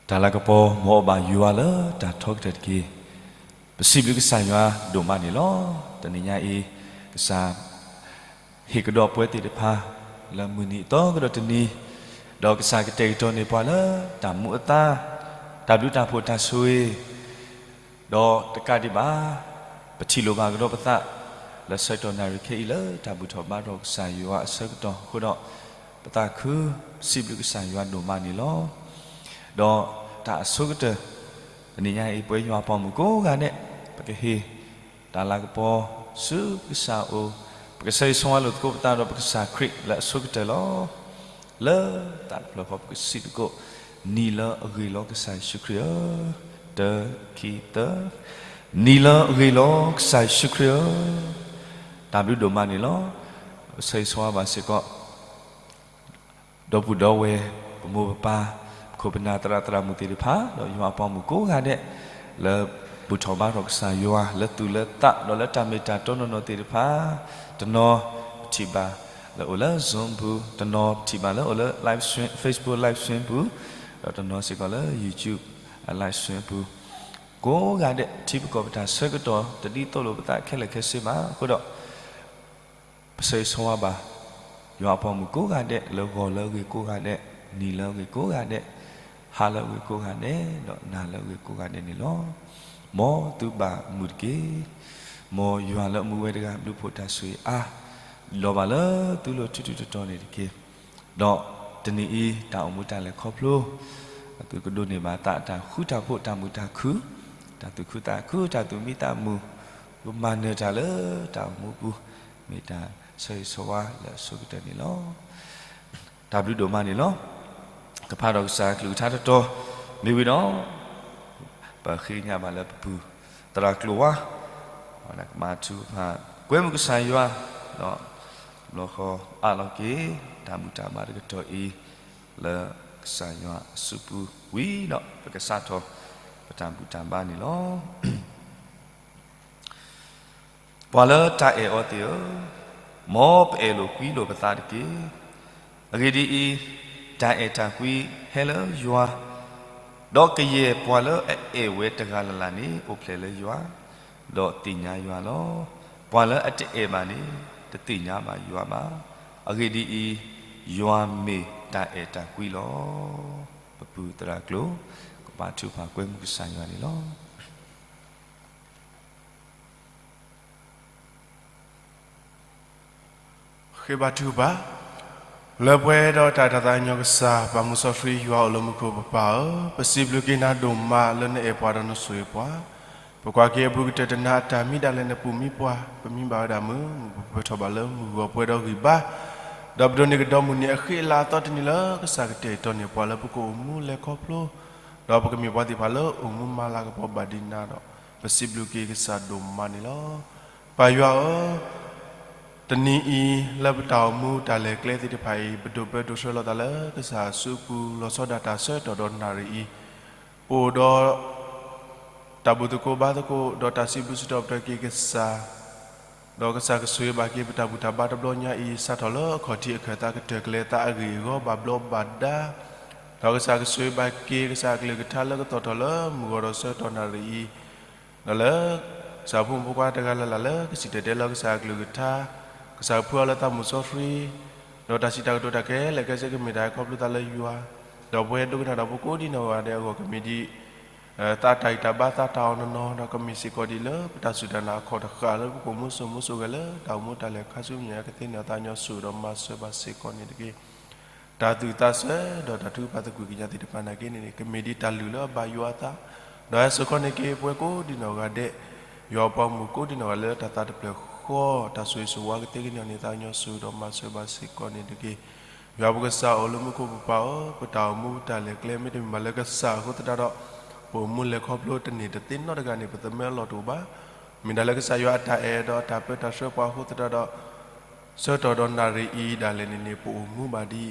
တၢ်လၤကပီၤ မ်အီၣ်ဘၣ်ယွၤလၢတၢ်ထီကတၢၢ်တက့ၢ်. ပစံးဘျုးကစၢ်ယွၤဒိၣ်မးန့ၣ်လီၤ. တနံၤညါအံၤ ကစၢ် ဟ့ၣ်ကဒီးပဝဲသ့ၣ်တဖၣ် လၢမုၢ်နံၤအသီကဒီးတနံၤ, ဒီးကစၢ်ကတဲာ်ကတီၤန့ၢ်ပှၤလၢတၢ်မူအသါ, တၢ်ဘျုးတၢ်ဖှိၣ်တၢ်ဆိၣ်ဂ့ၤ, ဒီးတကးဒံးဘၣ် ပထံၣ်လိာ်ဘၣ်ကဒီးပသး လၢဆၢကတီၢ်နၣ်ရံၣ်ခဲအံၤလၢတၢ်ဘူၣ်ထီၣ်ဘါထီၣ်ကစၢ်ယွၤအဆၢကတီၢ်အဃိဒီး, ပသးခု စံးဘျုးကစၢ်ယွၤဒိၣ်မးန့ၣ်လီၤ. ဒီးတၢ်အဆိကတၢၢ် တနံၤညါအံၤ ပဝဲယွၤအပှၤမုၣ်ကိးဂၤဒဲး ပကဟ့ၣ် တၢ်လၤကပီၤ ဆူကစၢ်အအိၣ်, ပကဆၢဂ့ၤဆၢဝါလိာ်သကိးပသးဒီးပကစၢ်ခရံာ်လၢအဆိကတၢၢ်လီၤ. လၢသးတဖျၢၣ်ဃီ ပကစံးသကိး, နံၤလၢအဂ့ၤလီၤကစၢ်ယ့ၣ်ၡူးခရံာ်ဧၢ, တၢ ခံ သၢ, နံၤလၢအဂ့ၤလီၤကစၢ်ယ့ၣ်ၡူးခရံာ်ဧၢ, တၢ်ဘျုးဒိၣ်မးန့ၣ်လီၤ. ပဆၢဂ့ၤဆၢဝါဘၣ်စ့ၢ်ကီး ဒီပုၢ်ဒီဝဲၢ် ပမိၢ်ပပၢ် ပခိၣ်ပနၢ်သရၣ်သရၣ်မုၣ်သ့ၣ်တဖၣ် ဒီးယွၤအပှၤမုၣ်ကိးဂၤဒဲး လၢဘူၣ်ထီၣ်ဘါထီၣ်ကစၢ်ယွၤ လၢသူၣ်လၢသး ဒီးလၢတၢ်မ့ၢ်တၢ်တီနီၢ်နီၢ်သ့ၣ်တဖၣ်, တနီၤပထံၣ်ဘၣ် လၢအိၣ်လၢ Zoom ပူၤ, တနီၤပထံၣ်ဘၣ်လၢအိၣ်လၢ live stream, Facebook live stream ပူၤ, ဒီးတနီၤစ့ၢ်ကီးလၢ YouTube live stream ပူၤ, ကိးဂၤဒဲး ထံပကီၢ်ပတၢ်ဆၢကတီၢ်တဒ်သိးလိာ်ပသးခဲလၢာ်ခဲဆ့ဘၣ်အဃိဒီး ပဆၢဂ့ၤဆၢဝါဘၣ် ယွၤအပှၤမုၣ်ကိးဂၤဒဲး လၢဂီၤလၢအဂ့ၤကိးဂၤဒဲး, နံၤလၢအဂ့ၤကိးဂၤဒဲး, ဟါလၢအဂ့ၤကိးဂၤဒဲး, ဒီးနၤလၢအဂ့ၤကိးဂၤဒဲးန့ၣ်လီၤ. မ်သုဘၣ်မုာ်တက့ၢ်. မ်ယွၤလၢအမူဝဲတဂၤ ဘျုးဖှိၣ်တၢ်ဆိၣ်ဂ့ၤအါ လီၤဘၣ်လၢသုလိၤထူထူတီတီန့ၣ်တက့ၢ်. ဒီးတနံၤအံၤ တၢ်အိၣ်မူတၢ်လဲၤခီဖျိ သုကဒိးန့ၢ်ဘၣ်သးတၢ်ဃူတၢ်ဖိး တၢ်မုာ်တၢ်ခုၣ်, တၢ်သူၣ်ခုသးခု, တၢ်သူၣ်မံသးမုာ်, ကမၤနၢၤတၢ်လၢတၢ်အိၣ်မူပူၤ, မ့ၢ်တၢ်ဆၢဂ့ၤဆၢဝါလၢအဆိကတၢၢ်န့ၣ်လီၤ. တၢ်ဘျုးဒိၣ်မးန့ၣ်လီၤ. ကဖးဒီးကစၢ်အကလုၢ်ကထါတတီၤ မ့ၢ်ဝံၤဒီး ပဃ့ကညးဘၣ်လၢပပုၢ်သရၣ်ကျိၤဝါ ကမၤထုကဖၣ်ကွဲမုာ်ကစၢ်ယွၤ ဒီးဘျီဃီအးလီၤက့ၤ တၢ်ဘူၣ်တၢ်ဘါတကတီၢ်အံၤ လၢကစၢ်ယွၤအစုပူၤဝံၤဒီး ပကစးထီၣ်ပတၢ်ဘူၣ်တၢ်ဘါန့ၣ်လီၤ. ပှၤလၢတၢ်အဲၣ်အီၤသ့ၣ်ဧၢ, မ်ပအဲၣ်လိာ်ကွံလိာ်ပသးတက့ၢ်. အဂ့ၢ်ဒ်အံၤ, တၢ်အဲၣ်တၢ်ကွံဟဲလၢယွၤ, ဒီးကယဲၢ်ပှၤလၢအအဲၣ်ဝဲတဂၤလၢ်လၢ်န့ၣ် အိၣ်ဖျဲၣ်လၢယွၤ, ဒီးသ့ၣ်ညါယွၤလီၤ. ပှၤလၢအတအဲၣ်ဘၣ်န့ၣ် တသ့ၣ်ညါဘၣ်ယွၤဘၣ်. အဂ့ၢ်ဒ်အံၤ, ယွၤမ့ၢ်တၢ်အဲၣ်တၢ်ကွံလီၤ. ပပုၢ်သရၣ်ကျိၤ ကဘါထုကဖၣ်ကွဲမုာ်ကစၢ်ယွၤန့ၣ်လီၤ. ဃ့ဘါထုကဖၣ်, လၢပှဲၤဒီးတၢ်အဲၣ်တၢ်သးကညီၤကစၢ် ပၢ်မုၢ်စီဆှံယွၤအိၣ်လၢမူခိၣ်ပပၢ်ဧၢ, ပစံးဘျုးက့ၤနၤဒိၣ်မးလၢနအဲၣ်ပှၤဒီးနဆိၣ်ဂ့ၤပှၤ, ပကွၢ်က့ၤအဘူးကတၢၢ်တနၤအတၢ်မံဒၣ်လဲာ်နပူၤမံပှၤ, ပမံဘၣ်ဝဲဒၣ်မုာ်, မုာ်ပပၢၢ်ထီၣ်ဘၣ်လၢမုၢ်ဂီၤပှဲၤဒီးဂံၢ်ဘါ, ဒီးပဒိးန့ၢ်ကဒီးမုၢ်နံၤအဃံအလၤအသီတနံၤလၢကစၢ်ကတဲာ်ကတီၤန့ၢ်ပှၤလၢပကအိၣ်မူလဲၤခီဖျိ ဒီးပကမ့ၢ်ပှၤသ့ၣ်တဖၣ်လၢအိၣ်မူမၤလၤကပီၤဘၣ်ဒံးနၤဒီး ပစံးဘျုးက့ၤကစၢ်ဒိၣ်မးန့ၣ်လီၤ. ပၢ်ယွၤဧၢ, တနံၤအံၤ လၢပတၢ်အိၣ်မူတၢ်လဲၤကျဲသ့ၣ်တဖၣ်အံၤ ပဒိးပၢဒိးဆှၢလိာ်သးလၢကစၢ်အစုပူၤ လီၤဆီဒၣ်တၢ်ဆၢကတီၢ်ဒီးနၣ်ရံၣ်အံၤ, ပအိၣ်ဒီး တၢ်ဘူၣ်သကိးဘါသကိး ဒီးတၢ်စံးဘျုးစံးထီၣ်ပတြၢၤက့ၤကစၢ် ဒီးကစၢ်ကဆိၣ်ဂ့ၤဘၣ်က့ၤပတၢ်ဘူၣ်တၢ်ဘါတဘျီညါအံၤ စးထီၣ်လၢအခီၣ်ထံးအခၢၣ်သးကတၢၢ်ကလဲၤသးအဂ့ၢ်အဂီၢ်ဘၣ်ဘျီးဘၣ်ဒါ, ဒီးကစၢ်ကဆိၣ်ဂ့ၤဘၣ်က့ၤ ကစၢ်အကလုၢ်ကထါလၢကသီၣ်ထီၣ်လၢမုၢ်ဂီၤဒီးဆၢကတီၢ်နၣ်ရံၣ်အံၤ, ဒီးလၢ ကစၢ်ဖိမုၣ်ဖိခွါတဂၤလၢ်လၢ်လၢကစံၣ်တဲၤတဲလီၤကစၢ်အကလုၢ်ကထါ, ကစၢ်ကဖုအီၤလၢသးမုၢ်စီဆှံ, ဒီးတၢ်စံးတၢ်ကတိၤတၢ်ခဲလၢာ်ခဲဆ့ကမ့ၢ်တၢ်ဟဲခီဖျိသးလၢယွၤ, ဒီးပဝဲဒိကနၣ်ဒီးပကိးဒံးနီၢ်ဂၤဒဲးအဂီၢ်ကမ့ၢ်ဒ် သးတၢ်ဂံၢ်တၢ်ဘါသးတၢ်အီၣ်နီၢ်နီၢ် ဒီးကမ့ၢ်စ့ၢ်ကီးဒ်လၢပတၢ်စူၢ်တၢ်နာ်အခီၣ်တဃာ်လၢပကအိၣ်မူစိၤမူစိၤဂဲၤလၢတၢ်အိၣ်မူတၢ်လဲၤခါဆူညါကသ့န့ၣ် အသးကညီၤဆိၣ်ဂ့ၤဒီးမၤစၢၤဘၣ်စ့ၢ်ကီးန့ၣ်တက့ၢ်. တၢ်သူၣ်သးစဲဒီးတၢ်ထုကဖၣ်သကွံာ်ကညးသ့ၣ်တဖၣ်နာ်က့န့ၣ် ကမ့ၢ်ဒ်တၢ်လုၢ်လၢအဘၣ်ယွၤအသး, ဒီးဟဲစိာ်ခီန့ၢ်က့ၤပဝဲကိးဒံးနီၢ်ဂၤဒဲး, ယွၤအပှၤမုၣ်ကိးဒံးနီၢ်ဂၤဒဲးလၢတၢ်သးတဖျၢၣ်ဃီ တၢ်ဆိၣ်ဂ့ၤဆိၣ်ဝါကသ့ကညးန့ၣ် သးကညီၤဆိၣ်ဂ့ၤဒီးမၤစၢၤဘၣ်စ့ၢ်ကီးန့ၣ်တက့ၢ်. ယွၤပကစၢ်အိၣ်လၢမူခိၣ်ပပၢ်ဧၢ, ပတၢ်အိၣ်မူပတၢ်လဲၤကျဲ မ့တမ့ၢ်ဘၣ်လၢကစၢ်အဃိသတးဒီး ပအိၣ်မူလဲၤခီဖျိတန့ၢ်တသ့နီတဂၤန့ၣ် ပသမၢအလီၢ်တအိၣ်ဘၣ်. မ့ၢ်ဒၣ်လၢကစၢ်ယွၤအတၢ်အဲၣ်ဒီးအတၢ်ပၢတၢ်ဆှၢပှၤအဃိသတးဒီး ဆၢကတီၢ်ဒီးနၣ်ရံၣ်အံၤဒၣ်လဲာ်န့ၣ်န့ၣ် ပအိၣ်မူဘၣ်ဒ်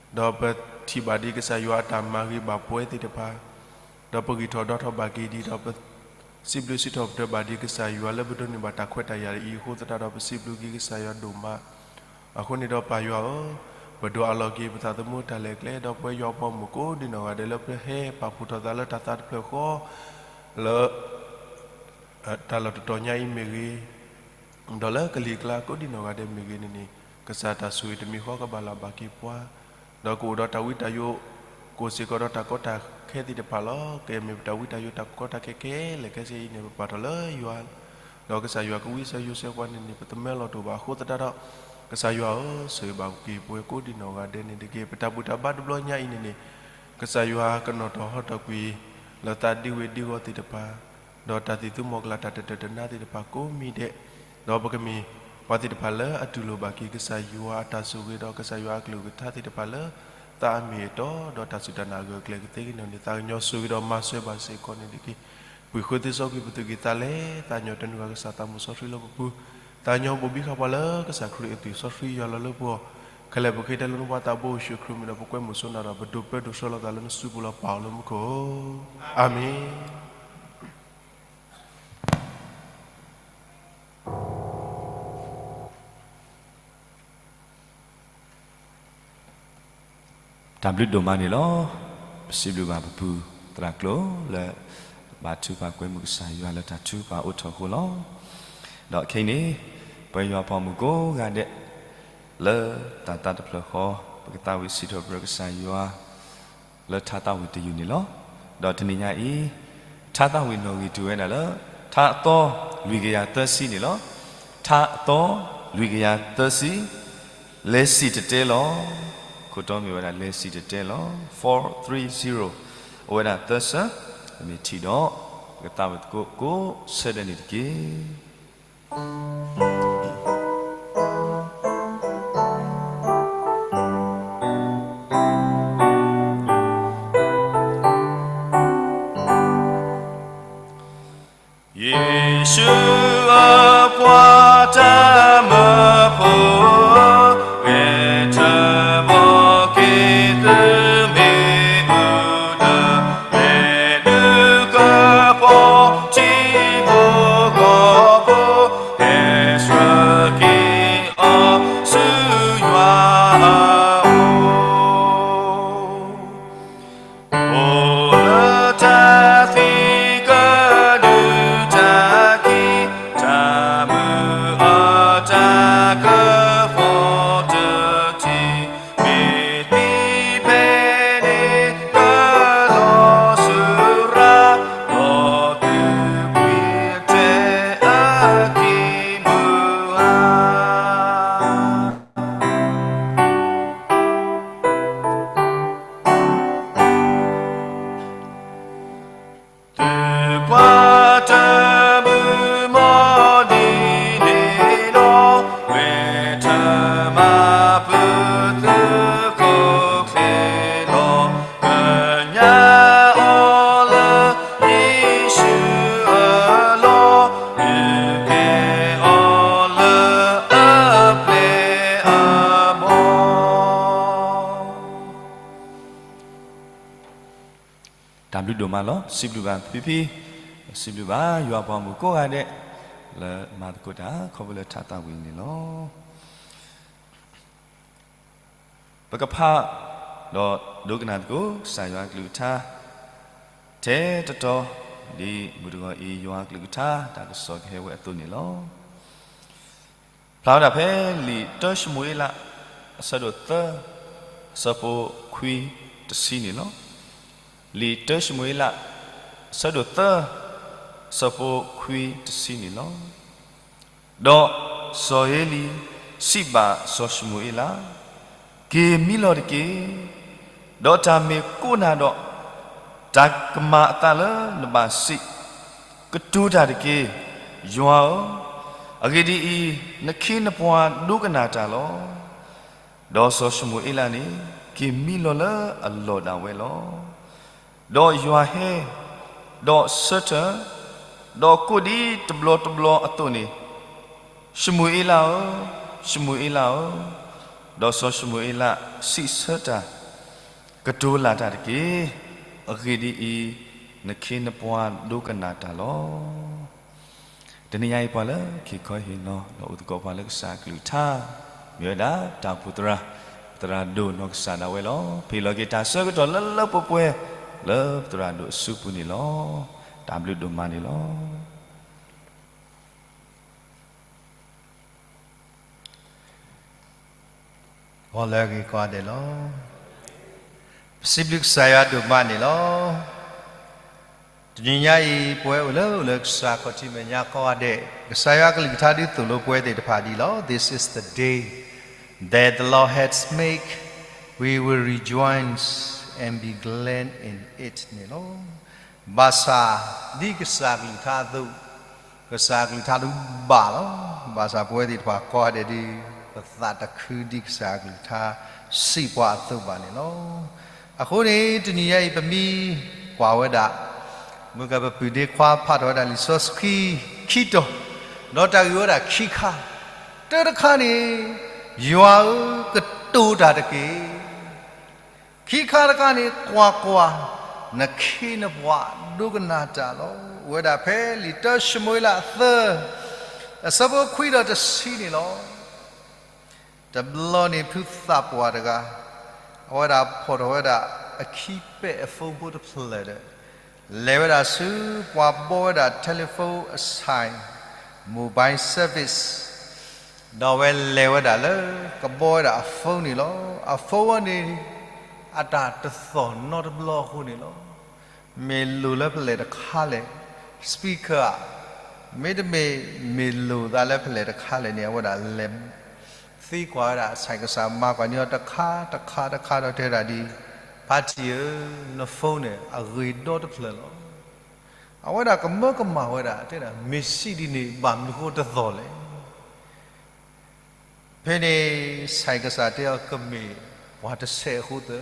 အံၤ, ဒီးပထံၣ်ဘၣ်ဒ်ကစၢ်ယွၤအတၢ်မၤဂ့ၤဘၣ်ပဝဲသ့ၣ်တဖၣ်, ဒီးပဂံၢ်ထီၣ်ဒီးထီၣ်ဘၣ်က့ၤဒ်အံၤဒီး ပစံးဘျုးစံးထီၣ်ပတြၢၤဘၣ်ဒ်ကစၢ်ယွၤလၢပဒိးန့ၢ်ဘၣ်တၢ်ခွဲးတၢ်ယာ်အံၤအဃိသတးဒီး ပစံးဘျုးက့ၤကစၢ်ယွၤဒိၣ်မး. အဃိန့ၣ်ဒီးပၢ်ယွၤဧၢ, ပဒိးအးလီၤက့ၤပသးသမူတၢ်လဲၤကျဲ ဒီးပဝဲယွၤပှၤမုၣ်ကိးဒံနီၢ်ဂၤဒဲးလၢပဟဲပာ်ဖှိၣ်ထီၣ်သးလၢတၢ်သးတဖျၢၣ်ဃီ လၢ တၢ်လီၢ်တတီၤညါအံၤမ့ၢ်ဂ့ၤ, ဒီးလၢကလံၤကျါကိးဒံနီၢ်ဂၤဒဲးမ့ၢ်ဂ့ၤန့ၣ်န့ၣ်, ကစၢ်တၢ်ဆိၣ်ဂ့ၤတမံၤဃီကဘၣ်လၢ်ဘၣ်က့ၤပှၤ, ဒီးကအိၣ်ဒီးတၢ်ဝံတၢ်ယိး, ကအိၣ်စ့ၢ်ကီးဒီးတၢ်ကီတၢ်ခဲသ့ၣ်တဖၣ်လီၤ. ကဲမ့ၢ်ပတၢ်ဝံတၢ်ယိးတၢ်ကီတၢ်ခဲခဲလၢာ်ခဲဆ့အံၤန့ၣ် ပပာ်ထီၣ်လၢယွၤ ဒီးကစၢ်ယွၤကဝံစၢၤယိၤစၢၤပှၤန့ၣ်န့ၣ် ပသမၢလီၤတအိၣ်ဘၣ်အဃိသတးဒီး, ကစၢ်ယွၤဧၢ, ဆိၣ်ဂ့ၤဘၣ်က့ၤပဝဲကိးဒံနီၢ်ဂၤဒဲးန့ၣ်တက့ၢ်. ပတၢ်ဘူၣ်တၢ်ဘါတဘျီညါအံၤန့ၣ်န့ၣ်, ကစၢ်ယွၤကနီၣ်ထီၣ်ဟီထီၣ်ကွံာ် လၢသးဒ့ဝဲၢ်ဒ့ဂီၤသ့ၣ်တဖၣ်, ဒီးတၢ်သံၣ်သူမီၤကလၤတၢ်တတၢာ်တနါသ့ၣ်တဖၣ်ကိးမံၤဒဲး, ဒီးပကမ့ၢ်ပှၤသ့ၣ်တဖၣ်လၢအတူၢ်လိာ်ဘၣ်က့ၤကစၢ်ယွၤအတၢ်ဆိၣ်ဂ့ၤဒီးကစၢ်ယွၤအကလုၢ်ကထါသ့ၣ်တဖၣ်လၢ သးအမ့ၢ်အတီ, ဒီးတၢ်စူၢ်တၢ်နာ်အဂၢၢ်အကျၢၤကသ့ကန့ၣ်န့ၣ် သးကညီၤဆိၣ်ဂ့ၤဒီးမၤစၢၤဘၣ်စ့ၢ်ကီးန့ၣ်တက့ၢ်. ပှ့ၤဃုာ်သုစီကွံာ်ပသူၣ်ကံၢ်သးလဲ, သးကညီၤတနုာ်ဃာ်ကစၢ်သးမုၢ်စီဆှံလၢပပူၤ, သးကညီၤဘိၣ်ဘံဃာ်ပှၤလၢကစၢ်ခရံာ်အသွံၣ်စီဆှံယွၤလီၤလၢပဂီၢ်, ခဲလၢာ်ပဃ့တၢ်လၢနဖိသးဘိယ့ၣ်ၡူးခရံာ်မံၤဒီးပကွဲမုာ်ဆိနၤဒီး ပဒိးပၢဒိးဆှၢလီၤသးလၢနစုပူၤလီၤ ပၢ်လၢမူခိၣ်ဧၢ, အၤမ့ၣ်. တၢ်ဘျုးဒိၣ်မးန့ၣ်လီၤ. ပစံးဘျုးဘၣ်ပပုၢ်သရၣ်ကျိၤလၢ ဘၣ်ထုကဖၣ်ကွဲမုာ်ကစၢ်ယွၤလၢတၢ်ထုကဖၣ်အိၣ်ထီၣ်အဃိလီၤ. ဒီးခဲအံၤန့ၣ်, ပဝဲယွၤပှၤမုၣ်ကိးဂၤဒဲး, လၢတၢ်သးတဖျၢၣ်ဃီ, ပကသးဝံၣ်စံးထီၣ်ပတြၢၤကစၢ်ယွၤ လၢထါသးဝံၣ်တယုၢ်န့ၣ်လီၤ. ဒီးတနံၤညါအံၤ, ထါသးဝံၣ်နီၣ်ဂံၢ်တုၤဝဲဒၣ်လၢ ထါအသီလွံၢ်ကယၤသၢဆံန့ၣ်လီၤ. ထါအသီလွံၢ်ကယၤသၢဆံ, လဲၤစံၣ်တဲၤတဲလီၤ. ခိၣ်တီမ့ၢ်ဝဲဒၣ်လဲၤစံၣ်တဲၤတဲလီၤ, four three zero, အိၣ်ဝဲဒၣ်သၢဆၢ, ပမ့ၢ်ထံၣ်ဒီး, ပကသးဝံၣ်သကိးကိးဆၢဒဲးန့ၣ်တက့ၢ်. ယ့ၣ်ၡူးဧၢ, ပှၤတၢ်မၢဖိ, ဂဲၤထၢဘီက့ၤသုမ့ၣ်အူဒၢ, မ့ၢ်ဒုးကပီၤထံဖိကီၢ်ဖိ, ဟဲဆှၢက့ၤအီၤဆူယွၤအအိၣ် အိၣ်လၢတၢ်သံကဒုးတၢ်ကံၣ်, တၢ်မုာ်အတၢ်ကပီၤတထံၣ်, မ့ၢ်သံဖဲန့ၣ် ကလီၤဆူရၤ, ဒီးသုကွံာ်ထွဲအကံၢ်မုၢ်ဧါ. သုပှၤတၢ်မုာ်မီၢ်ဒ်န့ၣ်လီၤ, ဝဲထၢမၤပၢၤသုကိးချ့လီၤ, ကညးအီၤလၢယ့ၣ်ၡူးအလီၢ်, ဒုးကဲအီၤလၢအပျဲၢ်အဘီၣ်. တၢ်ဘျုးဒိၣ်မးလီၤ. စံးဘျုးဘၣ်ဖံဖံ, စံးဘျုးဘၣ်ယွၤပှၤမုၣ်ကိးဂၤဒဲး, လၢမၤသကိးတၢ်ခီဖျိလၢထါသးဝံၣ်န့ၣ်လီၤ. ပကဖး, ဒီးဒိကနၣ်သကိး ကစၢ်ယွၤအကလုၢ်ကထါ, ထဲတတီၤ, ဒ်မုၢ်တဂီၤအံၤ ယွၤအကလုၢ်ကထါ တၢ်ကစီၣ်ကဟဲဝဲအသိးန့ၣ်လီၤ. ဖျါဝဲဒၣ်ဖဲလံာ်တၢၡမူၤအ့လး, အဆၢဒိၣ်သၢ, အဆၢဖိခွံတဆံန့ၣ်လီၤ. လံာ်တၢၡမူၤအ့လး, အဆၢဒိၣ်သၢ, အဆၢဖိခွံတဆံန့ၣ်လီၤ. ဒီးစီၤဧ့လံစံးဘၣ်စီၤၡမူၤအ့လး, က့ၤမံလီၤတက့ၢ်. ဒီးတၢ်မ့ၢ်ကိးနၤဒီး, တၢ်ကမၤအသးလၢနဘၣ်စံး, ကတိၤတၢ်တက့ၢ်, ယွၤဧၢ, အဂ့ၢ်ဒ်အံၤ, နခ့နပှၤဒိကနၣ်တၢ်လီၤ. ဒီးစီၤၡမူၤအ့လးန့ၣ် က့ၤမံလီၤလၢအလီၢ်ဒၣ်ဝဲလီၤ. ဒီးယွၤဟဲ, ဒီးဆၢထၢၣ်, ဒီးကိးဒံးတဘျီတဘျီအသိးန့ၣ်, ၡမူၤအ့လးဧၢ, ၡမူၤအ့လးဧၢ. ဒီးစီၤၡမူၤအ့လးစံးဆၢတၢ်, ကတိၤလၢ်တၢ်တက့ၢ်, အဂ့ၢ်ဒ်အံၤ, နခ့နပှၤဒိကနၣ်တၢ်လီၤ. တနံၤညါအံၤပှၤလၢက့ၤခီဟ့ၣ်နီၤ ဒီးအိၣ်သကိးပှၤလၢကစၢ်အကလုၢ်ကထါ, မ့ၢ်ဝဲဒၣ်တၢ်အိၣ်ဖှိၣ်သရၣ်, သရၣ်ဒိၣ်နီၢ်ကစၢ်ဒၣ်ဝဲလီၤ. ဖဲအံၤလီၤက့ၤတၢ်ဆၢကတီၢ်လၢလၢပှဲၤပှဲၤ လၢသရၣ်ဒိၣ်အစုပူၤန့ၣ်လီၤ. တၢ်ဘျုးဒိၣ်မးန့ၣ်လီၤ. ဂီၤလၢအဂ့ၤကိးဂၤဒဲးလီၤ. ပစံးဘျုးကစၢ်ယွၤဒိၣ်မးန့ၣ်လီၤ. တနံၤညါအံၤ ပဝဲအိၣ်လၢအိၣ်လၢကစၢ်ခီၣ်ထံးမဲာ်ညါကိးဂၤဒဲး, ကစၢ်ယွၤကလုၢ်ကထါဒုးသိၣ်လိပဝဲသ့ၣ်တဖၣ်ဒ်အံၤလီၤ. This is the day that the Lord has made, we will rejoice and be glad in it န့ၣ်လီၤ. ဘၣ်ဆၣ် ဒ်ကစၢ်ကလုၢ်ကထါအသိး ကစၢ်ကလုၢ်ကထါဒုးဘၣ်လီၤ. ဘၣ်ဆၣ်ပဝဲသ့ၣ်တဖၣ်ကိးဂၤဒဲးဒုး ပသးတခုဒ်ကစၢ်ကလုၢ်ကထါစံးပှၤအသိးဘၣ်န့ၣ်လီၤ. အဃိန့ၣ် တနံၤညါအံၤ ပမ့ၢ်ကွၢ်ဝဲဒၣ် မုၢ်ကပပုၢ်ဒ့ခွါဖးထီၣ်ဝဲဒၣ်လံာ်စီဆှံခံတီၤ, ဒီးတၢ်ဂ့ၢ်ဝဲဒၣ်ခံခါ, တၢတခါန့ၣ် ယွၤဧၢ ကတိၤတၢ်တက့ၢ်. ခံခါတခါန့ၣ် ကွၢ်ကွၢ်, နခ့နပှၤဒိကနၣ်တၢ်လီၤ. အိၣ်ဝဲဒၣ်ဖဲလံာ်တၢၡမူၤအ့လးအသၢ အဆၢဖိခွံဒီးတဆံန့ၣ်လီၤ. တဘျီန့ၣ်ဖုသးပှၢ်တဂၤ အဝဲဒၣ်ဖီၣ်ထီၣ်ဝဲဒၣ်အခံပဲာ်အ phone ဖိတဖျၢၣ်ဒီး လဲၤဝဲဒၣ်ဆူပှၤဘီဝဲဒၣ် telephone အဆိုင် mobile service ဒီးအဝဲလဲၤဝဲဒၣ်လၢကဘီဝဲဒၣ်အ phone န့ၣ်လီၤ. အ phone ဝဲန့ၣ် အတၢ်တသီၣ်နီတဘျီအဃိန့ၣ်လီၤ. မ့ၢ်လိၣ်လၢဖဲလဲၣ်တခါလဲၣ်, speaker ဧါ, မ့တမ့ၢ် မ့ၢ်လိၣ်သးလၢဖဲလဲၣ်တခါလဲၣ်န့ၣ် အဝဲဒၣ်လဲၤသံကွၢ်ဝဲဒၣ် ဆိုင်ကစၢ် မၤကွၢ်န့ၢ်အီၤတခါတခါတခါဒီးတဲဒၣ်ဒ်အံၤ, ဖါတံၢ်ဧၢ, န phone န့ၣ် အဂ့ၤဒီတဖျၢၣ်လီၤ. အဝဲဒၣ်ကမၢကမၣ်ဝဲဒၣ် တဲဒၣ် မ့ၢ်စံးဒ်န့ၣ် ဘၣ်မနုၤဃိတသီၣ်လဲၣ်. ဖဲန့ၣ် ဆိုင်ကစၢ်တဲအီၤ ကမ့ၢ်ပှၤတဆဲးအဃိသၢ.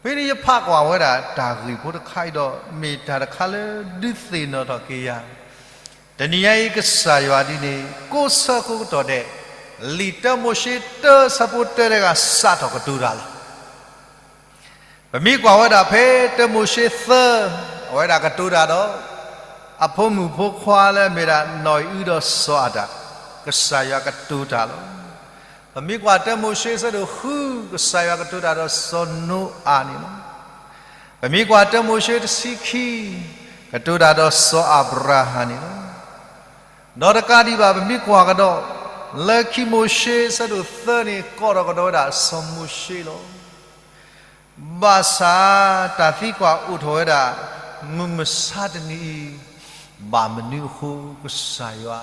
ဖဲန့ၣ်ယဖးကွၢ်ဝဲဒၣ်တၢ်ဂ့ၢ်ဖိတခါအံၤဒီး မ့ၢ်တၢ်တခါလၢဒုးသ့ၣ်နီၣ်ထီၣ်က့ၤယၤ, တနံၤညါအံၤ ကစၢ်ယွၤဒ်န့ၣ် ကိးဆၢကိးကတီၢ်ဒဲး လံာ်တၢမိၤၡ့တၢဆၢဖိတၢတဂၤ စးထီၣ်ကတိၤတၢ်လီၤ. ပမ့ၢ်ကွၢ်ဝဲဒၣ်ဖဲတၢမိၤၡ့သၢ, အဝဲဒၣ်ကတိၤတၢ်ဒီး အဖိမုၣ်ဖိခွါလၢအမ့ၢ်ဒၣ်နီၢ်အံၣ်အုဒီးစီၤအၤဒၣ်, ကစၢ်ယွၤကတိၤတၢ်လီၤ. ပမ့ၢ်ကွၢ်တၢမိၤၡ့ဆၢဒိၣ်ဃု, ကစၢ်ယွၤကတိၤတၢ်ဒီးစီၤနိအၤန့ၣ်လီၤ. ပမ့ၢ်ကွၢ်တၢမိၤၡ့တဆံခံ, ကတိၤတၢ်ဒီးစီၤအၤဘြၤဟၣ်န့ၣ်လီၤ. ဒီးတကးဒံးဘၣ် ပမ့ၢ်ကွၢ်ကဒီး လၢခံမိၤၡ့ဆၢဒိၣ်သၢန့ၣ် ကိးထီၣ်ကဒီးဝဲဒၣ်စီၤမိၤၡ့လီၤ. ဘၣ်ဆၣ် တၢ်သံကွၢ်အိၣ်ထီၣ်ဝဲဒၣ် မုၢ်မဆါတနံၤအံၤ ဘၣ်မနုၤအဃိ ကစၢ်ယွၤ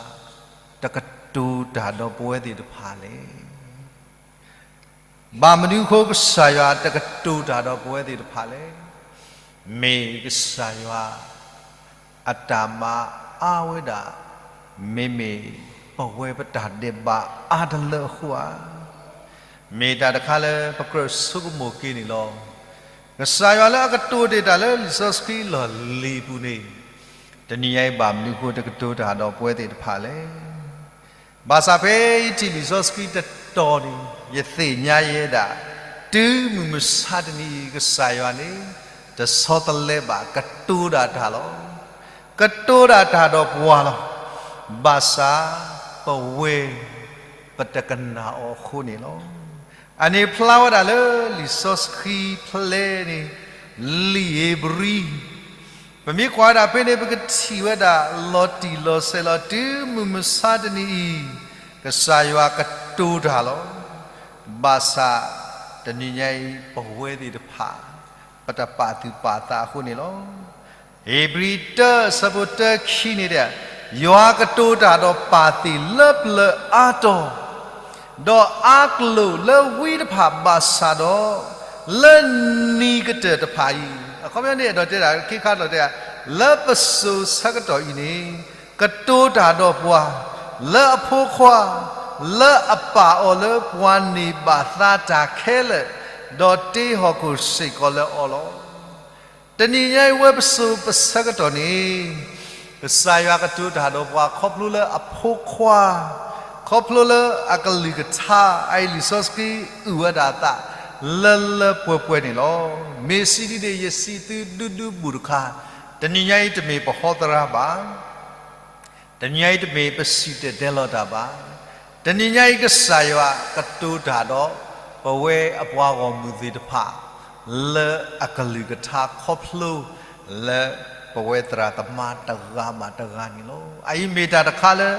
တကတိၤတၢ်ဒီးပဝဲသ့ၣ်တဖၣ်လဲၣ်. ဘၣ်မနုၤအဃိ ကစၢ်ယွၤတကတိၤတၢ်ဒီးပဝဲသ့ၣ်တဖၣ်လဲၣ်. မ့ၢ်ကစၢ်ယွၤ အတၢ်မၤအါဝဲဒၣ် မ့မ့ၢ်ပဝဲပတၢ်ဒဲးဘးအါတလၢအဃိဧါ. မ့ၢ်တၢ်တခါလၢပကြၢးဆိကမိၣ်က့ၤန့ၣ်လီၤ. ကစၢ်ယွၤလၢအကတိၤတ့ၢ်တၢ်လၢလံာ်စီဆှံလီၢ်လံၤအပူၤန့ၣ် တနံၤညါအံၤဘၣ်မနုၤအဃိတကတိၤတၢ်ဒီးပဝဲသ့ၣ်တဖၣ်လဲၣ်. ဘၣ်ဆၣ်ဖဲယထံၣ်လံာ်စီဆှံတတီၤန့ၣ် ယသ့ၣ်ညါယဲဒၣ် တုၤမုၢ်မဆါတနံၤအံၤ ကစၢ်ယွၤန့ၣ် တဆီတလဲဘၣ် ကတိၤဒၣ်တၢ်လီၤ. ကတိၤဒၣ်တၢ်ဒီးပှၤလီၤ. ဘၣ်ဆၣ် ပဝဲ ပတကနၣ်အီၤအဃိန့ၣ်လီၤ. အန့ၣ်ဖျါဝဲဒၣ်လၢလံာ်စီဆှံဖျဲးန့ၣ် လံာ်ဧ့ၤဘြံၤ ပမ့ၢ်ကွၢ်ဝဲဒၣ်ဖဲန့ၣ် ပကထံၣ်ဝဲဒၣ်လီၤတံၢ်လီၤဆဲးလီၤ တုၤမုၢ်မဆါတနံၤအံၤ ကစၢ်ယွၤကတိၤတၢ်လီၤ. ဘၣ်ဆၣ် တနံၤညါအံၤ ပဝဲသ့ၣ်တဖၣ် ပတပာ်သူၣ်ပာ်သးအဃိန့ၣ်လီၤ. ဧ့ၤဘြံၤတၢ ဆၢဖိတၢခံန့ၣ်ဒီး ယွၤကတိၤတၢ်ဒီးပၢ်သ့ၣ်လၢပျၢၤအါတီၤ ဒီးအါကျိာ်လၢဝံတဖၣ်ဘၣ်ဆၣ်ဒီး လၢနံၤကတၢၢ်တဖၣ်အံၤ အခီပညီန့ၣ်အဲၣ်ဒိးတဲဒၣ် ခ့ခါလီၤတဲဒၣ် လၢပစိၤဆၢကတီၢ်အံၤန့ၣ် ကတိၤတၢ်ဒီးပှၤ လၢအဖိခွါ လၢအပာ်အီၤလၢပှၤန့ၢ်ဘၣ်သါတၢ်ခဲလၢာ် ဒီးတ့ဟီၣ်ခိၣ်စ့ၢ်ကီးလၢအီၤလီၤ. တနံၤညါအံၤ ဝဲပစိၤပဆၢကတီၢ်န့ၣ် ကစၢ်ယွၤကတိၤတၢ်ဒီးပှၤ ခီဖျိလၢအဖိခွါ ခီဖျိလၢအကလုၢ်ကထါ အအံၤလံာ်စီဆှံအုၣ်ဝဲဒၣ်အသး လၢလၢပှဲၤပှဲၤန့ၣ်လီၤ. မ့ၢ်စံးဒ်န့ၣ် ယစံးသုဒူဒူဘူၣ်တခါ, တနံၤညါအံၤတမ့ၢ်ပဟီသရၣ်ဘၣ်. တနံၤညါအံၤတမ့ၢ်ပစံၣ်တဲၤတဲလီၤတၢ်ဘၣ်. တနံၤညါအံၤကစၢ်ယွၤကတိၤတၢ်ဒီးပ ပဝဲအပှၤဂီၢ်မုၢ်သ့ၣ်တဖၣ် လၢအကလုၢ်ကထါခီဖျိ လၢပဝဲသရၣ်သမါတဂၤဘၣ်တဂၤန့ၣ်လီၤ. အအံၤမ့ၢ်တၢ်တခါလၢ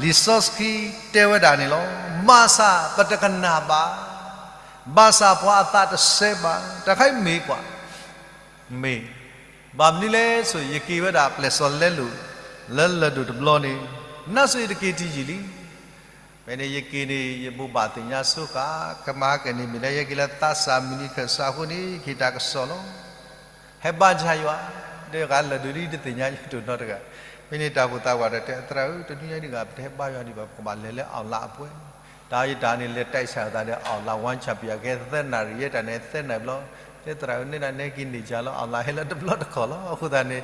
လံာ်စီဆှံတဲဝဲဒၣ်န့ၣ်လီၤ. ဘၣ်ဆၣ်ပတကနၣ်ဘၣ်, ဘၣ်ဆၣ်ပှၤအသးတစဲးဘၣ်, တၢ်ခါအံၤမ့ၢ်ကွၢ် မ့ၢ်, ဘၣ်မနုၤလဲၣ်ဆိ ယက့ၤဝဲဒၣ်ပျဲၢ်စီၤလဲလိာ် လၢလၢၢ်ဒိၣ်တဘျီန့ၣ်, နဆိယတက့ၤတယံာ်လံ. ဖဲန့ၣ်ယက့ၤန့ၣ် ယဘိးဘၣ်သ့ၣ်ညါဆိဃာ်, ခဲမၤဟဲက့ၤန့ၣ် မ့ၢ်လၢယက့ၤလၢသးစၢ်မုၢ်နံၤခၢၣ်စးအဃိန့ၣ် က့ၤတၢ်ကစီၣ်လီၤ. ဟဲဘါယွၤ, ဒီးယဂၤလၢၢ်ဒိၣ်ဒ်တသ့ၣ်ညါယၤတနီတဂၤ. ဖဲန့ၣ်တၢ်အိၣ်ဖှိၣ်သးပှၢ်တၢ်တဲ သရၣ်ဧၢ, တနွံညါဒ်ဂၤ ပတဟဲဘါယွၤဒံးဘၣ်, ပကဘၣ်လဲၤလၢအီၣ်လးအပှဲၤ. တၢ်ယတၢ်န့ၣ် လဲၤတဲဆၢသးဒီးအီၣ်လး ဝါချၢၣ်ပံယၤ ကဟဲသၢနၣ်ရံၣ် ယဲတၢ်န့ၣ်သၢနၣ်ရံၣ်ဘျီ, တဲသရၣ်ဧၢ, နဲဒၣ်နဲက့ၤန့ၢ်ကၢ်လီၤ, အီၣ်လးဟဲလၢတဘျီတခီၣ်လီၤ. အဃိသတးန့ၣ်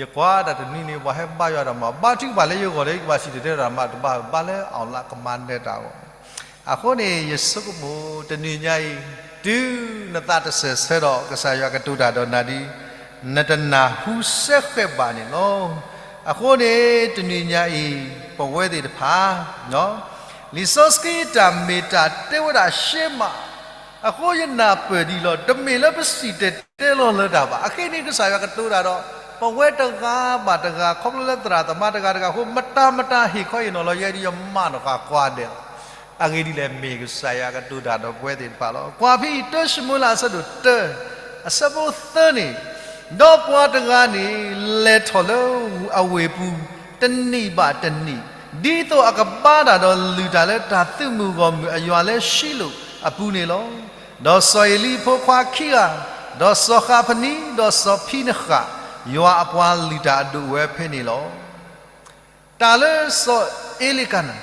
ယကွၢ်တၢ်တနွံန့ၣ် ပှၤဟဲဘါယွၤဒီးမၤ ဘါထုကဖၣ်လၢယဂီၢ်ဒီး ယကဘၣ်စံၣ်တဲၤတဲတၢ်မၤတဘၣ်, ဘါလၢအီၣ်လးကမၤနၢၤတၢ်အဂီၢ်. အဃိန့ၣ် ယဆိကမိၣ်တနွံညါအံၤ, တုၤနသးတစဲးဆၢဒီး ကစၢ်ယွၤကတိၤတၢ်ဒီးနၤဒ် နတနၢ်ဟူစဲဃဲးဘၣ်န့ၣ်လီၤ. အဃိန့ၣ် တနွံညါအံၤ ပဝဲသ့ၣ်တဖၣ် လံာ်စီဆှံတၢ်မ့ၢ်တၢ်တဲဝဲဒၣ်ရှဲမး, အဃိယနၢ်ပၢၢ်ဒံးလီၤ. တမ့ၢ်လၢပစံၣ်တဲၤတဲလီၤလၢတၢ်ဘၣ်. အဃိန့ၣ် ကစၢ်ယွၤကတိၤတၢ်ဒီး ပဝဲတဂၤဘၣ်တဂၤ ခီဖျိလၢသရၣ်သမါတဂၤတဂၤအဃိ မတၤမတၤဟ့ၣ်ခီဟ့ၣ်နီၤလီၤယဲဒ်ယမၤနီၣ်ဃာ်ကွၢ်ဒဲးလီၤ. အဂ့ၢ်ဒ်လဲၣ်, မ့ၢ်ကစၢ်ယွၤကတိၤတၢ်ဒီးပဝဲသ့ၣ်တဖၣ်လီၤ. ကွၢ်ဖဲအံၤ တၢၡမူၤအ့လးအဆၢဒိၣ်တၢ အဆၢဖိသၢန့ၣ်, ဒီးပှၤတဂၤန့ၣ် လဲၤထီၣ်လၢအဝ့ၢ်ပူၤ တနံၣ်ဘၣ်တနံၣ်, ဒ်သိးအကဘါတၢ်ဒီးလုၢ်တၢ်လၢတၢ်သုးမုၢ်ဂီၢ်မုၢ်အယွၤလၢရှံလိာ်အပူၤန့ၣ်လီၤ. ဒီးစီၤအ့လံအဖိခွါခံဂၤ, ဒီးစီၤဃးဖနံ, ဒီးစီၤဖံနဃး, ယွၤအပှၤလုၢ်တၢ်အဒိၣ်ဝဲဖဲန့ၣ်လီၤ. တၢ်လၢစီၤအ့လံကနၤ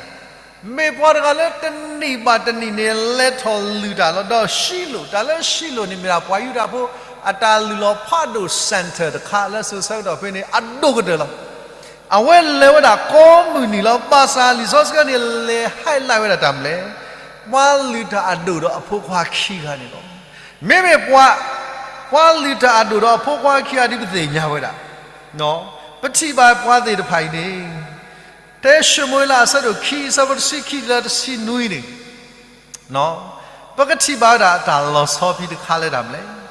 မ့ၢ်ပှၤတဂၤလၢတနံၣ်ဘၣ်တနံၣ်န့ၣ် လဲၤထီၣ်လုၢ်တၢ်လီၤ. ဒီးရှံလိာ်, တၢ်လၢရှံလိာ်န့ၣ် မ့ၢ်ဒၣ်ပှၤယူဒၤဖိ အတၢ်လုၢ်လီၤဖးဒိၣ် center တခါလၢစိၤဆၢကတီၢ်ဖဲန့ၣ် အဒိၣ်ကတၢၢ်လီၤ. အဝဲလဲၤဝဲဒၣ်ကိးမုၢ်နံၤလီၤ. ဘၣ်ဆၣ်လံာ်စီဆှံန့ၣ် လဲၤ highlight ဝဲဒၣ်တၢ်မနုၤလဲၣ်, ပှၤလုၢ်တၢ်အဒိၣ်ဒီးအဖိခွါခံဂၤန့ၣ်လီၤ. မ့မ့ၢ်ပှၤ, ပှၤလုၢ်တၢ်အဒိၣ်ဒီးအဖိခွါခံဂၤဒ်ပသ့ၣ်ညါဝဲဒၣ်, ပထံၣ်ဘၣ်ပှၤသ့ၣ်တဖၣ်အံၤန့ၣ်, တၢၡမူၤအ့လးအဆၢဒိၣ်ခံ အဆၢဖိတဆံခံတုၤလၢတဆံနွံန့ၣ်, ပကထံၣ်ဘၣ်ဝဲဒၣ်တၢ်လီၤဆီဖဲတခါလၢတၢ်မနုၤလဲၣ်.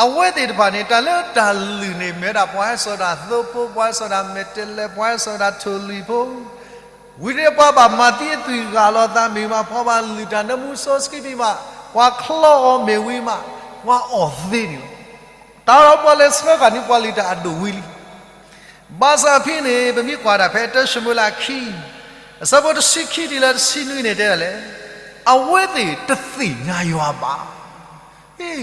အဝဲသ့ၣ်တဖၣ်န့ၣ် တၢ်လၢတၢ်လုၢ်န့ၣ် မ့ၢ်ဝဲဒၣ်ပှၤဟဲစိာ်တၢ်သိဖိ, ပှၤဟဲစိာ်တၢ်မဲာ်တဲးလဲး, ပှၤဟဲစိာ်တၢ်ထိၣ်လွံၢ်ဖိ, ဝံၤဒီးပှၤဘၣ်မၤသံအသွံၣ်ဂၢ်လီၤသးမ့ၢ်မး, ပှၤဘၣ်လုၢ်တၢ်နၢမူစီဆှံမ့ၢ်မး, ပှၤချီအီၤမ့ၢ်ဝံၤမး, ပှၤအီၣ်သ့န့ၣ်လီၤ. တၢ်ဒီးပှၤလဲၤဆှၢဃာ်န့ၣ် ပှၤလုၢ်တၢ်အဒိၣ်ဝံၤလံ. ဘၣ်ဆၣ်ဖဲန့ၣ် ပမ့ၢ်ကွၢ်ဒၣ်ဖဲတၢၡမူၤအ့လးခံ အဆၢဖိတဆံခံတုၤလၢတဆံနွံန့ၣ်တဲဒ်လဲၣ်, အဝဲသ့ၣ်တသ့ၣ်ညါယွၤဘၣ်. အ့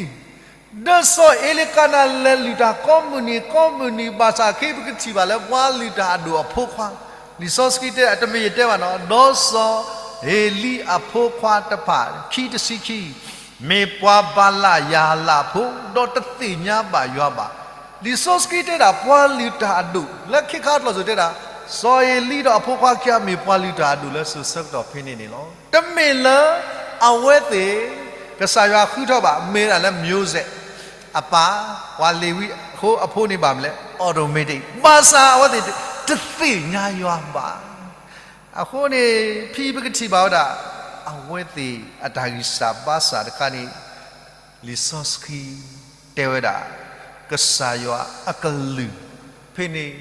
ဒီးစီၤအ့လံကနၤလဲၤလုၢ်တၢ်ကိးမုၢ်နံၤကိးမုၢ်နံၤ ဘၣ်ဆၣ်ခဲအံၤပကထံၣ်ဘၣ်လၢပှၤလုၢ်တၢ်အဒိၣ်အဖိခွါ, လံာ်စီဆှံတဲ တမ့ၢ်ယတဲဘၣ်နီၤ, ဒီးစီၤအ့လံအဖိခွါတဖၣ် ခံတဆံခံ မ့ၢ်ပှၤဘၤလးယၤလးဖိ ဒီးတသ့ၣ်ညါဘၣ်ယွၤဘၣ်. လံာ်စီဆှံတဲဒၣ်ပှၤလုၢ်တၢ်အဒိၣ် လၢခဲခါအကျိာ်စိၤတဲဒၣ်, စီၤအ့လံဒီးအဖိခွါခံဂၤမ့ၢ်ပှၤလုၢ်တၢ်အဒိၣ်လၢစိၤဆၢကတီၢ်ဖဲန့ၣ်န့ၣ်လီၤ. တမ့ၢ်လၢအဝဲသ့ၣ် ကစၢ်ယွၤဃုထီၣ်ဘၣ်, မ့ၢ်ဒၣ်လၢ Moses အပၢ်, ပှၤလ့ၤဝံအဖိန့ၣ်ဘၣ်မနုၤလဲၣ်, automatic ဘၣ်ဆၣ်အဝဲသ့ၣ်တသ့ၣ်ညါယွၤဘၣ်. အဃိန့ၣ် ဖဲပကထံၣ်ဘၣ်ဝဲဒၣ် အဝဲသ့ၣ်အတၢ်ဂံၢ်စၢ်ဘါစၢ်တခါန့ၣ် လံာ်စီဆှံတဲဝဲဒၣ် ကစၢ်ယွၤအကလုၢ် ဖဲန့ၣ်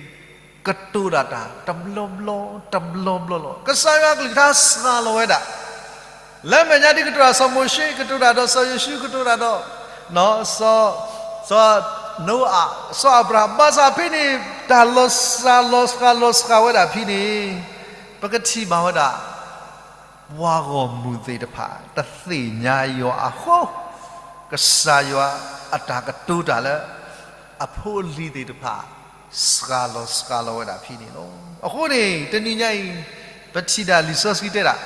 ကတိၤဒၣ်တၢ်တဘျီဘျီ တဘျီဘျီလီၤ. ကစၢ်ယွၤအကလုၢ်ကထါစှၤလီၤဝဲဒၣ် လၢမဲာ်ညါဒ်ကတိၤတၢ်စီၤမိၤၡ့, ကတိၤတၢ်ဒီးစီၤယိၤၡူး, ကတိၤတၢ်ဒီး စီၤနိအၤ, စီၤအၤဘြၤဟၣ်, ဘၣ်ဆၣ်ဖဲန့ၣ် တၢ်လီၤစှၤလီၤစှၤလီၤစှၤဝဲဒၣ်ဖဲန့ၣ် ပကထံၣ်ဘၣ်ဝဲဒၣ် ပှၤဂီၢ်မုၢ်သ့ၣ်တဖၣ် တသ့ၣ်ညါယွၤအဃိ, ကစၢ်ယွၤအတၢ်ကတိၤတၢ်လၢ အဖိအလံၤသ့ၣ်တဖၣ် စှၤလီၤစှၤလီၤဝဲဒၣ်ဖဲန့ၣ်လီၤ. အဃိန့ၣ် တနံၤညါအံၤ ပထံၣ်ဒၣ်လံာ်စီဆှံတဲဒၣ်,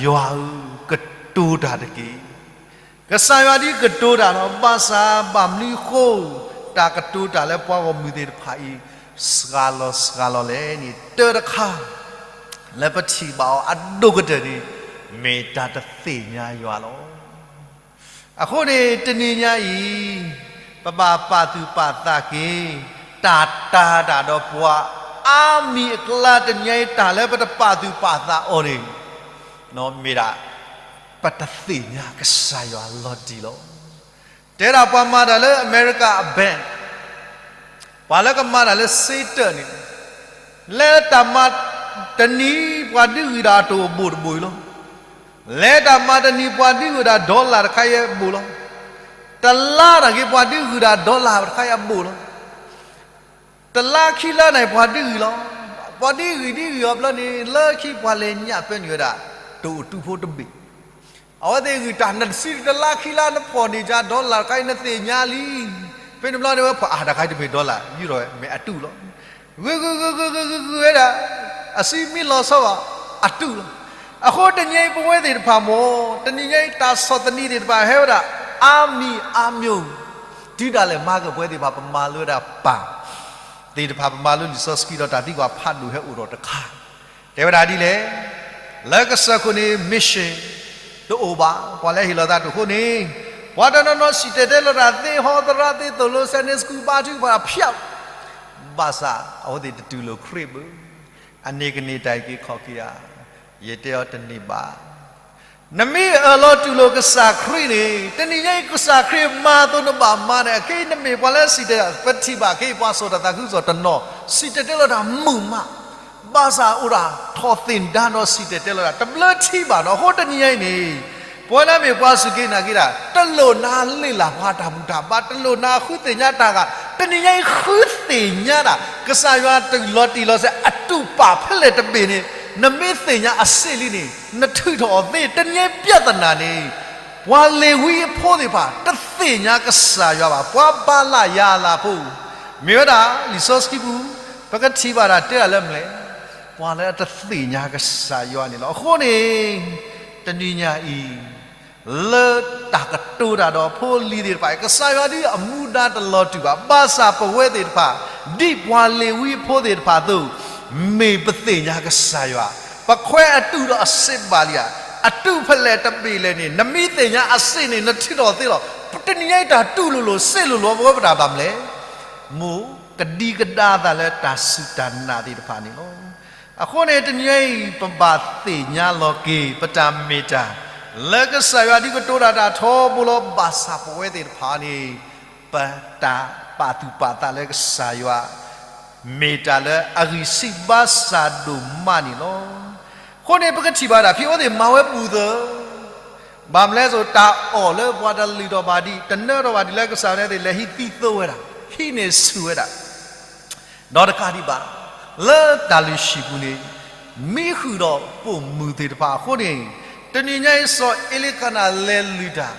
ယွၤဧၢ, ကတိၤတၢ်တက့ၢ်. ကစၢ်ယွၤဒ်ကတိၤတၢ်လီၤ. ဘၣ်ဆၣ်ဘၣ်မနုၤအဃိ တၢ်ကတိၤတၢ်လၢပှၤဂီၢ်မုၢ်သ့ၣ်တဖၣ်အံၤ စှၤလီၤစှၤလီၤလဲၣ်န့ၣ် တၢ်တခါ လၢပထံၣ်ဘၣ်အီၤအဒိၣ်ကတၢၢ်န့ၣ် မ့ၢ်တၢ်တသ့ၣ်ညါယွၤလီၤ. အဃိန့ၣ် တနံၤညါအံၤ ပဘၣ်ပာ်သူၣ်ပာ်သးက့ၤ တၢ်တာ်တၢ်ဒီးပှၤအါမံၤအကျါ တနံၤညါအံၤ တၢ်လၢပတပာ်သူၣ်ပာ်သးအီၤန့ၣ် မ့ၢ်ဒၣ် ပတသ့ၣ်ညါကစၢ်ယွၤလီၤတံၢ်လီၤ. တဲဒၣ်ပှၤမၤတၢ်လၢ America အ bank, ပှၤလၢကမၤတၢ်လၢ Satan န့ၣ်, လဲၤတၢ်မၤတနံၤ ပှၤဒုးဂုာ်ဒၣ်အတိၢ်အဘိၣ်တဘိၣ်အံၤလီၤ. လဲၤတၢ်မၤတနံၤ ပှၤဒုးဂုာ်ဒၣ် dollar တခါအံၤအဘိၣ်လီၤ. တလါတၢ်က့ၤ ပှၤဒုးဂုာ်ဒၣ် dollar တခါအံၤအဘိၣ်လီၤ. တလါခံလါန့ၣ် ပှၤဒုးဂုာ်လီၤ. ပှၤဒုးဂုာ်ဒုးဂုာ်အီၤဘျီန့ၣ် လၢခံပှၤလဲၤညၣ်ပၢနုာ်ဝဲဒၣ် တိၢ်အတူၢ်ဖိတဘ့ၣ်. အဝဲသ့ၣ်ဂုာ်တၢ် နတဆံတလါခံလါ နဖီၣ်န့ၢ်ကဒီလၢ်တခါအံၤ နသ့ၣ်ညါလံ. ဖဲန့ၣ်ဘျီန့ၣ်ဝဲ ပှၤအါတခါတမ့ၢ်ဒီလၢ် ယူၢ်ထီၣ်ဝဲ မ့ၢ်အတူၢ်လီၤ. ဂုာ်ဂုာ်ဂုာ်ဂုာ်ဂုာ်ဂုာ်ဂုာ်ဝဲဒၣ် အစုမ့ၢ်လီၤဆီဘၣ် အတူၢ်လီၤ. အဃိတနံၤအံၤပဝဲသ့ၣ်တဖၣ်မ့ၢ် တနံၤညါအံၤတၢ်ဆီၣ်သနံးသ့ၣ်တဖၣ်ဟဲဝဲဒၣ် အါမံၤအါမံၤ တုၤဒၣ်လဲာ်မၤကပှဲၤသ့ၣ်တဖၣ် ပမၤလိဝဲဒၣ်ပၢ်သ့ၣ်တဖၣ် ပမၤလိလံာ်စီဆှံဒီးတၢ်သံကွၢ်ဖးဒိၣ်ဟဲအိၣ်ဒီးတခါ တဲဝဲဒၣ်ဒ်လဲၣ်, လၢကစၢၢ်ခိၣ်န့ၣ် mission တအိၣ်ဘၣ်. ပှၤလၢဟ့ၣ်လီၤသးတအိၣ်အဃိန့ၣ် ပှၤတနီၤနီၤစံၣ်တဲၤတဲလီၤတၢ်သ့ ဟီသရၣ်သ့ သိၣ်လိ Sunday school ဘါထုကဖၣ်ဖၠၣ် ဘၣ်ဆၣ်အဝဲသ့ၣ်တတူၢ်လိာ်ခရံာ်ဘၣ်. အန့ၣ်ကန့ၣ်တၢ်အံၤက့ၤခီၣ်က့ၤဧါ, ယတဲအီၤတန့ၢ်ဘၣ်. နမ့ၢ်အၢၣ်လီၤတူၢ်လိာ်ကစၢ်ခရံာ်န့ၣ် တနံၤညါအံၤကစၢ်ခရံာ်မၤအသိးနဘၣ်မၤန့ၣ် အခဲအံၤနမ့ၢ်ပှၤလၢစံၣ်တဲၤ ပထံၣ်ဘၣ်ခဲအံၤပှၤစိာ်တၢ်သးခုကစီၣ်တနီၤ စံၣ်တဲၤတဲလီၤတၢ်မုာ်မး ဘၣ်ဆၣ်အိၣ်ဒၣ်ထီၣ်သ့ၣ်ဒါဒီးစံၣ်တဲၤတဲလီၤတၢ် တဘျၢထံဘၣ်နီၤ. အဃိတနံၤညါအံၤန့ၣ် ပဝဲဒၣ်မ့ၢ်ပှၤစူၢ်က့ၤနာ်က့ၤတၢ် တလိၣ်နၤလ့ၣ်လၢ်ပှၤတၢ်ဘူၣ်တၢ်ဘါ တလိၣ်နၤဃုသ့ၣ်ညါတၢ်ဂၤ တနံၤညါအံၤဃုသ့ၣ်ညါဒၣ် ကစၢ်ယွၤတၢ်လီၤတံၢ်လီၤဆဲး အတူၢ်ပာ်ဖဲလဲၣ်တဘ့ၣ်န့ၣ် နမ့ၢ်သ့ၣ်ညါအစ့လံန့ၣ် နထုးထီၣ်အီၤသ့ တနံၤညါအံၤ ပြဿနာ န့ၣ် ပှၤလ့ၤဝံအဖိသ့ၣ်တဖၣ် တသ့ၣ်ညါကစၢ်ယွၤဘၣ်. ပှၤဘၤလးယၤလးဖိ မ့ၢ်ဝဲဒၣ် လံာ်စီဆှံပူၤ ပကထံၣ်ဘၣ်တၢ်တဲဒၣ်လၢမနုၤလဲၣ်, ပှၤလၢအတသ့ၣ်ညါကစၢ်ယွၤန့ၣ်လီၤ. အဃိန့ၣ် တနံၤညါအံၤ လၢတၢ်ကတိၤတၢ်ဒီးဖိလံၤသ့ၣ်တဖၣ်အံၤ ကစၢ်ယွၤဒ်အမူဒါတလီၤတူာ်ဘၣ်. ဘၣ်ဆၣ်ပဝဲသ့ၣ်တဖၣ် ဒ်ပှၤလ့ၤဝံအဖိသ့ၣ်တဖၣ်အသိး မ့ၢ်ပသ့ၣ်ညါကစၢ်ယွၤ, ပခွဲးအတူၢ်ဒီးအစ့ဘၣ်လံဧါ. အတူၢ်ဖဲလဲၣ်တဘ့ၣ်လဲၣ်န့ၣ် နမ့ၢ်သ့ၣ်ညါအစ့န့ၣ် နထုးထီၣ်သ့လီၤ. တနံၤညါအံၤတၢ်တူၢ်လိာ်လိာ် စ့လိာ်လိာ်ပဝဲပတၢ်ဘၣ်မနုၤလဲၣ်, မိၢ်ကဒံကဒါသးလၢတၢ်စူၢ်တၢ်နာ်သ့ၣ်တဖၣ်န့ၣ်လီၤ. အဃိန့ၣ် တနံၤညါအံၤ ပဘၣ်သ့ၣ်ညါလီၤက့ၤ ပတၢ်မ့ၢ်တၢ် လၢကစၢ်ယွၤဒ်ကတိၤတၢ်တၢ်ထီဘိလီၤ. ဘၣ်ဆၣ်ပဝဲသ့ၣ်တဖၣ်န့ၣ် ပတၢ်ပာ်သူၣ်ပာ်သးလၢကစၢ်ယွၤ မ့ၢ်တၢ်လၢအဂံၢ်ဆံးဘါစၢ်ဒိၣ်မးန့ၣ်လီၤ. အဃိန့ၣ် ပကထံၣ်ဘၣ်ဒၣ် ဖံအိၣ်သ့ၣ်မၤဝဲပူၤသၢ ဘၣ်မနုၤလဲၣ်အသိး တၢ်အီၣ်လၢပှၤတလုၢ်ထီၣ်ဘၣ်ဒံး တနၢထီၣ်ဘၣ်ဒံးလၢကစၢ်ယွၤန့ၣ်သ့ၣ် လဲၤဟံးသံသိဝဲဒၣ် ဟံးန့ၢ်ဆူၣ်ဝဲဒၣ် ဒီးတကးဒံးဘၣ် လၢတၢ်လုၢ်ဟံၣ်ပူၤန့ၣ် မံဃုာ်ဒီးပိာ်မုၣ်သ့ၣ်တဖၣ်အဃိန့ၣ် တနံၤညါအံၤ စီၤအ့လံကနၣ်လဲၤလုၢ်တၢ်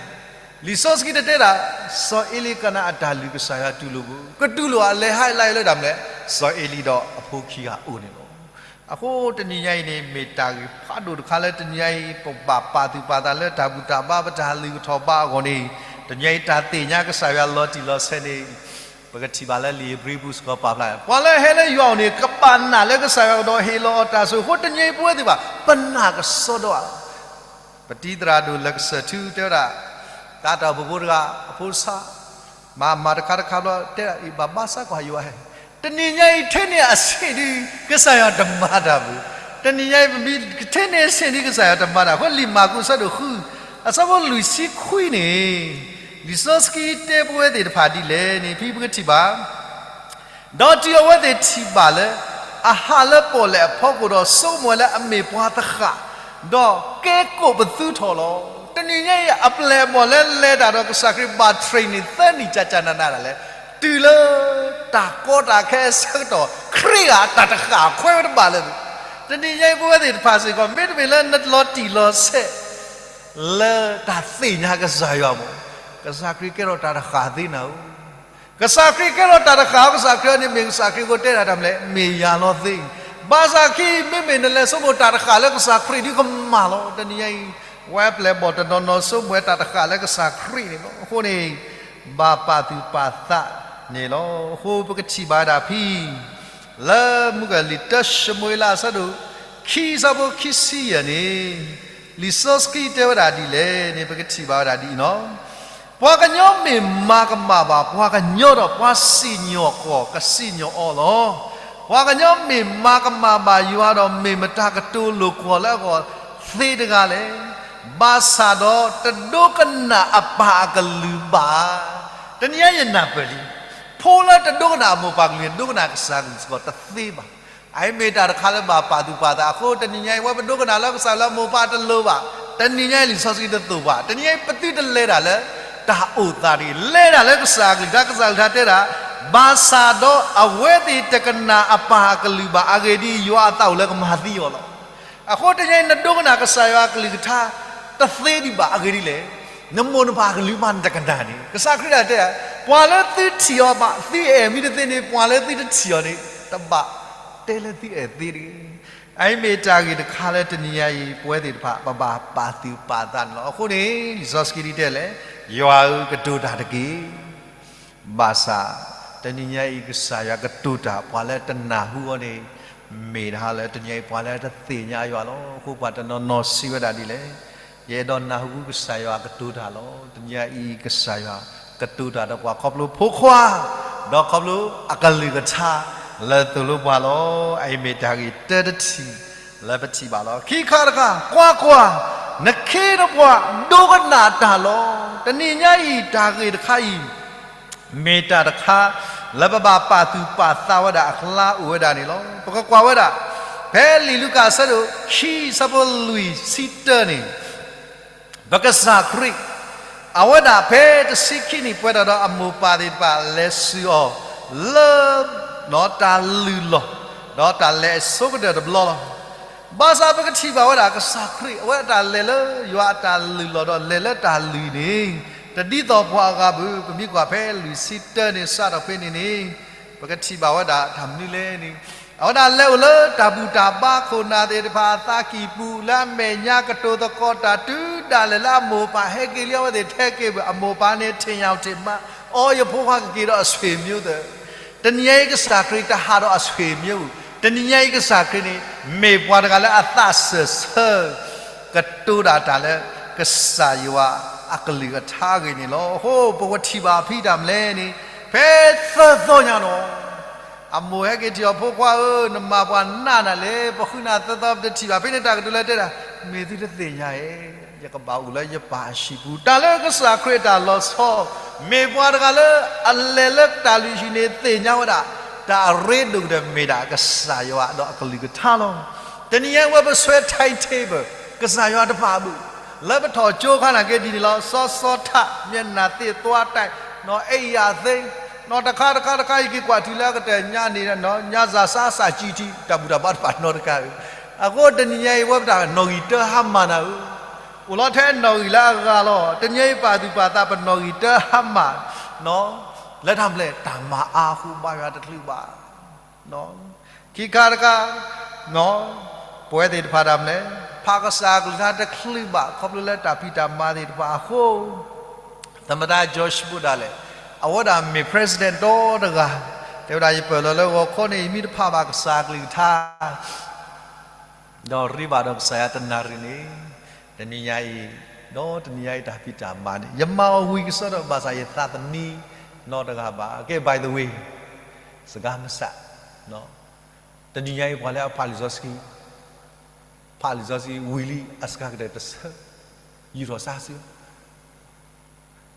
လံာ်စီဆှံတတဲဒၣ် စီၤအ့လံကနၣ်အတၢ်လုၢ်ကစၢ်ယွၤတူၢ်လိာ်ဘၣ် ကတူၢ်လိာ်အလဲၤဟးလၢယလၢတၢ်မနုၤလဲၣ် စီၤအ့လံဒီးအဖိခံဂၤအိၣ်န့ၣ်လီၤ. အဃိတနံၤညါအံၤန့ၣ် မ့ၢ်တၢ်ဂ့ၢ်ဖးဒိၣ်တခါလၢတနံၤညါအံၤ ပဘၣ်ပာ်သူၣ်ပာ်သးလၢတၢ်ဘူၣ်တၢ်ဘါ ပတၢ်လုၢ်ထီၣ်ဘါအဂီၢ်န့ၣ် တနံၤညါအံၤတၢ်သ့ၣ်ညါကစၢ်ယွၤလီၤတံၢ်လီၤဆဲးန့ၣ် ပကထံၣ်ဘၣ်လၢလံာ်ဧ့ၤဘြံၤပူၤစ့ၢ်ကီးပာ်ဖျါ ပှၤလၢဟဲလၢယွၤအအိၣ်န့ၣ် ကဘၣ်နာ်လၢကစၢ်ယွၤကဒီးဟ့ၣ်လီၤအီၤတၢ်ဆိၣ်အဃိ တနံၤညါအံၤပဝဲသ့ၣ်တဖၣ် ပနာ်ကစီဒီဧါ ပတံၤသရၣ်ဒိၣ်လၢကစၢၢ်ထူတဲဝဲဒၣ် သးတၢ်အိၣ်ဖှိၣ်ဖိတဂၤ အဖိဆါ မၤမၤတခါတခါဘျီ တဲဒၣ်အံၤ ဘၣ်ဘါစါကွၢ်ယွၤဟဲ တနံၤညါအံၤ ထဲန့ၣ်အဆံးဒုး ကစၢ်ယွၤတမၤတၢ်ဘၣ်. တနံၤညါအံၤ ပမ့ၢ်ထဲန့ၣ်အဆံးဒုး ကစၢ်ယွၤတမၤတၢ် အဃိလံာ်မၢ်ကူးအဆၢဒိၣ်ဃု အဆၢဖိလွံၢ်ဆံခွံန့ၣ် လံာ်စီဆှံတဲပဝဲသ့ၣ်တဖၣ်ဒ်လဲၣ်န့ၣ် ဖဲပကထံၣ်ဘၣ် ဒီးတုၤအဝဲသ့ၣ်ထံၣ်ဘၣ်လၢ အဟးလၢပီၣ်လဲၣ်အဖီခိၣ်ဒီး ဆိကမိၣ်ဝဲလၢအမ့ၢ်ပှၤတဃၣ်, ဒီးကဲကိးပသူထီၣ်လီၤ. တနံၤညါအံၤ အပျဲၢ်အဘီၣ်လၢလဲၤတၢ်ဒီးကစၢ်ခရံာ်ဘၣ် train န့ၣ် သၢနံၣ်ကၠၢ်ကၠၢ်နးနးဒၣ်လဲာ်, တုၤလၢတၢ်ကီတၢ်ခဲအဆၢကတီၢ် ခရံာ်ဂၤတၢ်တဃၣ်ခွဲဝဲတဘၣ်လၢၤဘၣ်. တနံၤညါအံၤ ပဝဲသ့ၣ်တဖၣ်စ့ၢ်ကီး မ့တမ့ၢ်လၢနလီၤတံၢ်လီၤဆဲး လၢတၢ်သ့ၣ်ညါကစၢ်ယွၤမ့ၢ် ကစၢ်ခရံာ်ကဲထီၣ်တၢ်တဃၣ်သ့နၤဧၢ ကစၢ်ခရံာ်ကဲထီၣ်တၢ်တဃၣ် ကစၢ်ခရံာ်န့ၣ်မ့ၢ်ကစၢ်ခရံာ်အဃိတဲဒၣ်တၢ်မနုၤလဲၣ် မ့ၢ်ယၤလီၤသ့. ဘၣ်ဆၣ်ခံ မ့မ့ၢ်နလဲၤဆိကမိၣ်တၢ်တဃၣ်လၢကစၢ်ခရံာ်ဒုးကမၣ်လီၤ. တနံၤညါအံၤ ပှၤပျဲၢ်ဘီၣ်တနီၤနီၤဆိကမိၣ်ဝဲတၢ်တဃၣ်လၢကစၢ်ခရံာ်န့ၣ်လီၤ. အဃိန့ၣ် ဘၣ်ပာ်သူၣ်ပာ်သးန့ၣ်လီၤ. အဃိပကထံၣ်ဘၣ်ဝဲဒၣ်ဖဲ လၢမုၢ်ကလံာ်တၢ ၡမူၤအ့လး အဆၢဒိၣ်ခံ အဆၢဖိခံဆံယဲၢ်န့ၣ် လံာ်စီဆှံတဲဝဲဒၣ်ဒ်လဲၣ်န့ၣ် ပကထံၣ်ဘၣ်ဝဲဒၣ်ဒ်အံၤလီၤ. ပှၤကညီမ့ၢ်မၤကမၣ်ဘၣ် ပှၤကညီဒီးပှၤစံၣ်ညီၣ်ကွီၢ် ကစံၣ်ညီၣ်အီၤလီၤ. ပှၤကညီမ့ၢ်မၤကမၣ်ဘၣ်ယွၤဒီး မ့ၢ်မတၤကတိၤလိာ်ကွီၢ်လၢအဂီၢ်သ့တဂၤလဲၣ်. ဘၣ်ဆၣ်ဒီးတဒိကနၣ်အပၢ်အကလုၢ်ဘၣ်. တနံၤညါယနၢ်ပၢၢ်လံ, ဖိလၢတဒိကနၣ်အမိၢ်ပၢ်ကလုၢ်န့ၣ် ဒိကနၣ်ကစၢ်အကလုၢ်စ့ၢ်ကီးတသ့ဘၣ်. အအံၤမ့ၢ်တၢ်တခါလၢဘၣ်ပာ်သူၣ်ပာ်သးအဃိ တနံၤညါအံၤ ပဝဲပဒိကနၣ်လၢကစၢ်လၢအမိၢ်ပၢ်တလိၤဘၣ်. တနံၤညါအံၤလံာ်စီဆှံတသိၣ်ဘၣ်. တနံၤညါအံၤပသုတလဲၤတၢ်လၢတၢ်အိၣ်သးတဂ့ၤ, လဲၤတၢ်လၢကစၢ်အကလုၢ်ကထါ, ကစၢ်အကလုၢ်ကထါတဲဒၣ်, ဘၣ်ဆၣ်ဒီးအဝဲသ့ၣ်တကနၣ်အပၢ်အကလုၢ်ဘၣ်, အဂ့ၢ်ဒ်အံၤ, ယွၤအသးအိၣ်လၢကမၤသံအီၤလီၤ. အဃိတနံၤညါအံၤ နဒိကနၣ်ကစၢ်ယွၤအကလုၢ်ကထါတသ့ဒံးဘၣ်. အဂ့ၢ်ဒ်လဲၣ်, နမိၢ်နပၢ်အကလုၢ်မးနတကနၣ်န့ၣ်, ကစၢ်ခရံာ်ဒၣ်တဲ, ပှၤလၢသုထံၣ်အီၤဘၣ်, သုအဲၣ်မ့ၢ်တသ့န့ၣ်, ပှၤလၢသုတထံၣ်အီၤန့ၣ် တဘၣ်တဲလၢသုအဲၣ်သ့တဂ့ၤ. အအံၤမ့ၢ်တၢ်ဂ့ၢ်တခါလၢတနံၤညါအံၤ ပဝဲသ့ၣ်တဖၣ် ပဘၣ်ပာ်သူၣ်ပာ်သးန့ၣ်လီၤ. အဃိန့ၣ် လံာ်စီဆှံဒ်တဲလဲၣ်, ယွၤဧၢ, ကတိၤတၢ်တက့ၢ်. ဘၣ်ဆၣ်, တနံၤညါအံၤ ကစၢ်ယွၤကတိၤတၢ် ပှၤလၢတနၢ်ဟူအီၤန့ၣ် မ့ၢ်တဟါလၢ တနံၤညါအံၤ ပှၤလၢတသ့ၣ်ညါယွၤလီၤ. အဃိပှၤတနီၤနီၤစံးဝဲဒၣ်ဒ်လဲၣ်, ယအဲၣ်ဒိးနၢ်ဟူကစၢ်ယွၤကတိၤတၢ်လီၤ. တနံၤညါအံၤ ကစၢ်ယွၤကတိၤတၢ်ဒီးပှၤခီဖျိဖိခွါ, ဒီးခီဖျိအကလုၢ်ကထါလၢသိၣ်လိပှၤလီၤ. အအံၤမ့ၢ်တၢ်ဂ့ၢ်တၢတထံၣ်လၢပထံၣ်ဘၣ်လီၤ. ခံခါတခါ, ကွၢ်ကွၢ်, နခ့နပှၤဒိကနၣ်တၢ်လီၤ. တနံၤညါအံၤ တၢ်ဂ့ၢ်တခါအံၤ မ့ၢ်တၢ်တခါလၢပဘၣ်ပာ်သူၣ်ပာ်သးဝဲဒၣ်အကျါအိၣ်ဝဲဒၣ်န့ၣ်လီၤ. ပကကွၢ်ဝဲဒၣ် ဖဲလံာ်လူၤကၣ်အဆၢဒိၣ်ခံ အဆၢဖိလွံၢ်ဆံတၢန့ၣ်, ပကစၢ်ခရံာ် အဝဲဒၣ်ဖဲတဆံခံနံၣ်ပှဲၤဒီး ဒီးအမိၢ်ပၢ်သ့ၣ်တဖၣ်လဲၤစၢၤအီၤလၢ တၢ်လုၢ်လီၢ်, ဒီးတၢ်လဲၤအဆိကတၢၢ်တဘျီလီၤ. ဘၣ်ဆၣ်ပကထံၣ်ဘၣ်ဝဲဒၣ် ကစၢ်ခရံာ် အဝဲအတၢ်လဲၤလၢယွၤအတၢ်လုၢ်လီၢ် ဒီးလဲၤလၢတၢ်လုၢ်န့ၣ် တဒ်သိးပှၤအဂၤဘၣ်. ပမ့ၢ်ကွၢ်ဖဲလွံၢ်ဆံတၢန့ၣ် စးထီၣ်ဖဲန့ၣ်န့ၣ်, ပကထံၣ်ဘၣ်ဝဲဒၣ်တၢ်မနုၤလဲၣ်န့ၣ်, အဝဲဒၣ်လဲၤအိၣ်လၢတၢ်ဘူၣ်တၢ်ဘါခိၣ်နၢ်သ့ၣ်တဖၣ်အသးကံၢ်ပူၤ လၢအမဲာ်ညါကတိၤသကိးတၢ် တုၤဒၣ်လဲာ်လၢအမိၢ်ပၢ်ဟဲက့ၤလံ အဝဲသ့ၣ်ထဲက့ၤဘၣ် အမိၢ်ပၢ်န့ၣ် ထံၣ်ညါထံၣ်မး, အိ ယဖိခွါကက့ၤဒီးအဆွေမျိုးသ့ၣ်. တနံၤညါအံၤ ကစၢ်ခရံာ်တဟးဒီးအဆွေမျိုး, တနံၤညါအံၤ ကစၢ်ခရံာ်န့ၣ် မ့ၢ်ပှၤတဂၤလၢအသးစၢၢ်ဆၢ ကတိၤဒၣ်တၢ်လၢ ကစၢ်ယွၤအကလုၢ်ကထါအဂ့ၢ်န့ၣ်လီၤ. အဃိ ပကထံၣ်ဘၣ်ဖဲတၢ်မနုၤလဲၣ်န့ၣ်, ဖဲသၢသီညါနီၤ အမိၢ်ဟဲက့ၤထံၣ်အီၤ ဖိခွါဧၢ, နမၤပှၤနးနၤလဲၣ်, ပဃုနၤသၢသီ ပတထံၣ်ဘၣ်. ဖဲန့ၣ်တၢ်ကတိၤလၢတဲဒၣ်, မ့ၢ်သုတသ့ၣ်ညါဧါ, ယကဘၣ်အိၣ်လၢယပၢ်အဟံၣ်ပူၤ. တၢ်လၢကစၢ်ခရံာ်အတၢ်လီၤဆီ, မ့ၢ်ပှၤတဂၤလၢအလဲၤလၢတၢ်လုၢ်ဟံၣ်န့ၣ် သ့ၣ်ညါဝဲဒၣ် တၢ်အရ့ဒိၣ်ကတၢၢ်မ့ၢ်ဒၣ်ကစၢ်ယွၤဒီးအကလုၢ်ကထါလီၤ. တနံၤညါအံၤ ပဝဲပဆွဲ timetable ကစၢ်ယွၤတဖၣ်အဘၣ်, လၢပထီၣ်ကၠိခါနာ်က့ဒ်န့ၣ်လီၤ. စီစီထး, မျက်နှာသစ်သွားတိုက်, အိပ်ရာသီ, နီၢ်တခါတခါတခါ ယက့ၤကွၢ်ထံလၢအကတၢၢ်ညါန့ၣ်, ညါစၢ်စၢ်စၢ်ကံထံ တၢ်ဘူၣ်တၢ်ဘါတဖၣ်နီတခါဧၢ. အဃိတနံၤညါအံၤ ဝဲပတၢ်နီၣ်ဂံၢ်တၢဟါမၢ်နၤဧၢ, အိၣ်လီၤထဲနီၣ်ဂံၢ်လၢအဂၤလီၤ. တနံၤညါအံၤ ပာ်သူၣ်ပာ်သး ပနီၣ်ဂံၢ်တၢဟါမၢ်, လၢတၢ်မနုၤလဲၣ်, တၢ်မၤအါအဃိ ဘါယွၤတချုးဘၣ်. ခံခါတခါ, ပဝဲသ့ၣ်တဖၣ်တၢ်မနုၤလဲၣ်, ဖးကစၢ်အကလုၢ်ကထါတချုးဘၣ် ခီဖျိလၢတၢ်ဖံးတၢ်မၤသ့ၣ်တဖၣ်အဃိ, သမ္မတ George Bush ဒၣ်လဲာ်, အဝဲဒၣ်မ့ၢ် president ဒီတဂၤ, တဲဝဲဒၣ် ယပၢၢ်လီၤလၢဂီၤခီန့ၣ် ယမ့ၢ်တဖးဘၣ်ကစၢ်အကလုၢ်ကထါ ဒီးရ့ဘၣ်ဒီးကစၢ်ယွၤတနၣ်ရံၣ်န့ၣ်, တနံၤညါအံၤ, ဒီးတနံၤညါအံၤတၢ်ဖံးတၢ်မၤန့ၣ် ယမၤအီၤဝံၤကစီဒီး ဘၣ်ဆၣ်ယသးသမံနီတဂၤဘၣ်. ကဲ by the way, စကားမစး, တနံၤညါအံၤ ပှၤလၢအဖးလံာ်စီဆှံ, ဖးလံာ်စီဆှံဝံၤလံအစှၤကတၢၢ်တဆၢ, ယူာ်ထီၣ်စၢ်စၢ်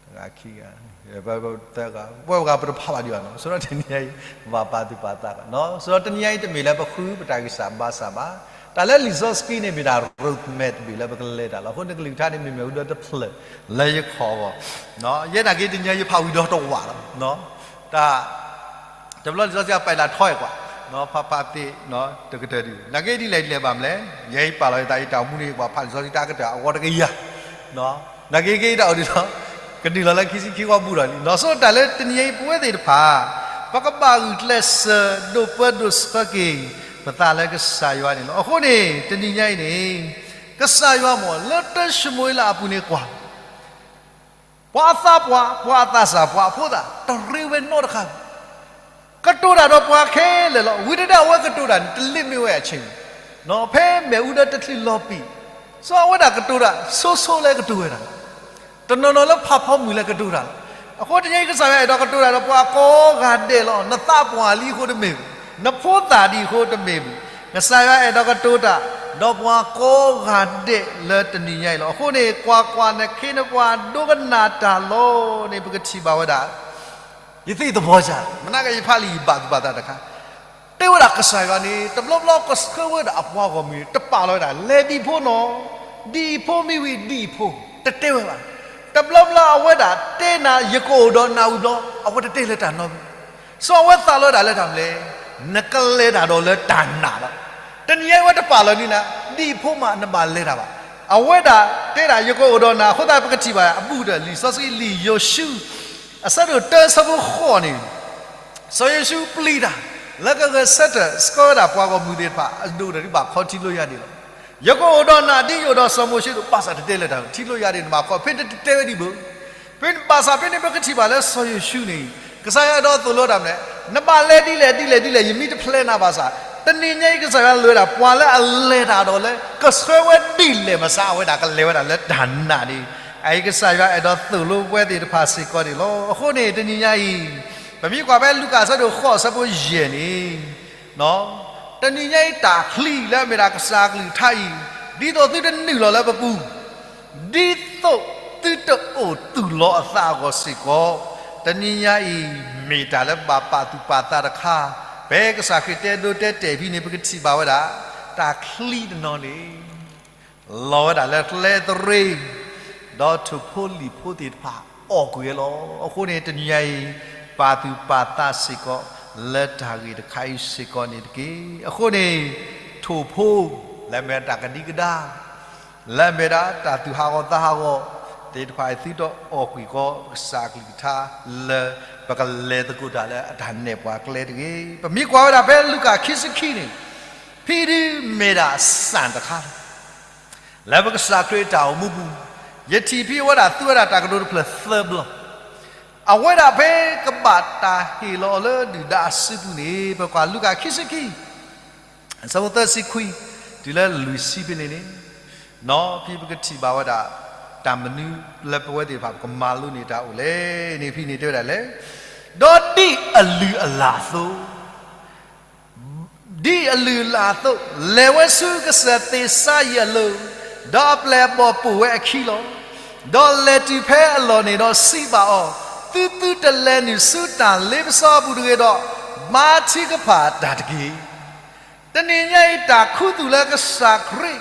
တဂၤခံဂၤ, သၢဂၤ, ပဝဲပှၤပတဖးဘၣ်ဒံးဘၣ်နီၤ. ဆိုတော့တနံၤညါအံၤ ဘၣ်ပာ်သူၣ်ပာ်သးဘၣ်နီၤ. ဆိုတော့တနံၤညါအံၤတမ့ၢ်လၢပဃုပတၢ်ဂံၢ်စၢ်ဘါစၢ်ဘၣ်. တၢ်လၢလံာ်စီဆှံန့ၣ်မ့ၢ်တၢ် roadmap တဘ့ၣ်လၢပကလဲၤတၢ်လီၤ. အဃိန့ၣ်ကလုၢ်ကထါန့ၣ်မ့ၢ်မ့ၢ်ဝဲဒီတဖျၢၣ်လၢယခီၣ်အဂီၢ်, ယဲနာ်က့တနံၤညါယဖးဝံၤဒီတဝာ်လီၤ. တၢ် တဘျီလံာ်စီဆှံအပာ်လၢထီအံၤကွၢ်, ဖးဖးသ့ၣ်, တကတၢၢ်ဒံး, နာ်က့ဒ်လဲၣ်ဒ်လဲၣ်ဘၣ်မလဲၣ်, ယဲအံၤပာ်လီၤယသးအံၤတၢ်အိၣ်မူန့ၣ် ယကွၢ်ဖးလံာ်စီဆှံတၢ်ကတၢၢ်အဂီၢ်တကယၤ, နာ်က့က့ၤတၢ်အိၣ်ဒံးလီၤ, ကနုာ်လီၤလၢခံဆံခံဃီဘူးဒီးလံ. နီၢ်ဆိတၢ်လၢတနံၤညါအံၤပဝဲသ့ၣ်တဖၣ်, ပကဘၣ်ဂုာ်ကျဲးစၢးဒိးပၢဒိးဆှၢက့ၤ ပသးလၢကစၢ်ယွၤန့ၣ်လီၤ. အဃိန့ၣ် တနံၤညါအံၤန့ၣ်, ကစၢ်ယွၤမ့ၢ် လၢတၡမူၤအ့လးအပူၤန့ၣ်ကွၢ် ပှၤအသးပှၢ်, ပှၤအသးစၢ်, ပှၤအဖိသၣ်, တရ့ဝဲနီတခါ, ကတိၤတၢ်ဒီးပှၤခဲလၢာ်လီၤ. ဝံၤတဒၣ်အဝဲကတိၤတၢ်န့ၣ် တလ့ၤမ့ၢ်ဝဲအဆ့ၣ်, ဖဲမ့ၣ်အူဒၢတချုးလီၤပံာ်, စီၤအဝဲဒၣ်ကတိၤတၢ်, ဆိဆိလၢကတိၤဝဲဒၣ်, တနီၤနီၤလၢဖးဖီမုၢ်လၢကတိၤတၢ်လီၤ. အဃိတနံၤညါအံၤကစၢ်ယွၤအဲၣ်ဒိးကတိၤတၢ်ဒီးပှၤကိးဂၤဒဲးလီၤ. နသးပှၢ်လံအဃိတမ့ၢ်ဘၣ်, နဖိသၣ်ဒံးအဃိတမ့ၢ်ဘၣ်, ကစၢ်ယွၤအဲၣ်ဒိးကတိၤတၢ် ဒီးပှၤကိးဂၤဒဲးလၢတနံၤညါအံၤလီၤ. အဃိန့ၣ် ကွၢ်ကွၢ်, နခ့နပှၤဒိကနၣ်တၢ်လီၤန့ၣ် ပကထံၣ်ဘၣ်ဝဲဒၣ် ယသ့ၣ်သဘီယၤ, မနၤကယဖးလံာ်ဘၣ်သူၣ်ဘၣ်သးတခါ, တဲဝဲဒၣ်ကစၢ်ယွၤန့ၣ် တဘျီဘျီကဆှၢဝဲဒၣ်အပှၤဂီၢ်မုၢ် တပာ်လီၤဝဲဒၣ် လဲၤဒ်အံၤဖိနီၤ, ဒ်အံၤဖိမ့ၢ်ဝံၤဒ်အံၤဖိ, တတဲဝဲဘၣ်. တဘျီဘျီအဝဲဒၣ်တဲနၤ ယကအိၣ်ဒီးနၤဝံၤဘျီ အဝဲတတဲလၢတၢ်နီတမံၤ, စီၤအဝဲသးလီၤဝဲဒၣ်လၢတၢ်မနုၤလဲၣ်, နကလဲၤတၢ်ဒီးလၢတၢ်နာ်လီၤ. တနံၤညါအံၤဝဲတပာ်လီၤန့ၢ်နၤ ဒ်အံၤဖိမးနဘၣ်လဲၤတၢ်ဘၣ်. အဝဲဒၣ်တဲဒၣ် ယကအိၣ်ဒီးနၤ အဃိသတးပကထံၣ်ဘၣ် အဘူးဒီးလံာ်စီဆှံလံာ်ယိၤၡူ အဆၢဒိၣ်တၢဆၢဖိဃိးန့ၣ်, စီၤယိၤၡူပျံၤတၢ် လၢကဂဲၤဆၢထၢၣ်ဆှၢဝဲဒၣ်ပှၤဂီၢ်မုၢ်သ့ၣ်တဖၣ် အဒိၣ်ဒီးဒ်ဘၣ်ခီထံကျိယါဒ့ၣ်လီၤ. ယကအိၣ်ဒီးနၤဒ်ယအိၣ်ဒီးစီၤမိၤၡ့အသိး, ဘၣ်ဆၣ်တတဲလၢၤတၢ် ထံကျိယါဒ့ၣ် နဘၣ်ခီ ဖဲန့ၣ်တတဲဝဲဒံးဘၣ်. ဖဲန့ၣ်ဘၣ်ဆၣ်ဖဲန့ၣ်ပကထံၣ်ဘၣ်လၢစီၤယိၤၡူန့ၣ် ကစၢ်ယွၤအဲၣ်ဒိးသိၣ်လိတၢ်မနုၤလဲၣ်, နဘၣ်လဲၤဒ်လဲၣ်ဒ်လဲၣ်ဒ်လဲၣ် ယမ့ၢ်တဖျဲနၤဘၣ်ဆၣ်, တနံၤညါအံၤကစၢ်ယွၤလဲၤဝဲဒၣ် ပှၤလၢအလဲၤတၢ်ဒီးလၢ ကဆှၢဝဲဒ်လဲၣ်မးစ့ၢ် အဝဲဒၣ်ကလဲၤဝဲဒၣ်လၢတၢ်နာ်န့ၣ်, အအံၤကစၢ်ယွၤအဲၣ်ဒိးသိၣ်လိပဝဲသ့ၣ်တဖၣ်စ့ၢ်ကီးန့ၣ်လီၤ. အဃိန့ၣ် တနံၤညါအံၤ ပမ့ၢ်ကွၢ်ဖဲလူၤကၣ်အဆၢဒိၣ်ဃိးအဆၢဖိယဲၢ်န့ၣ်, တနံၤညါအံၤတၢ်ချံလၢအမ့ၢ်ဒၣ်ကစၢ်အကလုၢ်ကထါအံၤ, ဒ်သိးသုတနုာ်လီၤလၢပပူၤ, ဒ်သိးသုတအိၣ်သူၣ်လီၤအသးအဂီၢ်စ့ၢ်ကီး, တနံၤညါအံၤ မ့ၢ်တၢ်လၢဘၣ်ပာ်သူၣ်ပာ်သးတခါ, ဖဲကစၢ်ခရံာ်တဲဒိတဲတဲာ်ဖဲန့ၣ် ပကထံၣ်ဘၣ်ဝဲဒၣ် တၢ်ချံတနီၤန့ၣ် လီၤဝဲဒၣ်လၢကျဲသရ့, ဒီးထိၣ်ဖိလံာ်ဖိသ့ၣ်တဖၣ်အီၣ်ကွံာ်ဝဲလီၤ. အဃိန့ၣ် တနံၤညါအံၤ ပာ်သူၣ်ပာ်သးစ့ၢ်ကီး လၢတၢ်ဂ့ၢ်တခါအံၤစ့ၢ်ကီးန့ၣ်တက့ၢ်. အဃိန့ၣ် ထိၣ်ဖိ လၢအမ့ၢ်တၢ်ကဒံကဒါ လၢအမ့ၢ်ဒၣ်တၢ်သူၣ်ဟးဂီၤသးဟးဂီၤသ့ၣ်တဖၣ်အံၤ သုတအိၣ်ကွံာ်ဃီ ကစၢ်အကလုၢ်ကထါ လၢပကလဲၤသကိးတၢ်လၢအတၢ်နဲၣ်ပှၤကျဲတဂ့ၤ. ပမ့ၢ်ကွၢ်ဝဲဒၣ်ဖဲလူၤကၣ်ခံဆံခံန့ၣ်, ဖဲဒုးမ့ၢ်ဒၣ်စၣ်တခါလီၤ လၢပကစၢ်ခရံာ်အတၢ်အိၣ်မူပူၤ, ယထံၣ်ဖဲအဝဲဒၣ်သူဝဲဒၣ်တၢ်ကတိၤတဖျၢၣ်သၢဘျီ, အဝဲဒၣ်ဖဲကဘၣ်တၢ်ဟ့ၣ်လီၤအီၤလၢဒုၣ်ဒါအစုပူၤန့ၣ် ပကွၢ်လူၤကၣ်ခံဆံခံ အဆၢဖိသၢဆံခွံ တုၤလၢလွံၢ်ဆံဖဲန့ၣ်န့ၣ်, နီၢ်ဖံပကထံၣ်ဘၣ်ဝဲဒၣ် တၢ်မနုၤလၢပဝဲသ့ၣ်တဖၣ် ပကမၤလိန့ၢ်တၢ်အိၣ်လဲၣ်န့ၣ် ဖဲန့ၣ်တဲဝဲဒၣ်လဲၣ်, ဒီးဒ်အလုၢ်အလၢ်အသိး ဒ်အလုၢ်အလၢ်အသိး, လဲၤဝဲဆူကစၢၢ်သ့ၣ်စါယံးအလိၤ, ဒီးအပျဲၢ်အဘီၣ်ပိာ်ဝဲအခံလီၤ. ဒီးလဲၤတုၤဖဲအလီၢ်န့ၣ်ဒီးစံးဘၣ်အီၤ, သုသုတလဲၤနုာ်ဆူတၢ်လ့ပစီအပူၤတဂ့ၤဒီး, ဘါထုကဖၣ်တၢ်တက့ၢ်. တနံၤညါအံၤတၢ်ခူသူၣ်လၢကစၢ်ခရံာ်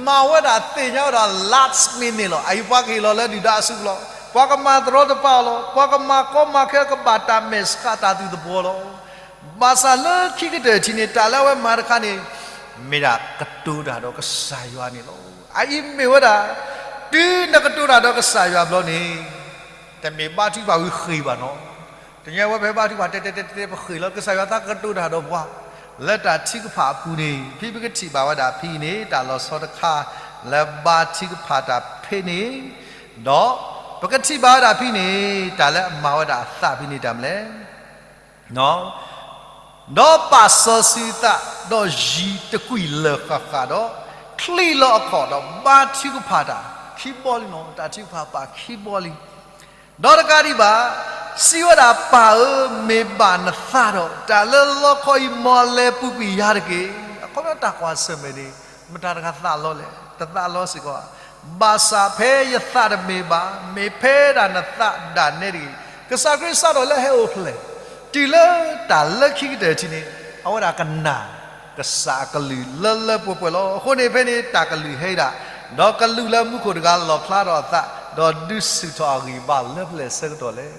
မၤဝဲဒၣ်သ့ၣ်ညါဝဲဒီး last minute န့ၣ်လီၤ. အအံၤပှၤကဟ့ၣ်လီၤလၢဒုၣ်ဒါအစုပူၤလီၤ. ပှၤကမၤတရီတပါအီၤလီၤ. ပှၤကမၤကီမၤခဲကဘၣ်တၢ်မဲာ်ဆှးတၢ်သူၣ်သပှီၤလီၤ. ဘၣ်ဆၣ်လၢခံကတၢၢ်ထံးန့ၣ် တၢ်လၢအဝဲမၤတခါန့ၣ် မ့ၢ်ဒၣ်ကတိၤတၢ်ဒီးကစၢ်ယွၤန့ၣ်လီၤ. အအံၤမ့ၢ်ဝဲဒၣ် တုၤနကတိၤတၢ်ဒီးကစၢ်ယွၤဘျီန့ၣ် တမ့ၢ်ဘါထုကဖၣ်ဝံၤဃ့ၢ်ဘၣ်နီၤ. တနံၤအံၤဝဲဖဲဘါထုကဖၣ်တဲတဲတဲတဲ ပဃ့ၢ်လီၤ ကစၢ်ယွၤသးကတိၤတၢ်ဒီးပှၤ လၢတၢ်ထုကဖၣ်အပူၤန့ၣ် ဖဲပကထံၣ်ဘၣ်ဝဲဒၣ်ဖဲအံၤန့ၣ် တၢ်လီၤဆီတခါ လၢဘါထုကဖၣ်တၢ်ဖဲန့ၣ် ဒီးပကထံၣ်ဘၣ်ဝဲဒၣ်ဖဲန့ၣ် တၢ်လၢအမၤဝဲဒၣ်အသးဖဲန့ၣ်တၢ်မနုၤလဲၣ် ဒီးပာ်စီဆှံသးဒီးယံၤတကွံာ်လၢာ်ဃၣ်ဃၣ်ဒီး ချံးလီၤအခီၣ်ဒီးဘါထုကဖၣ်တၢ်ခံဘီလံနီၤ. တၢ်ထုကဖၣ်ပာ်ခံဘီလံ. ဒီးတကးဒံးဘၣ် စံးဝဲဒၣ် ပၢ်ဧၢ, မ့ၢ်ဘၣ်နသးဒီး တၢ်လၢလီခီအံၤ မ်အလဲၤပူၤကွံာ်ယၤတက့ၢ်. အခီပညီတၢ်ကွၢ်ဆၢၣ်မဲာ်န့ၣ် မတၤတဂၤသးလီလဲၣ်, တသးလီစ့ၢ်ကီးဧါ. ဘၣ်ဆၣ်ဖဲယသးတမ့ၢ်ဘၣ်, မ့ၢ်ဖဲဒၣ်နသးဒၣ်နဲတဂ့ၤ. ကစၢ်ခရံာ်စးထီၣ်လၢဟဲအိၣ်ဖျဲၣ် တုၤလၢတၢ်လၢခံကတၢၢ်ထံးန့ၣ် အဝဲဒၣ်ကနၣ်ကစၢ်အကလုၢ်လၢလၢပှဲၤပှဲၤလီၤ. အဃိန့ၣ်ဖဲန့ၣ် တၢ်ကလုၢ်ဟဲဒၣ်, ဒီးကလူးလၢမူခိၣ်တဂၤလီၣ်ဖျါထီၣ်အသး, ဒီးဒုးဆူၣ်ထီၣ်အဂံၢ်ဘါလၢပျဲၢ်အဆၢကတီၢ်လဲၣ်.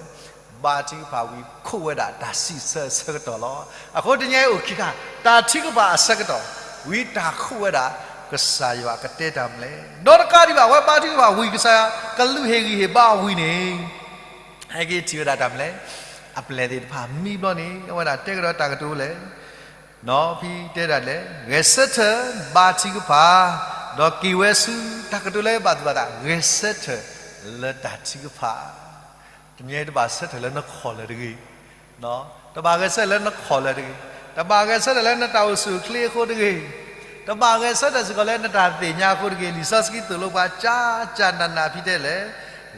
ဘါထုကဖၣ်ဝံၤခိးဝဲဒၣ်တၢ်စံးဆၢအဆၢကတီၢ်လီၤ. အဃိတနံၤအံၤအိၣ်ခံခါ, တၢ်ထုကဖၣ်အဆၢကတီၢ်, ဝံၤတၢ်ခိးဝဲဒၣ်ကစၢ်ယွၤကတဲတၢ်မနုၤလဲၣ်. ဒီးတကးဒံးဘၣ် အဝဲဘါထုကဖၣ်ဝံၤကစၢ်ယွၤကလူးဟ့ၣ်ဂံၢ်ဟ့ၣ်ဘါအဝံၤန့ၣ် ဟဲက့ၤထံၣ်ဝဲဒၣ်တၢ်မနုၤလဲၣ်. အပျဲၢ်သ့ၣ်တဖၣ်မံဘျီန့ၣ် အဝဲဒၣ်တဲကဒီးတၢ်ကတိၤလဲၣ်. နီၢ်ဖံတဲဒၣ်လဲၣ်, ဂဲၤဆၢထၢၣ်ဘါထုကဖၣ်, ဒီးက့ၤဝဲဆူတၢ်ကတိၤလၢဘၣ်သူၣ်ဘၣ်သး, ဂဲၤဆၢထၢၣ်လၢတၢ်ထုကဖၣ်. တမ့ၢ်တဘၣ်ဆၢထၢၣ်လၢနခီၣ်လၢာ်တဂ့ၤ, တဘၣ်ဂဲၤဆၢထၢၣ်လၢနခီၣ်လၢာ်တဂ့ၤ, တဘၣ်ဂဲၤဆၢထၢၣ်လၢနတၢ်အိၣ်ဆူၣ်အိၣ်ချ့အဃိတဂ့ၤ, တဘၣ်ဂဲၤဆၢထၢၣ်စ့ၢ်ကီးလၢနတၢ်သ့ၣ်ညါအဃိတဂ့ၤ. လံာ်စီဆှံသိၣ်လိပှၤ ကၠၢ်ကၠၢ်နးနးဖဲတဲလဲၣ်,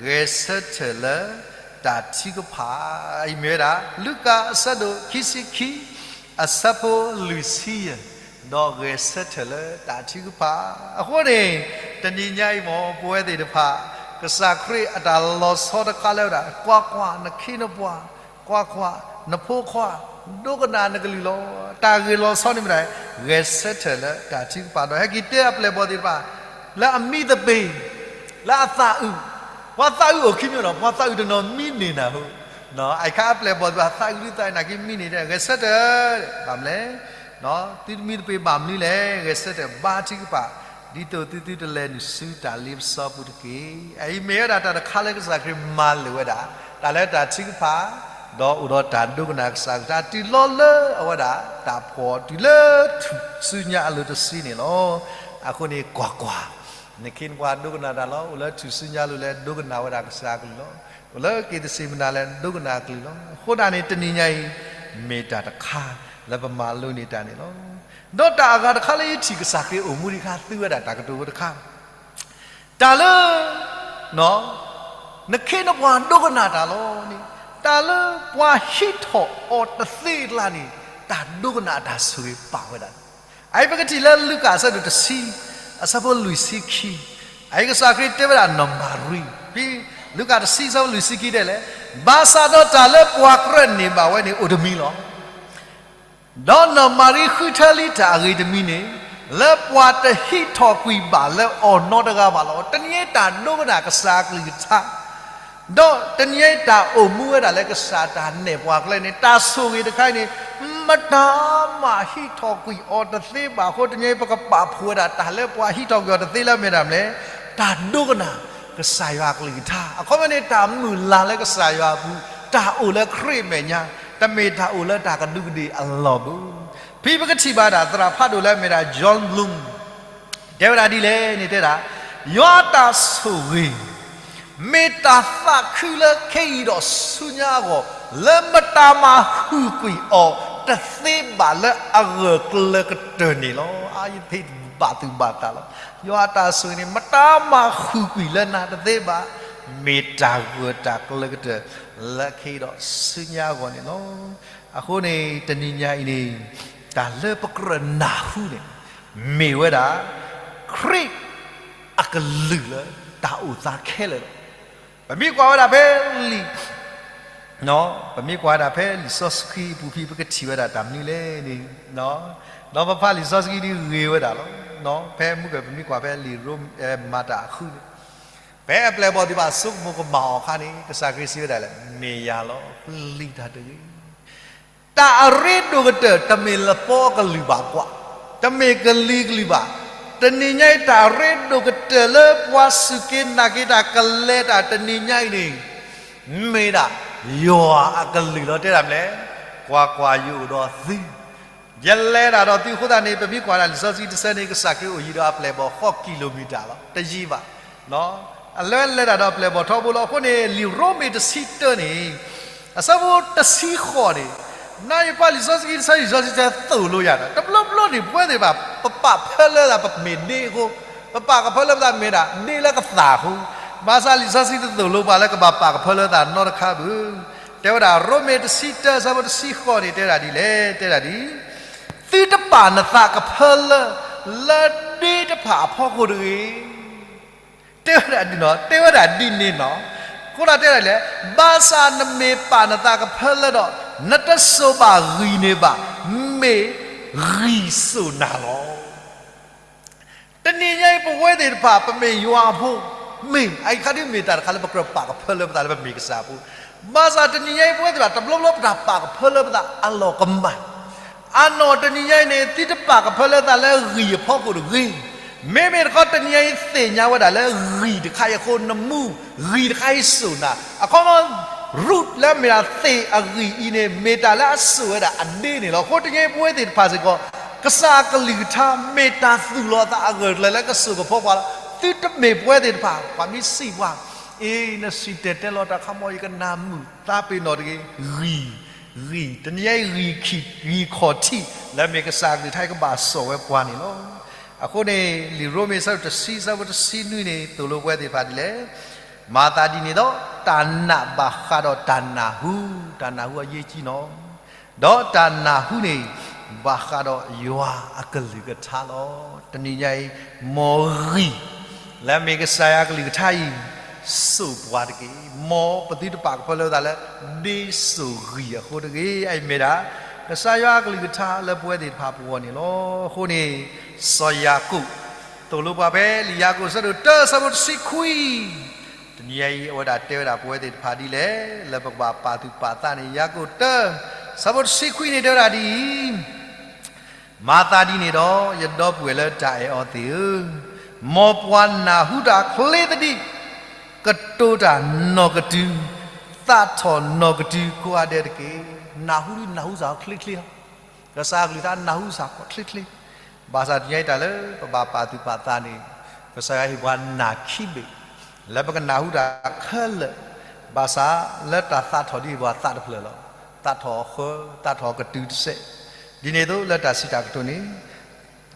ဂဲၤဆၢထၢၣ်လၢတၢ်ထုကဖၣ်. အံၤမ့ၢ်ဝဲဒၣ် လူၤကၣ်အဆၢဒိၣ်ခံဆံခံ အဆၢဖိလွံၢ်ဆံယဲၢ် ဒီးဂဲၤဆၢထၢၣ်လၢတၢ်ထုကဖၣ်. အဃိန့ၣ် တနံၤညါအံၤမ့ၢ် ပဝဲသ့ၣ်တဖၣ် ကစၢ်ခရံာ်အတၢ်လီၤဆီတခါလၢဝဲဒၣ် ကွၢ်ကွၢ်, နခ့နပှၤ, ကွၢ်ကွၢ်, နဖိခွါ, ဒိကနၣ်နကလုၢ်လီၤ. တၢ်ဂ့ၢ်လီၤဆီန့ၣ်မ့ၢ်ဒၣ် ဂဲၤဆၢထၢၣ်လၢတၢ်ထုကဖၣ် ဒီးဟဲက့ၤတဲအပျဲၢ်အဘီၣ်သ့ၣ်တဖၣ် လၢအမံသပ့ၤ လၢအသးအုး, ပှၤသးအုးအိၣ်ခံမံၤဒီး ပှၤသးအုးတနီၤမံန့ၢ်နၤဧိၤ, အံၤခါအပျဲၢ်အဘီၣ်သ့ၣ်တဖၣ် သးအုးဒုးသးအုးနာ်က့မံန့ၢ် ဂဲၤဆၢထၢၣ်, ဘၣ်မနုၤလဲၣ်, သုတမံသပ့ၤဘၣ်မနုၤလဲၣ်, ဂဲၤဆၢထၢၣ်ဘါထုကဖၣ် ဒ်သိးသုသုတလဲၤနုာ်ဆူတၢ်လ့ပစီပူၤတက့ၢ်. အအံၤမ့ၢ်ဝဲဒၣ်တၢ်တခါလၢကစၢ်ခရံာ်မၤလိာ်ဝဲဒၣ် တၢ်လၢတၢ်ထုကဖၣ်, ဒီးအိၣ်ဒီးတၢ်ဒိကနၣ်ကစၢ်ကလုၢ်ကထါ တုၤလီၤလၢအဝဲဒၣ်တၢ်ဖှီၣ်တုၤလၢထူၣ်စုညါအလိၤတဆံန့ၣ်လီၤ. အဃိန့ၣ်ကွၢ်ကွၢ်, နခ့နပှၤဒိကနၣ်တၢ်လီၤ. အိၣ်လၢထူၣ်စုညါအလိၤလၢဒိကနၣ်ဝဲဒၣ်ကစၢ်ကလုၢ်လီၤ. အိၣ်လၢက့ၤသစ့မနၤလၢဒိကနၣ်အကလုၢ်လီၤ. အဃိဒၣ်န့ၣ် တနံၤညါအံၤ မ့ၢ်တၢ်တခါလၢပမၤလိန့ၢ်တၢ်န့ၣ်လီၤ. ဒီးတၢ်အဂၤတခါလၢယထံၣ်ကစၢ်ခရံာ်အိၣ်မူဒံးခါ သုဝဲဒၣ်တၢ်ကတိၤဖိတခါ တၢ်လၢ နခ့နပှၤဒိကနၣ်တၢ်လီၤန့ၣ်, တၢ်လၢပှၤဟံးထီၣ်အီၤတသ့အကျါန့ၣ် တၢ်ဒိကနၣ်အတၢ်ဆိၣ်ဂ့ၤပာ်ဝဲဒၣ်. အအံၤပကထံၣ်လၢလူၤကၣ်အဆၢဒိၣ်တဆံ, အဆၢဖိလွံၢ်ဆံခံ, အအံၤကစၢ်ခရံာ်တဲဝဲဒၣ်နီၢ်မၤရံ, ဖဲလူၤကၣ်တဆံ အဆၢဖိလွံၢ်ဆံခံတဲလဲၣ်, ဘၣ်ဆၣ်ဒီးတၢ်လၢပှၤကြၢးန့ၢ်ဘၣ်ဝဲန့ၣ်အိၣ်တမံၤလီၤ. ဒီးနီၢ်မၤရံဃုထၢလံတၢ်အဂ့ၤတမံၤန့ၣ်, လၢပှၤတဟံးထီၣ်ကွံာ်ဘၣ်လၢအီၤနီတဂၤဘၣ်လီၤ. တနံၤအံၤတၢ်ဒိကနၣ်ကစၢ်အကလုၢ်ကထါ, ဒီးတနံၤအံၤတၢ်အိၣ်မူဝဲဒၣ်လၢကစၢ်တၢ်နဲၣ်ပှၤကျဲန့ၣ် တၢ်ဆိၣ်ဂ့ၤတခါအံၤန့ၣ် မတၤမးဟံးထီၣ်ကွံာ်အီၤတသ့ဘၣ်အဃိ တနံၤအံၤပကပာ်ဖှိၣ်ဝဲဒၣ်တၢ်လၢပှၤဟံးထီၣ်ကွံာ်အီၤတသ့လၢမ့ၢ်ဒၣ်မနုၤလဲၣ်, တၢ်ဒိကနၣ်ကစၢ်ယွၤအကလုၢ်ကထါ. အခီပညီန့ၣ် တၢ်မုၢ်လၢ်လၢကစၢ်ယွၤအပူၤ, တၢ်အိၣ်လၢခရံာ်အမဲာ်ညါ, တမ့ၢ်တၢ်အိၣ်လၢတၢ်ကဒူးကဒ့ၣ်အလီၢ်ဘၣ်. ဖဲပကထံၣ်ဘၣ်ဒၣ်သရၣ်ဖးဒိၣ်လၢအမ့ၢ်ဒၣ် Jon Bloom တဲဝဲဒၣ်ဒ်လဲၣ်န့ၣ် တဲဒၣ်, ယွၤအတၢ်ဆိၣ်ဂ့ၤ မ့ၢ်တၢ်သးခုလၢခဲအံၤဒီးဆူညါအဂီၢ်, လၢမတၤမၤဟုၣ်ကွံာ်အီၤတသ့ဘၣ်လၢအဂၢၢ်ကျၢၤကတၢၢ်န့ၣ်လီၤ. အါယဖ့ဘၣ်သူၣ်ဘၣ်သးလီၤ. ယွၤအတၢ်ဆိၣ်ဂ့ၤန့ၣ် မတၤမၤဟုၣ်ကွံာ်လၢနၤတသ့ဘၣ်, မ့ၢ်တၢ်ဂၢၢ်တၢ်ကျၢၤကတၢၢ်လၢခဲအံၤဒီးဆူညါအဂီၢ်န့ၣ်လီၤ. အဃိန့ၣ် တနံၤညါအံၤန့ၣ် တၢ်လၢပကြၢးနၢ်ဟူန့ၣ် မ့ၢ်ဝဲဒၣ် ခရံာ်အကလုၢ်လၢတၢ်အိၣ်သးခဲလၢာ်လီၤ. ပမ့ၢ်ကွၢ်ဝဲဒၣ်ဖဲလံာ် ပမ့ၢ်ကွၢ်ဝဲဒၣ်ဖဲလံာ်စီဆှံအပူၤဖဲ ပကထံၣ်ဝဲဒၣ်တၢ်မနုၤလဲၣ်န့ၣ်, ဒီးပဖးလံာ်စီဆှံဒ်ဂ့ၤဝဲဒၣ်လီၤ. ဖဲမုၢ်ကၢၢ် ပမ့ၢ်ကွၢ်ဖဲလံာ်ရိမ့ၤ မၤတၢ်အဃုန့ၣ်, ဖဲအပျဲၢ်အဘီၣ်သ့ၣ်တဖၣ်ဆိကမိၣ်ကမၣ်အီၤအခါန့ၣ် ကစၢ်ခရံာ်စံးဝဲဒၣ်လၢ မ့ၢ်ယၤလီၤ, ပျံၤတၢ်တဂ့ၤ. တၢ်အရ့ဒိၣ်ကတၢၢ် တမ့ၢ်လပီအကလုၢ်ဘၣ်ကွၢ်, တမ့ၢ်ကလံၤကလုၢ်ဘၣ်. တနံၤညါအံၤ တၢ်အရ့ဒိၣ်ကတၢၢ်လၢပှၤစူၢ်က့ၤနာ်က့ၤတၢ်ကလဲၤတၢ်တနံၤညါအံၤန့ၣ် မ့ၢ်ဒၣ် ယွၤအကလုၢ်လီၤ. တဲဒၣ်မနုၤလဲၣ်, ကွၢ်ကွၢ်, ယအိၣ်ဒီးသု ယလဲၤတၢ်ဒီးသုအဃိသတးန့ၣ် ပမ့ၢ်ကွၢ်ဒၣ်လံာ်စီဆှံတဆၢန့ၣ် ကစၢ်ခရံာ်အိၣ်ယံၤဒီးအပျဲၢ်အဘီၣ်ဃိးကံလိမံၤတၢ်လီၤ. တယံာ်ဘၣ်. အလဲၤလဲၤတၢ်ဒီးအပျဲၢ်အဘီၣ်ထီဘိလီၤ. အဃိန့ၣ် လံာ်ရိမ့ၤတဆံတၢန့ၣ် အဆၢဖိတဆံဃိးန့ၣ်, နယကွၢ်လံာ်စီဆှံတဆၢ လံာ်စီဆှံတဆၢသိၣ်လိယၤဒီး တဘျီဘျီန့ၣ် ပဝဲသ့ၣ်တဖၣ် ပပာ်ကဖၢလၢသး ပမ့ၢ်ဒ့အဃိ, ပပာ်ကဖၢလၢပသးမ့ၢ်ဒၣ် ဒ့လၢကသၣ်အဃိ, ဘၣ်ဆၣ်လံာ်စီဆှံတသိၣ်လိပှၤလၢကဘၣ်ပာ်ကဖၢလၢသးနီတခါဘၣ်. တဲဝဲဒၣ် ရိမ့ၤတဆံတၢ အဆၢဖိတဆံဃိးန့ၣ် တဲဒၣ်ဒ်လဲၣ်, တဲဒၣ်ဒ် သုတပာ်နသးကဖၢလၢ လၢဒ့တဖၣ်အဖီခိၣ်တဂ့ၤ. တဲဝဲဒၣ်ဒ်န့ၣ်, တဲဝဲဒၣ်ဒ်န့ၣ်နီၤ. အဃိဒီးတဲဒၣ်လဲၣ်, ဘၣ်ဆၣ်နမ့ၢ်ပာ်နသးကဖၢလၢဒီး နတစိာ်ဘၣ်ဂံၢ်န့ၣ်ဘၣ်, မ့ၢ်ဂံၢ်စိာ်နၤလီၤ. တနံၤညါအံၤ ပဝဲသ့ၣ်တဖၣ် ပမ့ၢ်ယွၤအဖိ, မ့ၢ်အအံၤခါဒ်မ့ၢ်တၢ်တခါလၢပကြၢးပာ်ကဖၢလၢပသးလၢပမ့ၢ်ကစၢ်အဖိ, ဘၣ်ဆၣ်တနံၤညါအံၤ ပဝဲသ့ၣ်တဖၣ် တဘျီဘျီပတၢ်ပာ်ကဖၢလၢပသးအလီၢ်ကမၣ် အနီၢ်တနံၤညါအံၤန့ၣ် သုတပာ်ကဖၢလၢသးလၢဂံၢ်အဖီခိၣ်တဂ့ၤ. မ့မ့ၢ်တခီ တနံၤညါအံၤသ့ၣ်ညါဝဲဒၣ်လၢဂံၢ်တခါအံၤအဃိ နမူဂံၢ်တခါအံၤစိာ်နၤ. အခီပညီ root လၢမ့ၢ်ဒၣ်သ့ၣ်အဂံၢ်အံၤန့ၣ် မ့ၢ်တၢ်လၢအစိာ်ဝဲဒၣ်အဒ့န့ၣ်လီၤ. အဃိတနံၤညါအံၤပဝဲသ့ၣ်တဖၣ်စ့ၢ်ကီး ကစၢ်အကလုၢ်ကထါ မ့ၢ်တၢ်သူၣ်လီၤသးအဂၢၢ်ကျၢၤလၢကစိာ်ကဖီပှၤလီၤ. သုတမ့ၢ်ပဝဲသ့ၣ်တဖၣ် ပှၤမ့ၢ်စံးပှၤ အ့ နစံၣ်တဲၤတဲလီၤတၢ်ခီမီ ယကနၢ်မုာ်သးပ့ၤနီၣ်တဂ့ၤ. ဂံၢ်, ဂံၢ်, တနံၤညါအံၤဂံၢ်ခံ, ဂံၢ်ခီၣ်ထံး လၢမ့ၢ်ကစၢ်အကလုၢ်ကထါအံၤကဘၣ်စိာ်ဝဲပှၤန့ၣ်လီၤ. အဃိန့ၣ် လံာ်ရိမ့ၤအဆၢဒိၣ်တဆံ အဆၢဖိတဆံနွံန့ၣ် သိၣ်လိပဝဲသ့ၣ်တဖၣ်ဒ်လဲၣ်. မၤသးဒ်န့ၣ်ဒီး တၢ်နာ်ဘၣ်ဃးဒီးတၢ်နၢ်ဟူ, တၢ်နၢ်ဟူအရေးကြီးနီၤ. ဒီးတၢ်နၢ်ဟူန့ၣ် ဘၣ်ဃးဒီးယွၤအကလုၢ်ကထါလီၤ. တနံၤညါအံၤ မ်ဂံၢ် လၢအမ့ၢ်ကစၢ်ယွၤအကလုၢ်ကထါအံၤ စိာ်ပှၤတက့ၢ်. မ်ပသုတပာ်ကဖၢလၢပသးလၢ ဒ်စိာ်ဂံၢ်အဃိတဂ့ၤ. အအံၤမ့ၢ်ဒၣ် ကစၢ်ယွၤအကလုၢ်ကထါလၢပဝဲသ့ၣ်တဖၣ်ပဂီၢ်န့ၣ်လီၤ. အဃိန့ၣ် စီၤယၤကိာ် သိၣ်လိပှၤဖဲလံာ်ယၤကိာ်အဆၢဒိၣ်တၢ အဆၢဖိတဆံခွံ တနံၤညါအံၤ အဝဲဒၣ်တဲဝဲဒၣ်ပဝဲသ့ၣ်တဖၣ်ဒ်လဲၣ်, လၢပကဘၣ်ပာ်သူၣ်ပာ်သးန့ၣ် ယၤကိာ်တၢ အဆၢဖိတဆံခွံန့ၣ် တဲဝဲဒၣ်ဒ်အံၤ, မၤသးဒ်န့ၣ်ဒီး ယဒီပုၢ်ဝဲၢ်လၢတၢ်အဲၣ်အီၤသ့ၣ်ဧၢ, မ်ပှၤနၢ်ဟူတၢ်ချ့သဒံး, ကတိၤတၢ်နီၢ်ကတုၤ, သးထီၣ်နီၢ်ကတုၤကိးဂၤဒဲးတက့ၢ်. နၢ်ဟူဒ်နၢ်ဟူစ့ၢ်ကီးချ့ချ့လီၤ. ကစၢ်အကလုၢ်ကထါနၢ်ဟူစ့ၢ်ကီးချ့ချ့ ဘၣ်ဆၣ်တနံၤညါအံၤတၢ်လၢပဘၣ်ပာ်သူၣ်ပာ်သးန့ၣ် ကစၢ်ယွၤဟ့ၣ်ပှၤနၢ်ခံဘ့ၣ် လၢပကနၢ်ဟူတၢ်ခဲလၢာ်, ဘၣ်ဆၣ်လၢတၢ်သးထီၣ်ဒ်အံၤပှၤသးတဖျၢၣ်လီၤ. သးထီၣ်အဃၢ, သးထီၣ်ကတုၤတစဲး, ဒ်န့ၣ်အသိးလၢတၢ်စံးတၢ်ကတိၤန့ၣ်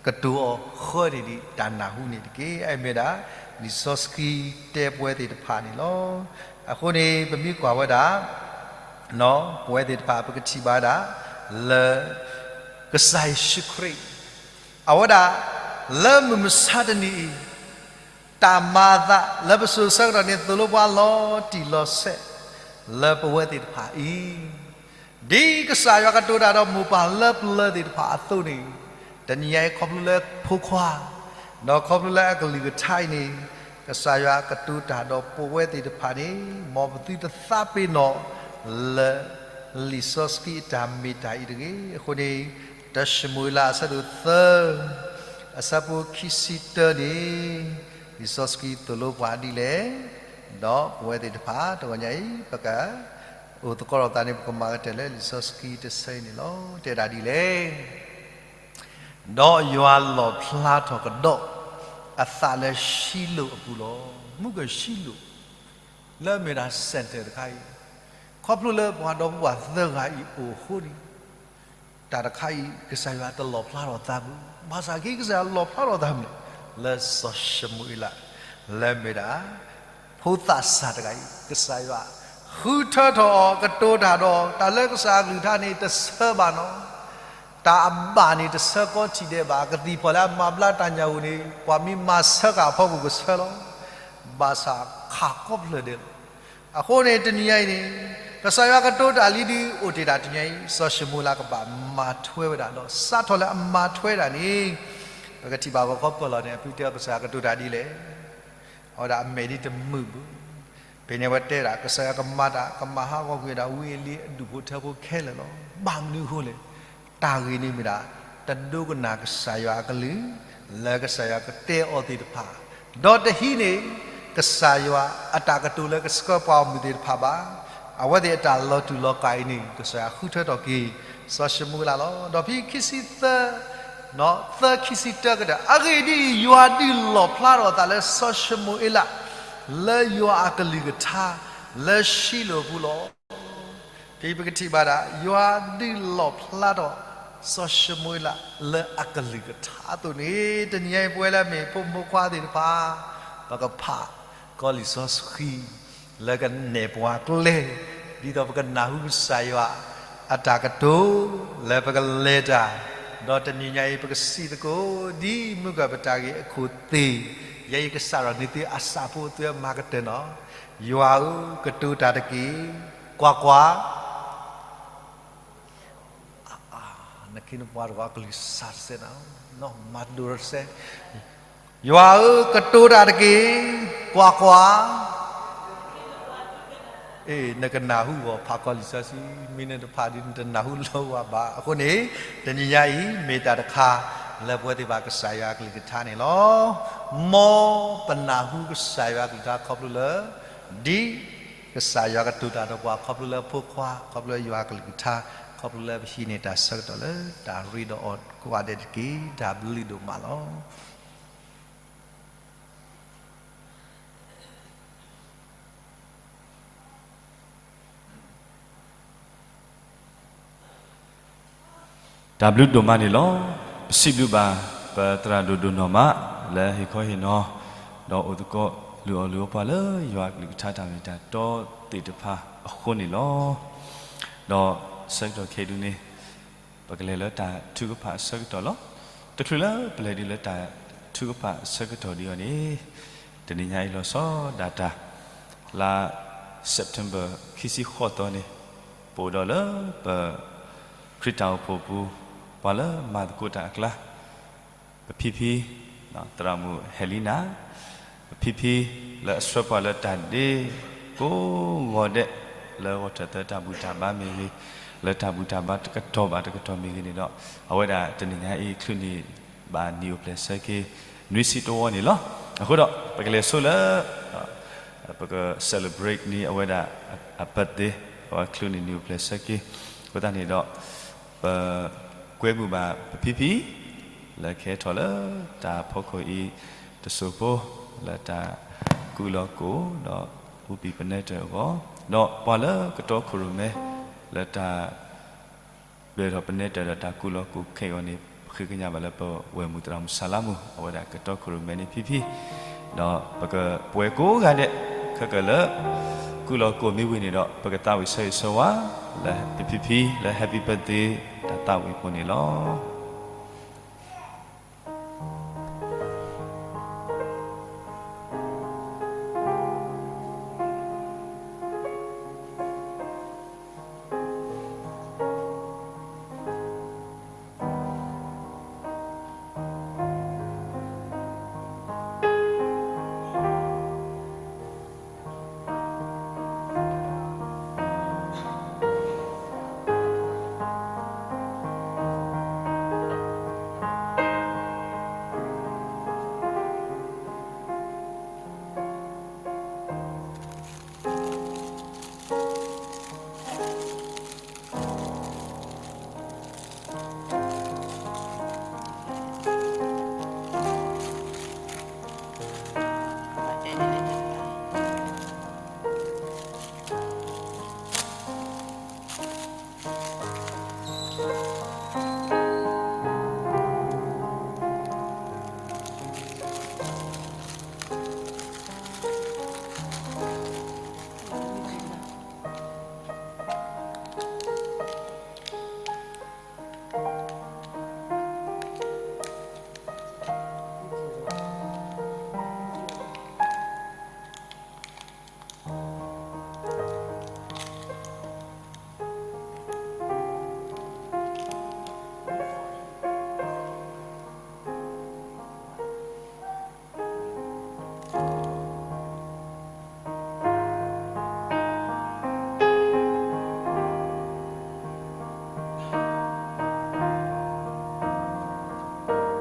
ကတိၤအီၤဃၢန့ၣ်ဒ်တၢ်နၢ်ဟူန့ၣ်တက့ၢ်. အအံၤမ့ၢ်ဒၣ် လံာ်စီဆှံတဲပဝဲသ့ၣ်တဖၣ်န့ၣ်လီၤ. အဃိန့ၣ် ပမ့ၢ်ကွၢ်ဝဲဒၣ် ပဝဲသ့ၣ်တဖၣ် ပကထံၣ်ဘၣ်ဝဲဒၣ် လၢ ကစၢ်ယ့ၣ်ၡူးခရံာ် အဝဲဒၣ် လၢမုၢ်မဆါတနံၤအံၤ တၢ်မၤအသးလၢပစိၤဆၢကတီၢ်န့ၣ် သိၣ်လိပှၤလီၤတံၢ်လီၤဆဲး လၢပဝဲသ့ၣ်တဖၣ်အံၤ ဒ်ကစၢ်ယွၤကတိၤတၢ်ဒီးမိၢ်ပၢ်လၢပျၢၤသ့ၣ်တဖၣ်အသိးန့ၣ်, တနံၤညါအံၤခီဖျိလၢဖိခွါ ဒီးခီဖျိလၢအကလုၢ်ကထါအံၤန့ၣ် ကစၢ်ယွၤကတိၤတၢ်ဒီးပဝဲသ့ၣ်တဖၣ်န့ၣ် မ်ပသုတသးပ့ၤနီၣ်လၢ လံာ်စီဆှံအတၢ်မ့ၢ်တၢ်အံၤတဂ့ၤ. အဃိန့ၣ် တၢၡမူၤအ့လးအဆၢဒိၣ်သၢ အဆၢဖိခံဆံတၢန့ၣ် လံာ်စီဆှံသိၣ်လိပှၤဒ်လဲၣ်, ဒီးပဝဲသ့ၣ်တဖၣ် တဂီၤညါအံၤ ပက အိၣ်သကိးလိာ်သးန့ၣ် ပကမၤကတၢၢ်လၢလံာ်စီဆှံတဆၢအံၤန့ၣ်လီၤ. တဲဒၣ်ဒ်လဲၣ်, ဒီးယွၤလီၣ်ဖျါထီၣ်ကဒီးအသးလၢရှံလိာ်အပူၤလီၤ. မုၢ်ကၢၢ်ရှံလိာ် လၢအမ့ၢ်ဒၣ် center တခါအံၤ, ခီဖျိလၢပှၤဒီပုၢ်ဝဲၢ်သၢဂၤအံၤအိၣ်အဃိန့ၣ် တၢ်တခါအံၤ ကစၢ်ယွၤတလီၣ်ဖျါထီၣ်သးဘၣ်. ဘၣ်ဆၣ်က့ ကစၢ်ယွၤလီၣ်ဖျါထီၣ်သးမနုၤလဲၣ်, လၢစီၤၡမူၤအ့လး လၢအမ့ၢ်ဒၣ် ဖိသၣ်စၢ်တဂၤအံၤ ကစၢ်ယွၤဃုထၢထီၣ်အီၤ ကတိၤတၢ်ဒီး တၢ်လၢကစၢ်အကလုၢ်ကထါန့ၣ် တဆၢဘၣ်နီၤ. တၢ်အဘၣ်န့ၣ် တဆၢကီထံၣ်ဒဲးဘၣ်. ကသံၣ်ဖီၣ်လၢအမၤဘျါတၢ်ညၣ်ဂိၢ်န့ၣ် ပှၤမ့ၢ်မၤဆၢဃာ်အဖီခိၣ်ကဆၢလီၤ. ဘၣ်ဆၣ်ခးကိးဖျၢၣ်ဒဲးလီၤ. အဃိန့ၣ် တနံၤညါအံၤန့ၣ် ကစၢ်ယွၤကတိၤတၢ်လံဒ်အိၣ်တ့ၢ်တၢ်တနံၤညါအံၤ စီၤၡမူၤအ့လးကဘၣ်မၤထွဲဝဲဒၣ်ဒီး စးထီၣ်လၢအမၤထွဲဒၣ်န့ၣ် ပကထံၣ်ဘၣ်ဂီၤခီပၢၢ်လီၤန့ၣ် အဖုတဲအီၤကစၢ်ယွၤကတိၤတၢ်ဒ်လဲၣ်. အဝဲဒၣ်အမဲာ်ဒ်တမုာ်ဘၣ်. ဖဲန့ၣ်အဝဲတဲဒၣ် ကစၢ်ယွၤကမၤတၢ် ကမၤဟးဂီၤကွံာ်ဝဲဒၣ်ဝံအလံၤအဒူၣ်ဖိထၢဖိခဲလၢာ်လီၤ. ဘၣ်မနုၤအဃိလဲၣ်. တၢ်ဂ့ၢ်န့ၣ်မ့ၢ်ဒၣ် တဒိကနၣ်ကစၢ်ယွၤအကလုၢ် လၢကစၢ်ယွၤကတဲအီၤသ့ၣ်တဖၣ် ဒီးတဟံးန့ၢ် ကစၢ်ယွၤအတၢ်ကတိၤလၢကဆှၢပှၤဂီၢ်မုၢ်သ့ၣ်တဖၣ်ဘၣ်. အဝဲသ့ၣ်အတၢ်လီၤတူာ်လီၤကာ်အံၤန့ၣ် ကစၢ်ယွၤဃုထၢထီၣ်က့ၤ စီၤၡမူၤအ့လးလီၤ. ဒီးဖဲခံဆံသၢ သၢခံဆံတၢကတၢၢ် အဂ့ၢ်ဒ်အံၤ, ယွၤဒုးလီၣ်ဖျါထီၣ်အသးလၢစီၤၡမူၤအ့လး လၢယွၤအကလုၢ်ကထါ လၢရှံလိာ်အပူၤလီၤ. ဖဲပကထံၣ်ဘၣ်ဒၣ် ယွၤဒုးလီၣ်ဖျါထီၣ် စီၤၡမူၤအ့လး လၢအကလုၢ်ကထါအသိးန့ၣ် တနံၤညါအံၤ ပဝဲလၢအမ့ၢ်ဖိမုၣ်ဖိခွါသ့ၣ်တဖၣ် ပကဖးကီးလံာ်စီဆှံ လၢကနဲၣ်ပှၤကျဲ ဒ်သိးပကနၢ်ဟူကစၢ်ယွၤအတၢ်ကတိၤ လၢပကလဲၤတၢ်, ဒီးတနံၤညါအံၤ ပကစံးသကိး ဒ်မုၢ်ကၢၢ်ပတၢ်ဂ့ၢ်အခိၣ်သ့ၣ်, ယဲအံၤကစးထီၣ်န့ၢ်သုအစးဖိ သုမၤကတၢၢ်နီၤ. ယွၤဧၢ, ကတိၤတၢ်တက့ၢ်. ကွၢ်ကွၢ်, နခ့နပှၤတဂၤကလုၢ်စၢ်တစဲးနၤ, မၤတဒိၣ်တစဲး. ယွၤဧၢ, ကတိၤတၢ်တက့ၢ်. ကွၢ်ကွၢ်, အ့ နကနၢ်ဟူဂီၢ် ဖးကီးလံာ်စီဆှံ, မ့ၢ်နတဖးဒီး နတနၢ်ဟူလၢၤဝဲဘၣ်. အဃိန့ၣ် တနံၤညါအံၤ မ့ၢ်တၢ်တခါ လၢပဝဲသ့ၣ်တဖၣ်ကစၢ်ယွၤအကလုၢ်ကထါန့ၣ်လီၤ. မ်ပနၢ်ဟူကစၢ်ယွၤအကလုၢ်ကထါခီဖျိလၢ ဒ်ကစၢ်ယွၤကတိၤတၢ်ဒီးပှၤ ခီဖျိလၢအဖိခွါ, ခီဖျိလၢယွၤအကလုၢ်ကထါ, ခီဖျိလၢပဟံးန့ၢ်တၢ်ဆၢကတီၢ်လၢတၢ်ရ့ဒီးအီၤကိးဂၤဒဲးတက့ၢ်. တၢ်ဘျုးဒိၣ်မးလီၤ. တၢ်ဘျုးဒိၣ်မးန့ၣ်လီၤ. ပစံးဘျုးဘၣ် ပသရၣ်ဒိၣ်ဒိၣ်နီၢ်မး လၢဟ့ၣ်ခီဟ့ၣ်နီၤ ဒီးအိၣ်သကိးလုၢ်အီၣ်လုၢ်အီပှၤလၢယွၤအကလုၢ်ကထါတၢ်မ့ၢ်တၢ်တီသ့ၣ်တဖၣ်အဃိန့ၣ်လီၤ. ဒီးဆၢကတီၢ်ခဲအံၤဒုန့ၣ် ပ ပကလဲၤလၢတၢ်ထုကဖၣ်အဆၢကတီၢ်လီၤ. တချုးလၢပလဲၤဒံးလၢတၢ်ထုကဖၣ်အဆၢကတီၢ်ဒံးအီၤန့ၣ်, တနံၤညါအံၤလီၤဆီဒၣ်တၢ် လါ September ခံဆံဃိးသီန့ၣ်, ပအိၣ်ဒီးလၢပ ခရံာ်တၢ်အိၣ်ဖှိၣ်ပူၤ ပှၤလၢမၤသကိးတၢ်အကျါ ပဖံဖံ သရၣ်မုၣ်ဟဲလံနၤ, ပဖံဖံလၢအဆှၢပှၤလၢတၢ်ဒ့ကိးဂီၤဒဲး, လၢဂီၤထၢၣ်သၢတၢ်ဘူၣ်တၢ်ဘါမ့ၢ်ဂ့ၤ, လၢတၢ်ဘူၣ်တၢ်ဘါတကတီၢ်ဘၣ်တကတီၢ်မ့ၢ်ဂ့ၤန့ၣ်ဒီး, အဝဲဒၣ်တနံၤညါအံၤ ချုးန့ၢ်ဘၣ်နံၣ်အိၣ်ဖျဲၣ်ဆၢက့ၤ နွံဆံတဝီန့ၣ်လီၤ. အဃိဒီး ပကလဲၤဆိလၢ ပက celebrate န့ၢ်အဝဲဒၣ်အ birthday, အဝဲချုးန့ၢ်နံၣ်အိၣ်ဖျဲၣ်ဆၢက့ၤ, အဃိသတးန့ၣ်ဒီး ပကွဲမုာ်ဘၣ်ပဖံဖံ လၢကဟဲထီၣ်လၢတၢ်ဖီခိၣ်အံၤတစိၢ်ဖိ လၢတၢ်ကူၣ်လီၤကိၣ်ဒီး ပူၤပံာ်ပနဲတၢၢ်အဂီၢ်, ဒီးပှၤလၢကတီခိၣ်ရိၣ်မဲ လၢတၢ် ဒၢးထီၣ်ပနဲတၢၢ်ဒီးတၢ်ကူၣ်လီၤကိၣ်ခဲအံၤအဂီၢ်န့ၣ်, ပဃ့ကညးဘၣ်လၢပဝဲၢ်မုၣ်သရၣ်မုၣ်ဆၣ်လါမုၣ် အဝဲဒၣ်ကတီခိၣ်ရိၣ်မဲန့ၣ်ဖံဖံ, ဒီးပကပှဲၤကိးဂၤဒဲး ခဲကၢၣ်လၢ ကူၣ်လီၤကိၣ်မ့ၢ်ဝံၤန့ၣ်ဒီး ပကသးဝံၣ်ဆၢဂ့ၤဆၢဝါ လၢပဖံဖံလၢ Happy Birthday တၢ်သ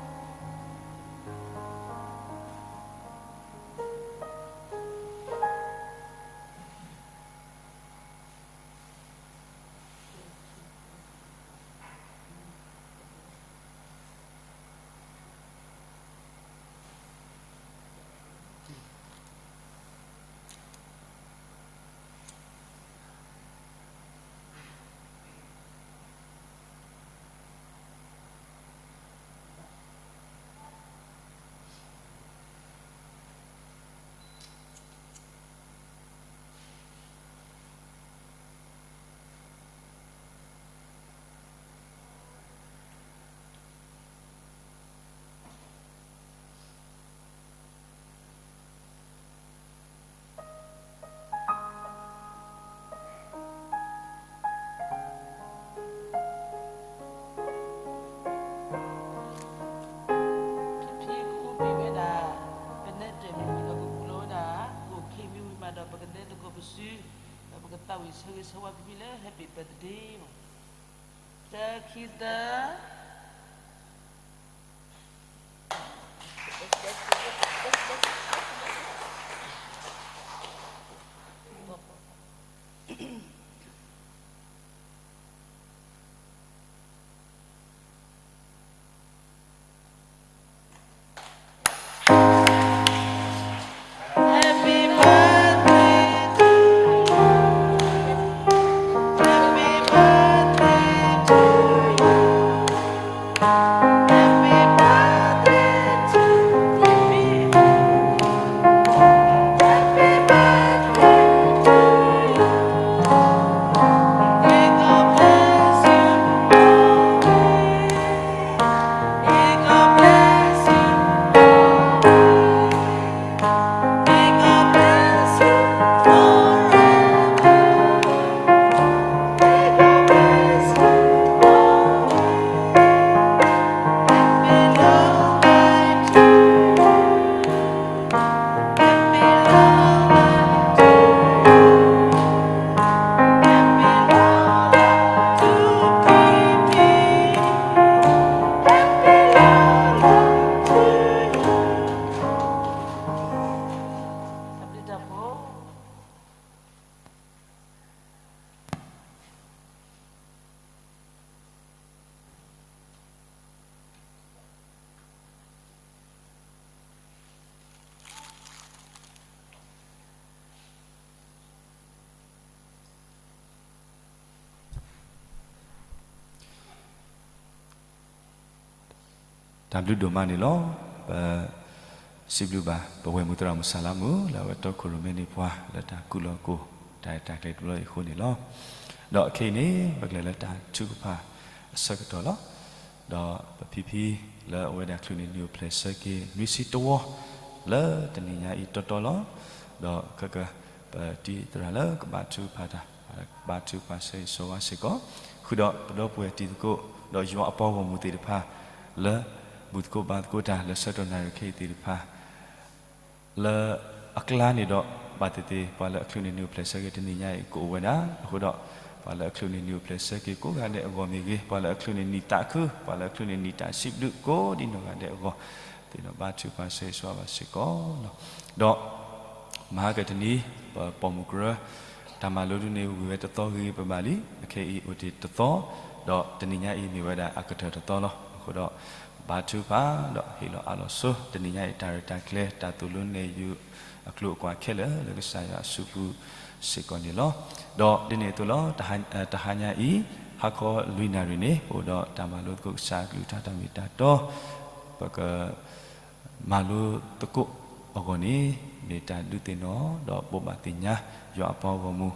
းဝံၣ်အဃိန့ၣ်လီၤ. ဖံဖံကအိၣ်ဘှံးဝဲဒၣ် ပနဲတၢၢ်မ့ၢ်ဝံၤဒီး ကကူၣ်လီၤဝဲဒၣ် ကိၣ်ခ့မ့ၢ်ဝံၤမးဒီး ပကနဲသကိးပစု, ဒီးပကသးဝံၣ်ဆၢဂ့ၤဆၢဝါဖံဖံလၢ Happy Birthday မး, တၢ ခံ သၢ. တၢ်ဘျုးဒိၣ်မးန့ၣ်လီၤ. ပစံးဘျုးဘၣ် ပဝဲၢ်မုၢ်သရၣ်မုၣ်စၢ်လါမုၣ် လၢအဝဲတီခိၣ်ရိၣ်မဲန့ၢ်ပှၤ လၢတၢ်ကူၣ်လီၤကိၢ် တၢ်ရဲၣ်တၢ်ကျဲၤတဘျီအံၤအဃိန့ၣ်လီၤ. ဒီးခဲအံၤန့ၣ် ပကလဲၤလၢတၢ်ထုကဖၣ်အဆၢကတီၢ်လီၤ. ဒီးပဖံဖံလၢအဝဲဒၣ်ချုးန့ၢ်နံၣ်အိၣ်ဖျဲၣ်ဆၢက့ၤ နွံဆံတဝီ လၢတနံၤညါအံၤတီတီလီၤ. ဒီးခဲက ပတံၤသရၣ်လၢကဘါထုကဖၣ်တၢ် ဘါထုကဖၣ်ဆၢဂ့ၤဆၢဝါစ့ၢ်ကီး, ဃုာ်ဒီးပဒီပုၢ်ဝဲၢ်တံၤသကိး ဒီးယွၤအပှၤဂီၢ်မုၢ်သ့ၣ်တဖၣ် လၢဘူၣ်သကိးဘါသကိးတၢ်လၢဆၢကတီၢ်နၣ်ရံၣ်ခဲအံၤသ့ၣ်တဖၣ် လၢအကျါန့ၣ်ဒီး ဘၣ်သ့ၣ်သ့ၣ် ပှၤလၢအချုးန့ၢ်နံၣ်အိၣ်ဖျဲၣ်ဆၢက့ၤတနံၤညါအံၤကအိၣ်ဝဲဒၣ်အဃိဒီး ပှၤလၢအချုးန့ၢ်နံၣ်အိၣ်ဖျဲၣ်ဆၢက့ၤကိးဂၤဒဲးအဂီၢ်မ့ၢ်ဂ့ၤ, ပှၤလၢအချုးန့ၢ်နံၣ်သးခု, ပှၤလၢအချုးန့ၢ်နံၣ်တၢ်စံးဘျုးကိးဒ်နီၢ်ဂၤဒဲးအဂီၢ် သ့ၣ်နီၣ်ဘါထုကဖၣ်ဆၢဂ့ၤဆၢဝါဘၣ်စ့ၢ်ကီးလီၤ. ဒီး မဟါကတနံၤ ပပိာ်မုၣ်ကရၢ တၢ်မၤလိဒုန့ၣ်ဝံၤဝဲတသီဂ့ၤဂ့ၤဘၣ်ဘၣ်လံ, အခဲအံၤအိၣ်တ့ၢ်တသီ, ဒီးတနံၤညါအံၤမ့ၢ်ဝဲဒၣ်အကတၢၢ်တသီလီၤ. အဃိဒီး ဘါထုကဖၣ် ဒီးဟ့ၣ်လီၤအးလီၤဆိ တနံၤညါအံၤတၢ်ရဲၣ်တၢ်ကျဲၤ တၢ်သိၣ်လိနဲၣ်ယုာ်အကျိၤအကွာ်ခဲလၢာ်လၢကစၢ်ယွၤအစုပူၤစ့ၢ်ကီးန့ၣ်လီၤ. ဒီးဒ်န့ၣ်အသိးလီၤ တဟါညါအံၤ ဟါခီလွံၢ်နၣ်ရံၣ်န့ၣ် ပအိၣ်ဒီးတၢ်မၤလိသကိးကစၢ်အကလုၢ်ကထါတၢ်မ့ၢ်တၢ်တီ ပက မၤလိသကိးအဂီၢ်န့ၣ် မ့ၢ်တၢ်ဒုးသ့ၣ်နီၣ် ဒီးဘိးဘၣ်သ့ၣ်ညါ ယွၤအပှၤဂီၢ်မုၢ်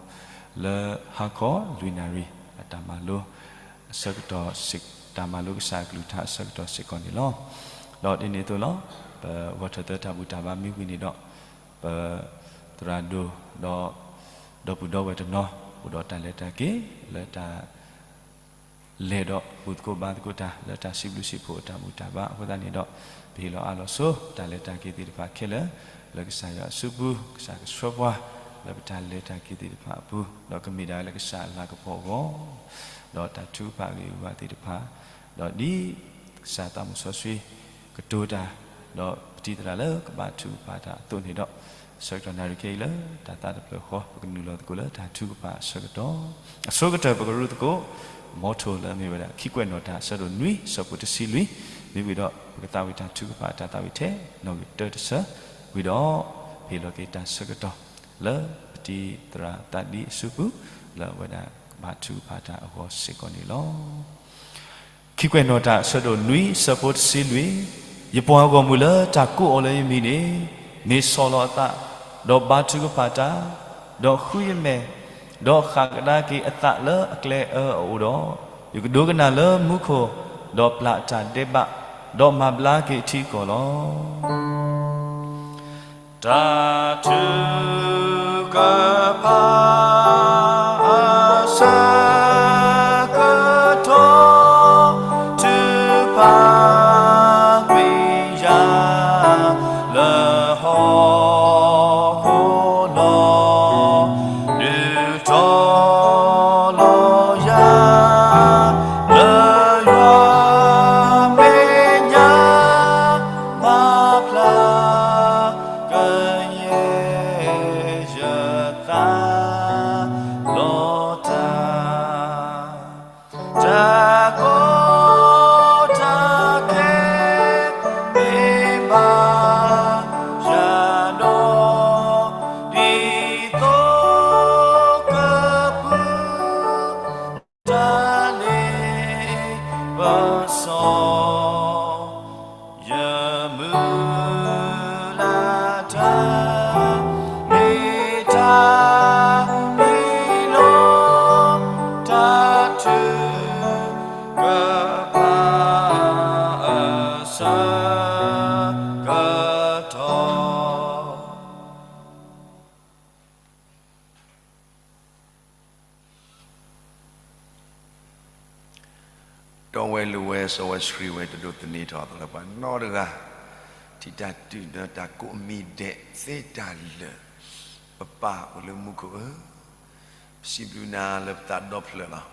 လၢဟါခီလွံၢ်နၣ်ရံၣ် အတၢ်မၤလိ အဆၢကတီၢ်စ့ၢ် တၢ်မၤလိကစၢ်အကလုၢ်ကထါအဆၢကတီၢ်စ့ၢ်ကီးန့ၣ်လီၤ. ဒီးဒ်န့ၣ်အသိးလီၤ ပဂီၢ်ထၢၣ်သၢတၢ်ဘူၣ်တၢ်ဘါမ့ၢ်ဝံၤန့ၣ်ဒီး ပသရၣ်ဒိၣ်ဒီး ဒီပုၢ်ဒီဝဲၢ်တနီၤ အိၣ်ဒီးတၢ်လဲၤတၢ်က့ၤ လၢတၢ် လဲၤဒီးဘူၣ်သကိးဘါသကိးတၢ် လၢတၢ်စံးဘျုးစံးဖှိၣ်အတၢ်ဘူၣ်တၢ်ဘါအဃိသတးန့ၣ်ဒီး ပဟ့ၣ်လီၤအးလီၤဆိ တၢ်လဲၤတၢ်က့ၤသ့ၣ်တဖၣ်ခဲလၢာ် လၢကစၢ်ယွၤအစုပူၤ ကစၢ်ကဆှၢပှၤ လၢပတၢ်လဲၤတၢ်က့ၤသ့ၣ်တဖၣ်အပူၤ ဒီးကမ့ၢ်ဒၣ်လၢကစၢ်အလၤကပီၤအဂီၢ် ဒီးတၢ်ထုကဖၣ်အဂ့ၢ်အဘါသ့ၣ်တဖၣ် ဒီးဒ်ကစၢ်သးမုၣ်စီဆှံ ကတိၤတၢ် ဒီးပတံၤသရၣ်လၢကဘါထုကဖၣ်တၢ်အသိးန့ၣ်ဒီး ဆၢကတီၢ်နၣ်ရံၣ်ခဲအံၤလၢ တၢ်သးတဖျၢၣ်ဃီ ပကနုာ်လီၤသကိးလၢတၢ်ထုကဖၣ်အဆၢကတီၢ် အဆိကတၢၢ်ပကရူၢ်သကိး မီထိလၢအမ့ၢ်ဝဲဒၣ် ခံကွဲးနီၣ်တၢ်အဆၢဒိၣ်နွံ ဆၢဖိတဆံလွံၢ် မ့ၢ်ဝံၤဒီး ပကသးဝံၣ်တၢ်ထုကဖၣ်တၢ်သးဝံၣ်ထဲ နီၣ်ဂံၢ်တၢတဆၢ ဝံၤဒီး ပဟ့ၣ်လီၤက့ၤတၢ်ဆၢကတီၢ် လၢပတံၤသရၣ်သးဒံအစုပူၤ လၢအဝဲဒၣ်ကဘါထုကဖၣ်တၢ်အဂီၢ်စ့ၢ်ကီးန့ၣ်လီၤ. ခံကွဲးနီၣ်တၢ်အဆၢဒိၣ်နွံ ဆၢဖိတဆံလွံၢ်, ယပှၤဂီၢ်မုၢ်လၢတၢ်ကိးအီၤလၢယမံၤန့ၣ် မ့ၢ်ဆီၣ်လီၤအသး, ဒီးဘါထုကဖၣ်တၢ်, ဒီးဃုယမဲာ်, ဒီးဃးကဒါက့ၤအသးလၢအကျဲအၢအအိၣ်ဒီး, ယကဒိကနၣ်လၢမူခိၣ်, ဒီးပျၢ်အတၢ်ဒဲးဘး, ဒီးမၤဘျါက့ၤအထံအကီၢ်လီၤ. တၢ်ထုကဖၣ်အဆၢကတီၢ် ထုကဖၣ်ကွံာ်ယၤလၢဟီၣ်ခိၣ်လီၤ. ဒုးတီလီၤယၤ လၢယွၤမဲာ်ညါ မၤဖျါ ကယဲၢ်ယသးလီၤတၢ်, တၢ်ကီတၢ်ခဲ မ့ၢ်ဘၣ်ယၤဒီး ဒ်သိးကပုၢ် တၢ်လ့ပစီ ယမုၢ်လၢ်တၢ် မ့ၢ်တၢ်မံလီၤ တၢ်ထုကဖၣ်အဆၢကတီၢ် ဒီးဝဲလိၤဝဲစီဝဲဆှံဝဲ တဒိးသန့ၤထီၣ်အသးလၢပှၤနီတဂၤ, ထံၣ်တၢ်တုၤဒီးတၢ်ကိးမံၤဒဲး သ့တၢ်လၢာ်, ပပၢ်အိၣ်လၢမူခိၣ်ဧၢ, ပစံးဘျုးနၤလၢပသးဒီဖျၢၣ်လီၤ.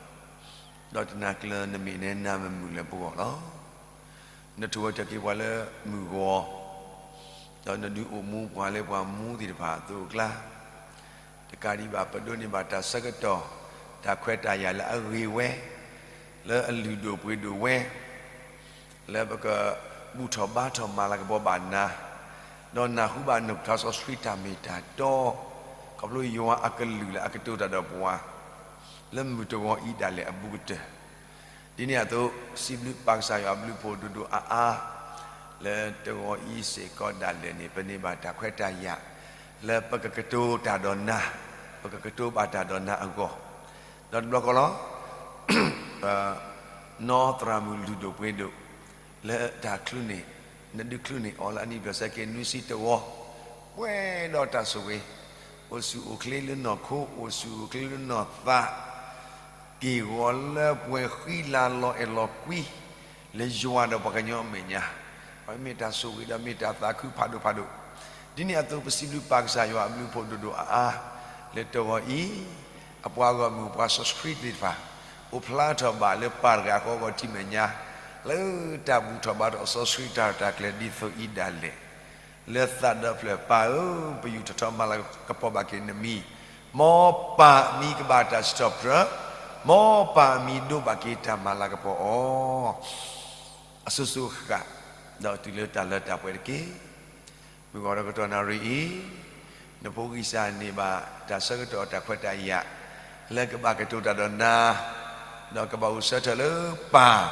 ဒီးတနၤကျၢၤနမံၤန့ၣ် နၢ်မုာ်လၢပဂီၢ်လီၤ. နထိၣ်ဝဲထီၣ်က့ၤပှၤလၢမုၢ်ဂီၤ, ဒီးနဒုးအိၣ်မူပှၤလၢပှၤမူသ့ၣ်တဖၣ်အသိးအကျါ, တကးဒံးဘၣ် ပဒိးန့ၢ်ဘၣ်တၢ်ဆၢကတီၢ် တၢ်ခွဲးတၢ်ယာ်လၢအဂ့ၤဝဲ, လၢအလုၢ်ဒိၣ်ပှ့ၤဒိၣ်ဝဲ, လၢပကဘူၣ်ထီၣ်ဘါထီၣ်မၤလၤကပီၤဘၣ်နၤ, ဒီးနၢ်ဟူဘၣ်နကစၢ်စီဆှံတၢ်မ့ၢ်တၢ်တီ, ခီဖျိယွၤအကလုၢ်လၢအကတိၤတၢ်ဒီးပှၤ လၢမုၢ်တဂီၤအံၤဒၣ်လဲာ်အဘူးကတၢၢ်, ဒ်န့ၣ်အသိး စံးဘျုးပၢ်ကစၢ်ယွၤအဘျုးအဖှိၣ်ဒိၣ်ဒိၣ်အါအါ, လၢတဂီၤအံၤစ့ၢ်ကီးဒၣ်လဲာ်န့ၣ် ပန့ၢ်ဘၣ်တၢ်ခွဲးတၢ်ယာ် လၢပကကတိၤတၢ်ဒီးနၤ, ပကကတိၤဘၣ်တၢ်ဒီးနၤအဂီၢ်, ဒီးတဘျီဃီလီၤ ပနီၢ်သရၣ်မုၣ်လုၢ်ဒိၣ်ပှ့ၤဒိၣ် လၢတၢ်ချုးန့ၣ်, နဒုးချုးန့ၢ်အီၤလၢအနံၣ်ဘျဲၣ်ဆၢက့ၤ နွံဆံတဝီ, ပှဲၤဒီးတၢ်ဆိၣ်ဂ့ၤ, အိၣ်ဆူၣ်အိၣ်ချ့လၢနီၢ်ခိ, အိၣ်ဆူၣ်အိၣ်ချ့လၢနီၢ်သး, က့ၢ်ဂီၤလၢပှဲၤဃံလၤလီၤအဲၣ်လီၤကွံ လၢယွၤဒီးပှၤကညီအမဲာ်ညါ, အဝဲမ့ၢ်တၢ်ဆိၣ်ဂ့ၤဒီးမ့ၢ်တၢ်သးခုဖးဒိၣ်ဖးဒိၣ်, ဒ်န့ၣ်အသိးပစံးဘျုးပၢ်ကစၢ်ယွၤအဘျုးအဖှိၣ်ဒိၣ်ဒိၣ်အါအါ, လၢတဂီၤအံၤ, အပှၤဂီၢ်မုၢ်ပှၤစီဆှံသ့ၣ်တဖၣ်, အိၣ်ဖျါထီၣ်ဘၣ်လၢပၢ်တဂၤအဃိအဂီၢ်ထံမဲာ်ညါ, လၢတၢ်ဘူၣ်ထီၣ်ဘါထီၣ်စီဆှံတၢ်ရဲၣ်တၢ်ကျဲၤဒ်သိးအံၤဒၣ်လဲာ် လၢသးဒီဖျၢၣ်ပၢ်ဧၢ, ပယူာ်ထီၣ်ထီမၤလၤကပီၤဘၣ်က့ၤနမံၤ, မ်ပၢ်အမံၤကဘၣ်တၢ်စံးထီၣ်ပတြၢၤ, မ်ပၢ်အမံၤဒိးဘၣ်က့ၤတၢ်မၤလၤကပီၤအီၤ, အစိၤစိၤအဃၣ်, ဒီးတုၤလၢတၢ်လၢတၢ်ပှဲၤတက့ၢ်. မုၢ်ဂီၤဒီးကတီၢ်နၣ်ရံၣ်အံၤ, နဖိဂံၢ်စၢ်န့ၢ်ဘၣ်တၢ်ဆၢကတီၢ်တၢ်ခွဲးတၢ်ယာ်, လၢကဘၣ်ကတိၤတၢ်ဒီးနၤ, ဒီးကဘၣ်အိၣ်ဆၢထၢၣ်လၢပၢ်,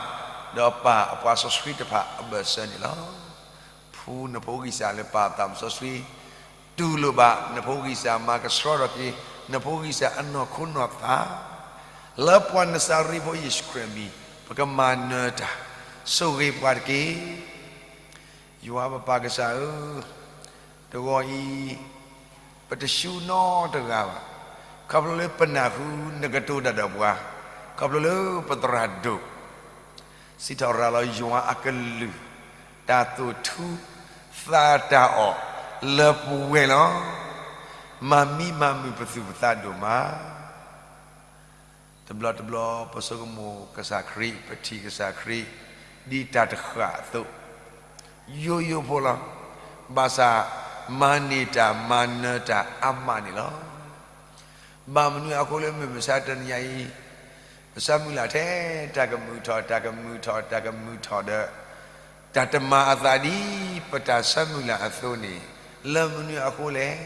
ဒီးပၢ်အပှၤစီဆှံတဖၣ်အဘၢၣ်စၢၤန့ၣ်လီၤ. ဖှူနဖိဂံၢ်စၢ်လၢပၢ်သးစီဆှံ, တူၢ်လိာ်ဘၣ်နဖိဂံၢ်စၢ်မၤကဆှီထီၣ်က့ၤ နဖိဂံၢ်စၢ်အနီၢ်ခိနီၢ်သး, လၢပှၤနစၤရ့းဖိယ့ၣ်ၡူးခရံာ်အမံၤ, ပကမၤနၢၤတၢ်, ဆိၣ်ဂ့ၤပှၤတက့ၢ်. ယွၤပပၢ်ကစၢ်ဧၢ, တဂီၤအံၤ, ပတဆူနီတဂၤဘၣ်, ခီဖျိလၢပနၢ်ဟူနကတိၤတၢ်ဒီးပှၤ, ခီဖျိလၢပသရၣ်ဒိၣ် စံးထီၣ်ရၤလီၤယွၤအကလုၢ်, တၢ်သိၣ်ထူ, သးတၢ်အီၣ်, လၢပဝဲၢ်လီၤ. မၤမံမၤမုာ်ပသူၣ်ပသးဒိၣ်မး တဘျီတဘျီ ပဆိကမိၣ်ကစၢ်ခရံာ်, ပထံၣ်ကစၢ်ခရံာ်, ဒ်တၢ်တဃၣ်အသိး, ယိယိဖိလီၤ. ဘၣ်ဆၣ်, မၤန့ၢ်တၢ်မၤနၢၤတၢ်အါမးန့ၣ်လီၤ. ဘၣ်မနုၤအဃိလၢမုၢ်မဆါတနံၤညါအံၤ, ပဆၢမုၢ်လၢ်ထဲတၢ်ကမုာ်ထီၣ်, တၢ်ကမုာ်ထီၣ်, တၢ်ကမုာ်ထီၣ်ဒီး, တၢ်တမၤအသးဒ်ပတၢ်ဆၢမုၢ်လၢ်အသိးန့ၣ်, လၢမနုၤအဃိလဲၣ်.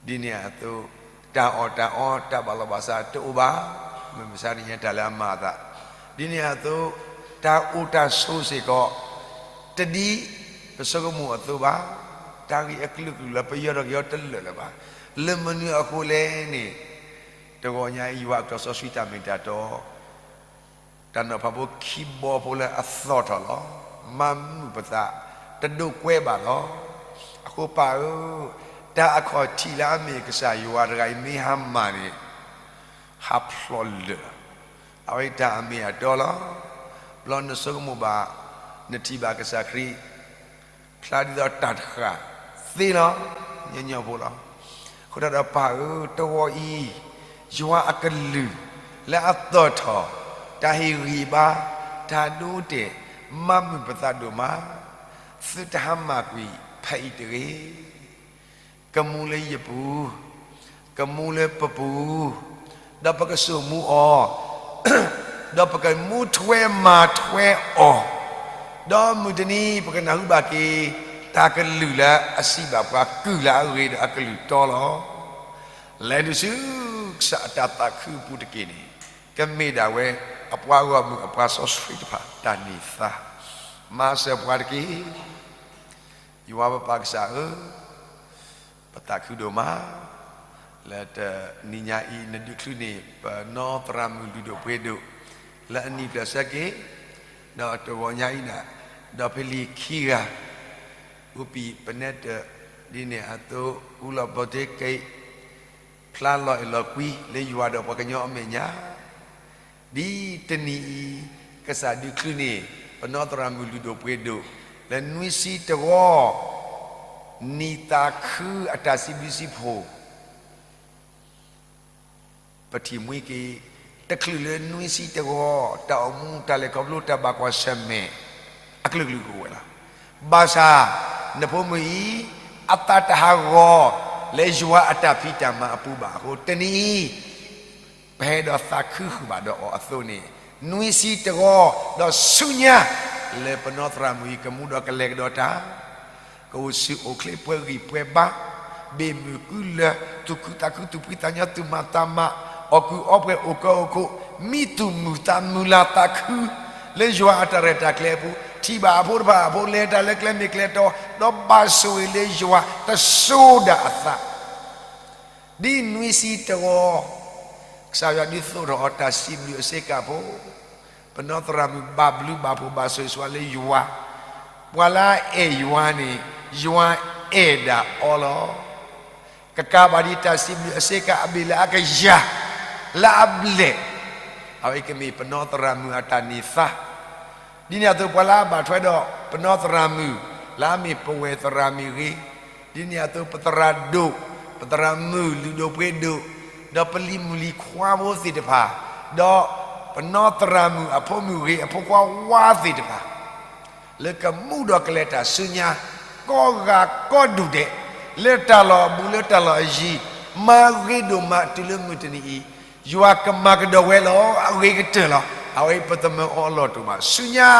ဒ်န့ၣ်အသိး, တၢ်အီၣ်တၢ်အီ, တၢ်ဘၣ်လီၤဘၣ်စးတအိၣ်ဘၣ်, မုၢ်မဆါတနံၤညါတၢ်လၢအမၤအသး, ဒ်န့ၣ်အသိး, တၢ်အိၣ်တၢ်ဆိးစ့ၢ်ကီး, တဒ်ပဆိကမိၣ်အသိးဘၣ်, တၢ်ဂ့ၢ်အကလုာ်ကလုာ်လၢပယီၤထီၣ်က့ၤအီၤတလၢာ်လၢၤဘၣ်. လၢမနုၤအဃိလဲၣ်န့ၣ်, တဂီၤညါအံၤယွၤအကတီၢ်စီဆှံတၢ်မ့ၢ်တၢ်တီ တၢ်နီၤဖးဖိခံဘီဖိလၢအသီၣ်ထီၣ်လီၤ. မၤမုာ်ပသး, တဒိးကွဲဘၣ်လီၤ. အဃိပၢ်ဧၢ, တၢ်အခီၣ်ထံးလၢအမ့ၢ်ကစၢ်ယွၤတဂၤအံၤမ့ၢ်ဟါမၢ်န့ၣ်, ဟးဖျိးလၢာ်လီၤ. အဝဲတၢ်အမ့ၢ်အတီလီၤ. ဘျီနဆိကမိၣ်ဘၣ်, နထံၣ်ဘၣ်ကစၢ်ခရံာ် ဖျါဒ်သိးတၢ်တဃၣ်သ့လီၤ, ညီညီဖိလီၤ. အဃိဒီးပၢ်ဧၢ, တဂီၤအံၤ, ယွၤအကလုၢ်လၢအသီၣ်ထီၣ်, တၢ်ဟ့ၣ်ဂံၢ်ဘါ, တၢ်ဒိတဲာ်, မၤမုာ်ပသးဒိၣ်မး, သုတဟါမၢ်ကွံာ်ဖဲအံၤတဂ့ၤ. ကမူလၢယပူၤ, ကမူလၢပပူၤ, ဒီးပကစိာ်မူအီၤ, ဒီးပကမူထွဲမၤထွဲအီၤ, ဒီးမုၢ်တနံၤပကနၢ်ဟူဘၣ်က့ၤ တၢ်ကလုၢ်လၢအစံးဘၣ်ပှၤကုၢ်လၢအဂ့ၤဒီးအကလုၢ်တီလီၤ. လဲၤဒုးဆူ ကစၢ်အတၢ်သးခုအပူၤတက့ၢ်န့ၣ်, ကမ့ၢ်ဒၣ်ဝဲအပှၤဂီၢ်မုၢ်အပှၤစီဆှံတဖၣ်တၢ်န့ၢ်သါ, မၤစၢၤပှၤတက့ၢ်. ယွၤပပၢ်ကစၢ်ဧၢ, ပသးခုဒိၣ်မး, လၢတနံၤညါအံၤ နဒုးချုးန့ၢ် ပနီၢ်သရၣ်မုၣ်လုၢ်ဒိၣ်ပှ့ၤဒိၣ် လၢအနံၣ်ဖျၢၣ်ဆၢက့ၤ, ဒီးတဂီၤညါအံၤဒၣ်, ဒီးဖဲလံၤခံဂၤ, အူပံၤပနဲတၢၣ်, ဒ်န့ၣ်အသိး အူလီၢ်ဘီတ့က့ၢ်, ဖျါလီၤအဲၣ်လီၤကွံလၢယွၤဒီးပှၤကညီအမဲာ်ညါ ဒ်တနံၤအံၤ, ကစၢ်ဒုးချုးန့ၢ် ပနီၢ်သရၣ်မုၣ်လုၢ်ဒိၣ်ပှ့ၤဒိၣ် လၢနွံဆံတဝီ နံၣ်သးခုအတၢ်စံးဘျုးစံးဖှိၣ် ပထံၣ်မှံက့ၤ တချုးလၢနွံဆံတဝီ တၢ်အိၣ်မူတၢ်လဲၤခီဖျိတၢ်ဘၣ်ကွၢ်ဆၢၣ်မဲာ် အကလုာ်ကလုာ်ကအိၣ်ဝဲလီၤ. ဘၣ်ဆၣ် နဖိမုၣ်အံၤ အသးတဟးဂီၤ လၢယွၤအတၢ်ဖံးတၢ်မၤအပူၤဘၣ်အဃိ တနံၤအံၤ ပဟဲဒီးသးခုဃုာ်ဘၣ်ဒီးအီၤအသိးန့ၣ် နွံဆံတဝီ ဒီးဆူညါ လၢပနီၢ်သရၣ်မုၣ်အံၤ ကမူဒီးကလဲၤကဒီးတၢ် ကအိၣ်ဆူၣ်အိၣ်ချ့ပှဲၤဂံၢ်ပှဲၤဘါ ဘ့ၣ်မုၢ်ကုလၢၢ် သူၣ်ခုသးခု သူၣ်ဖှံသးညီ သူၣ်မၤသးမၤ အီၣ်ကူၣ်အီပှဲၤ အိၣ်ကၢအိၣ်ခိၣ် မံသူၣ်မုာ်သးမုာ်လၤသးခု လၢယွၤအတၢ်ရဲၣ်တၢ်ကျဲၤအပူၤ ထံၣ်ဘၣ်အဖိတဖၣ်အဖိလဲၤတၢ်လၢကျဲမ့ၢ်ကျဲတီ ဒီးဘၣ်ဆိၣ်ဂ့ၤလၢယွၤတစိၤဒၣ်အသး ဒ်နွံဆံတဝီ ကစၢ်ယွၤဒုးသိးထီၣ်အီၤတၢ်စံးဘျုးအစ့ၢ်ကီးဖိ, ပနီသရၣ်မုၣ်ဘၣ်ဘျုးဘၣ်ဖှိၣ်ဘၣ်ဆိၣ်ဂ့ၤဆိၣ်ဝါလၢယွၤ, ပှၤလၢအအဲၣ်ယွၤန့ၣ် ယွၤအဲၣ်ဒၣ်အီၤလီၤ. ကကးဘၣ်ဒံးတၢ်စံးဘျုးအစ့ၢ်ကီးအဘ့ၣ်လၢအကယၤ, လၢအဘျဲၣ်, အဝဲကမ့ၢ်ပနီသရၣ်မုၣ်အတၢ်န့ၢ်သါ ဒ်န့ၣ်အသိးပှၤလၢအဘၣ်ထွဲဒီးပနီသရၣ်မုၣ် လၢအမ့ၢ်ပဝဲၢ်သရၣ်မုၣ်ဂ့ၤ, ဒ်န့ၣ်အသိးပသရၣ်ဒိၣ်, ပသရၣ်မုၣ်လုၢ်ဒိၣ်ပှ့ၤဒိၣ်, ဒီးပလံၤမုၣ်လံၤခွါဖိသ့ၣ်တဖၣ်, ဒီးပနီသရၣ်မုၣ်အဖိမုၣ်ဂ့ၤအဖိခွါဝါသ့ၣ်တဖၣ် လၢကမူဒီးကလဲၤတၢ်ဆူညါ ကိးဂၤကိးဒူၣ်ဒဲး, လၢတၢ်လီၢ်အဘူးလၢတၢ်လီၢ်အယံၤ, မၤဂ့ၤဒိၣ်မးတုၤလၢမုၢ်တနံၤအံၤ, ယွၤကမၤကဒီးဝဲလီၤ. အဂ့ၤကတၢၢ်လီၤ. အဝဲအံၤပတမၢအီအလီၢ်တအိၣ်ဘၣ်. ဆူညါ